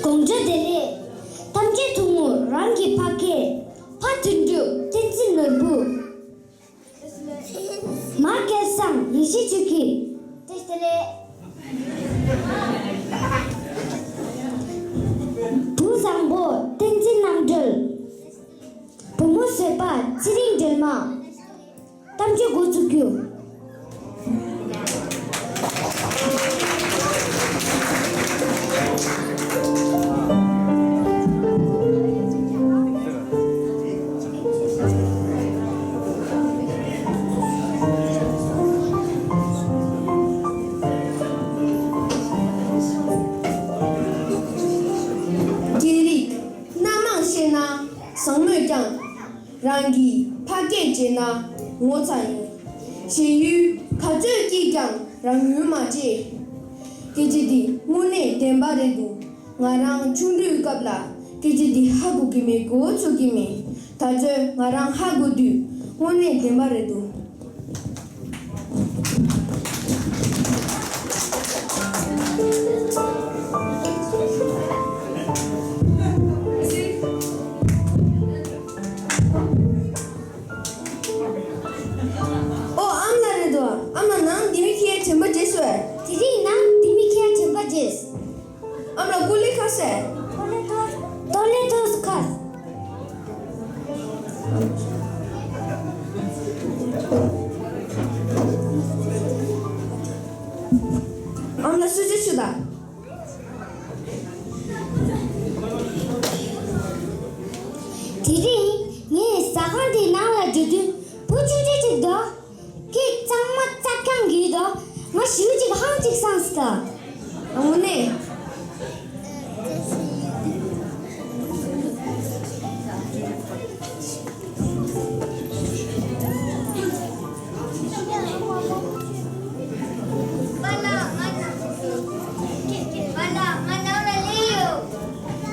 དགོང་དྲོ་བདེ་ལེགས། ཐམས་ཅད་ཐུགས་ངུ་རང་གི་ཕ་སྐད། ཕ་དོན་གྲུབ་བསྟན་འཛིན་ནོར་བུ། མ་སྐལ་བཟང་ཡེ་ཤེས་ཆོས་སྐྱིད། བཀྲ་ཤིས་བདེ་ལེགས། བུ་བཟང་པོ་བསྟན་འཛིན་རྣམ་གྲོལ། བུ་མོ་བཟོད་པ་ཚེ་རིང་སྒྲོལ་མ། གཏམ་བརྗོད་འགོ་ཚུགས་རྒྱུ། སྐད་རིགས་སྣ་མང་ཤེས་ན་བཟང་མོད་ཀྱང་། རང་གི་ཕ་སྐད་བརྗེད་ན་ངོ་ཚ་ཡིན། གཞན་ཡུལ་ག་ཚོད་སྐྱིད་ཀྱང་རང་ཡུལ་མ་བརྗེད། སྐད་ཆ་འདི་དངོས་གནས་བདེན་པ་རེད་འདུག་ང་རང་ཆུང་དུས་སྐབས་ལ་སྐད་ཆ་འདི་ཧ་གོ་གི་མེད། མགོ་ཚོས་ཀྱི་མེད། ད་ཚོད་ང་རང་ཧ་གོ་དུས་དངོས་གནས་བདེན་པ་རེད་འདུག་ཨོ་ཨ་མ་ལགས་རེད་དོ། ལ་སུ་ཅི་ཞུ་དང་། དེ་རིང་ངས་ཟ་ཁང་དེའི་ནང་ལ་འགྲོ་དུས་བུ་ཆུང་ཆུང་ཅིག་འདུག་སྐད་གཙང་མ་རྩ་རྐྱང་གི་འདུག་ང་ཞེ་པོ་ཅིག་ཧང་ཅིག་སངས་ཀ་དངོས་གནས།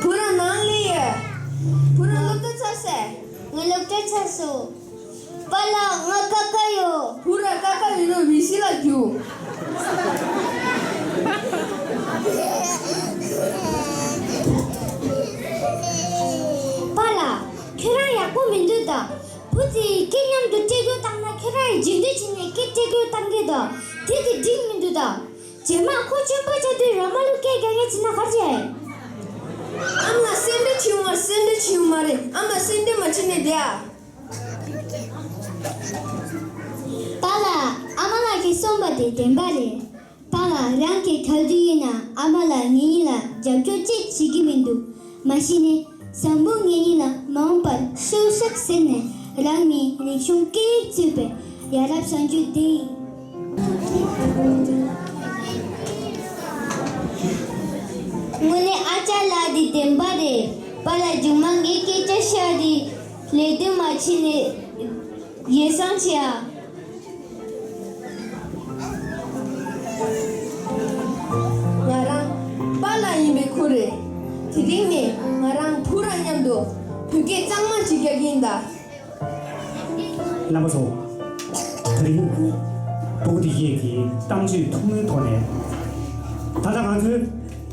བུ་ར་ནང་ལ་ཡོད། བུ་ར་སློབ་གྲྭ་ཚར་སོང་། ངའི་སློབ་གྲྭ་ཚར་སོང་། པཱ་ལགས་ང་ཀ་ཁ་ཡོད། བུ་ར་ཀ་ཁ་ཡོད་ན་བི་སི་ལ་རྒྱུགས། པཱ་ལགས་ཁྱོད་རང་ཡག་པོ་མི་འདུག་ད། བུ་ཚོས་སྐད་མཉམ་དུ་སྤྲད་སྐྱོར་བཏང་ན་ཁྱོད་རང་ཡང་རྗེས་ཟློས་བྱས་ནས་སྐད་སྤྲད་སྐྱོར་བཏང་གི་འདུག་དེ་དེ་འགྲིག་མི་འདུག་ད། རྗེས་མ་ཁོ་སྐྱོན་པ་ཆགས་དུས་ར་མ་ལུག་སྐད་རྒྱག་མཁན་བྱས་ན་ག་རེ་བྱེད། ཨ་མ་སེམས་ཁྲལ་བྱེད་དགོས་མ་རེད། སེམས་ཁྲལ་བྱེད་དགོས་མ་རེད། ཨ་མ་སེམས་ཁྲལ་མ་བྱེད་ནས་བསྡད་ཨ། པཱ་ལགས་ཨ་མ་ལགས་ཀྱིས་གསུངས་པ་དེ་བདེན་པ་རེད། པཱ་ལགས་རང་གིས་ག་དུས་ཡིན་ན་ཨ་མ་ལགས་ངེད་གཉིས་ལ་རྒྱབ་སྐྱོར་ཅིག་བྱེད་ཀྱི་མི་འདུག་མ་གཞི་ནས་བཟང་པོ་ངེད་གཉིས་ལ་མ་འོངས་པར་ཤུགས་ཆག་ཟེར་ནས་རང་ཉིད་རིག་གཞུང་སྐད་ཡིག་གཙོས་པའི་ཡ་རབས་བྱང་ཆུབ་ལྡན་ཡིན། དངོས་གནས་ཨ་ཅག་ལགས་འདི་བདེན་པ་རེད། པཱ་ལགས་རྗེས་མ་ངའི་སྐད་ཆ་བཤད་དེ་ལས་དོན་མ་བྱེད་ནས་ཡེ་སང་བྱེད་ཨ། ང་རང་པཱ་ལགས་ཡིན་པའི་ཁུལ་རེད། དེ་རིང་ནས་ང་རང་བུ་ར་མཉམ་དུ་བོད་སྐད་གཙང་མ་ཅིག་རྒྱག་གི་ཡིན་ད། རྣམ་པ་ཚོ། དེ་རིང་སྤུ་གུ་བདེ་སྐྱིད་ཀྱི་གཏམ་བརྗོད་ཐུང་ངུའི་ཐོག་ནས། ད་ལྟ་ང་ཚོའི་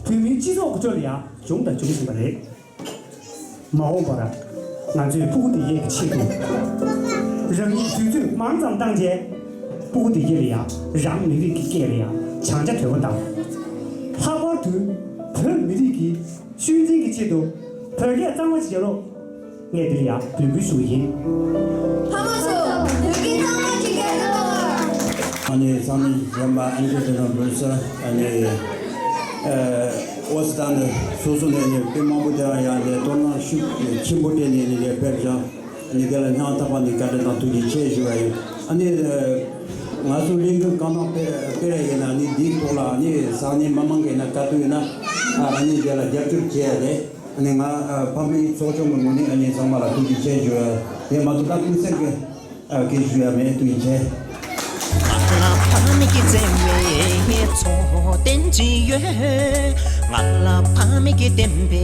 བོད་མིའི་སྤྱི་ཚོགས་ཁོ་ཚོ་ལ་ཡང་བྱུང་དང་འབྱུང་བཞིན་པ་རེད། མ་འོངས་པར་ང་ཚོས་སྤུ་གུ་བདེ་སྐྱིད་ཀྱི་ཆེད་དུ་རང་ཉིད་དུས་ཚོད་མང་ཙམ་བཏང་རྗེས། སྤུ་གུ་བདེ་སྐྱིད་ལ་ཡང་རང་མི་རིགས་ཀྱི་སྐད་ལ་ཡང་བྱང་ཆ་དོད་པོ་དང་། ལྷག་པར་དུ་བོད་མི་རིགས་ཀྱི་ཤུལ་འཛིན་གྱི་ཆེད་དུ་བོད་སྐད་གཙང་མ་ཞིག་རྒྱག་རོགས། ངས་འདིར་ཡང་འབོད་སྐུལ་ཞུ་གི་ཡིན། ཕ་མ་ཚོ་བོད་སྐད་གཙང་མ་ཅིག་རྒྱག་རོགས། ཨ་ནི་ཚང་མ་གཞན་པ་ཨ་འདྲེ་དེ་དང་འབོད་ས་ཨ་ནི་ཨོ་སི་ད་ནི་སོ་སོ་ནས་ནི་དཔེ་མང་པོ་དེ་རང་ཡང་ནས་དོ་སྣང་ཤུགས་ཆེན་པོ་སྤྲད་ནས་ནི་ལས་སྤེལ་ཀྱང་ནི་དེ་ལ་སྙིང་ཐག་པ་ནས་བཀའ་དྲིན་དང་ཐུགས་རྗེ་ཆེ་ཞུ་བ་ཡིན། ཨ་ནི་ང་ཚོ་ལས་འགུལ་གང་དང་སྤེལ་སྤེལ་ཡིན་ན་ནི་འདིའི་ཐོག་ལ་ནི་ས་གནས་མི་མང་གིས་ན་བཀའ་བསྡུར་ཡིན་ན་ཨ་ནི་དེ་ལ་རྒྱབ་སྐྱོར་བྱས་ཡ་རེད། ཨ་ནི་ང་ཕ་མའི་ཚོགས་ཆུང་གི་ངོས་ནས་ཨ་ནི་ཚང་མ་ལ་ཐུགས་རྗེ་ཆེ་ཞུ་ཡ་དེ་མ་གཏོགས་ད་ཀུན་གསལ་གྱི་ཨ་སྐད་ཞུ་ཡ་མེད། ཐུགས་རྗེ་ཆེ། ང་ལ་ཕ་མེས་ཀྱི་བརྩེ་བའི་ཚོགས་རྟེན་ཅིག་ཡོད། ང་ལ་ཕ་མེས་ཀྱི་བསྟན་པའི་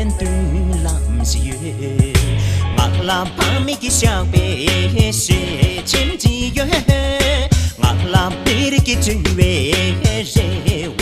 མདུན་ལམ་ཞིག་ཡོད། ང་ལ་ཕ་མེས་ཀྱི་བཞག་པའི་ཞལ་ཆེམས་ཅིག་ཡོད། ང་ལ་བོད་རིགས་ཀྱི་འགྲོ་བའི་རེ་བ་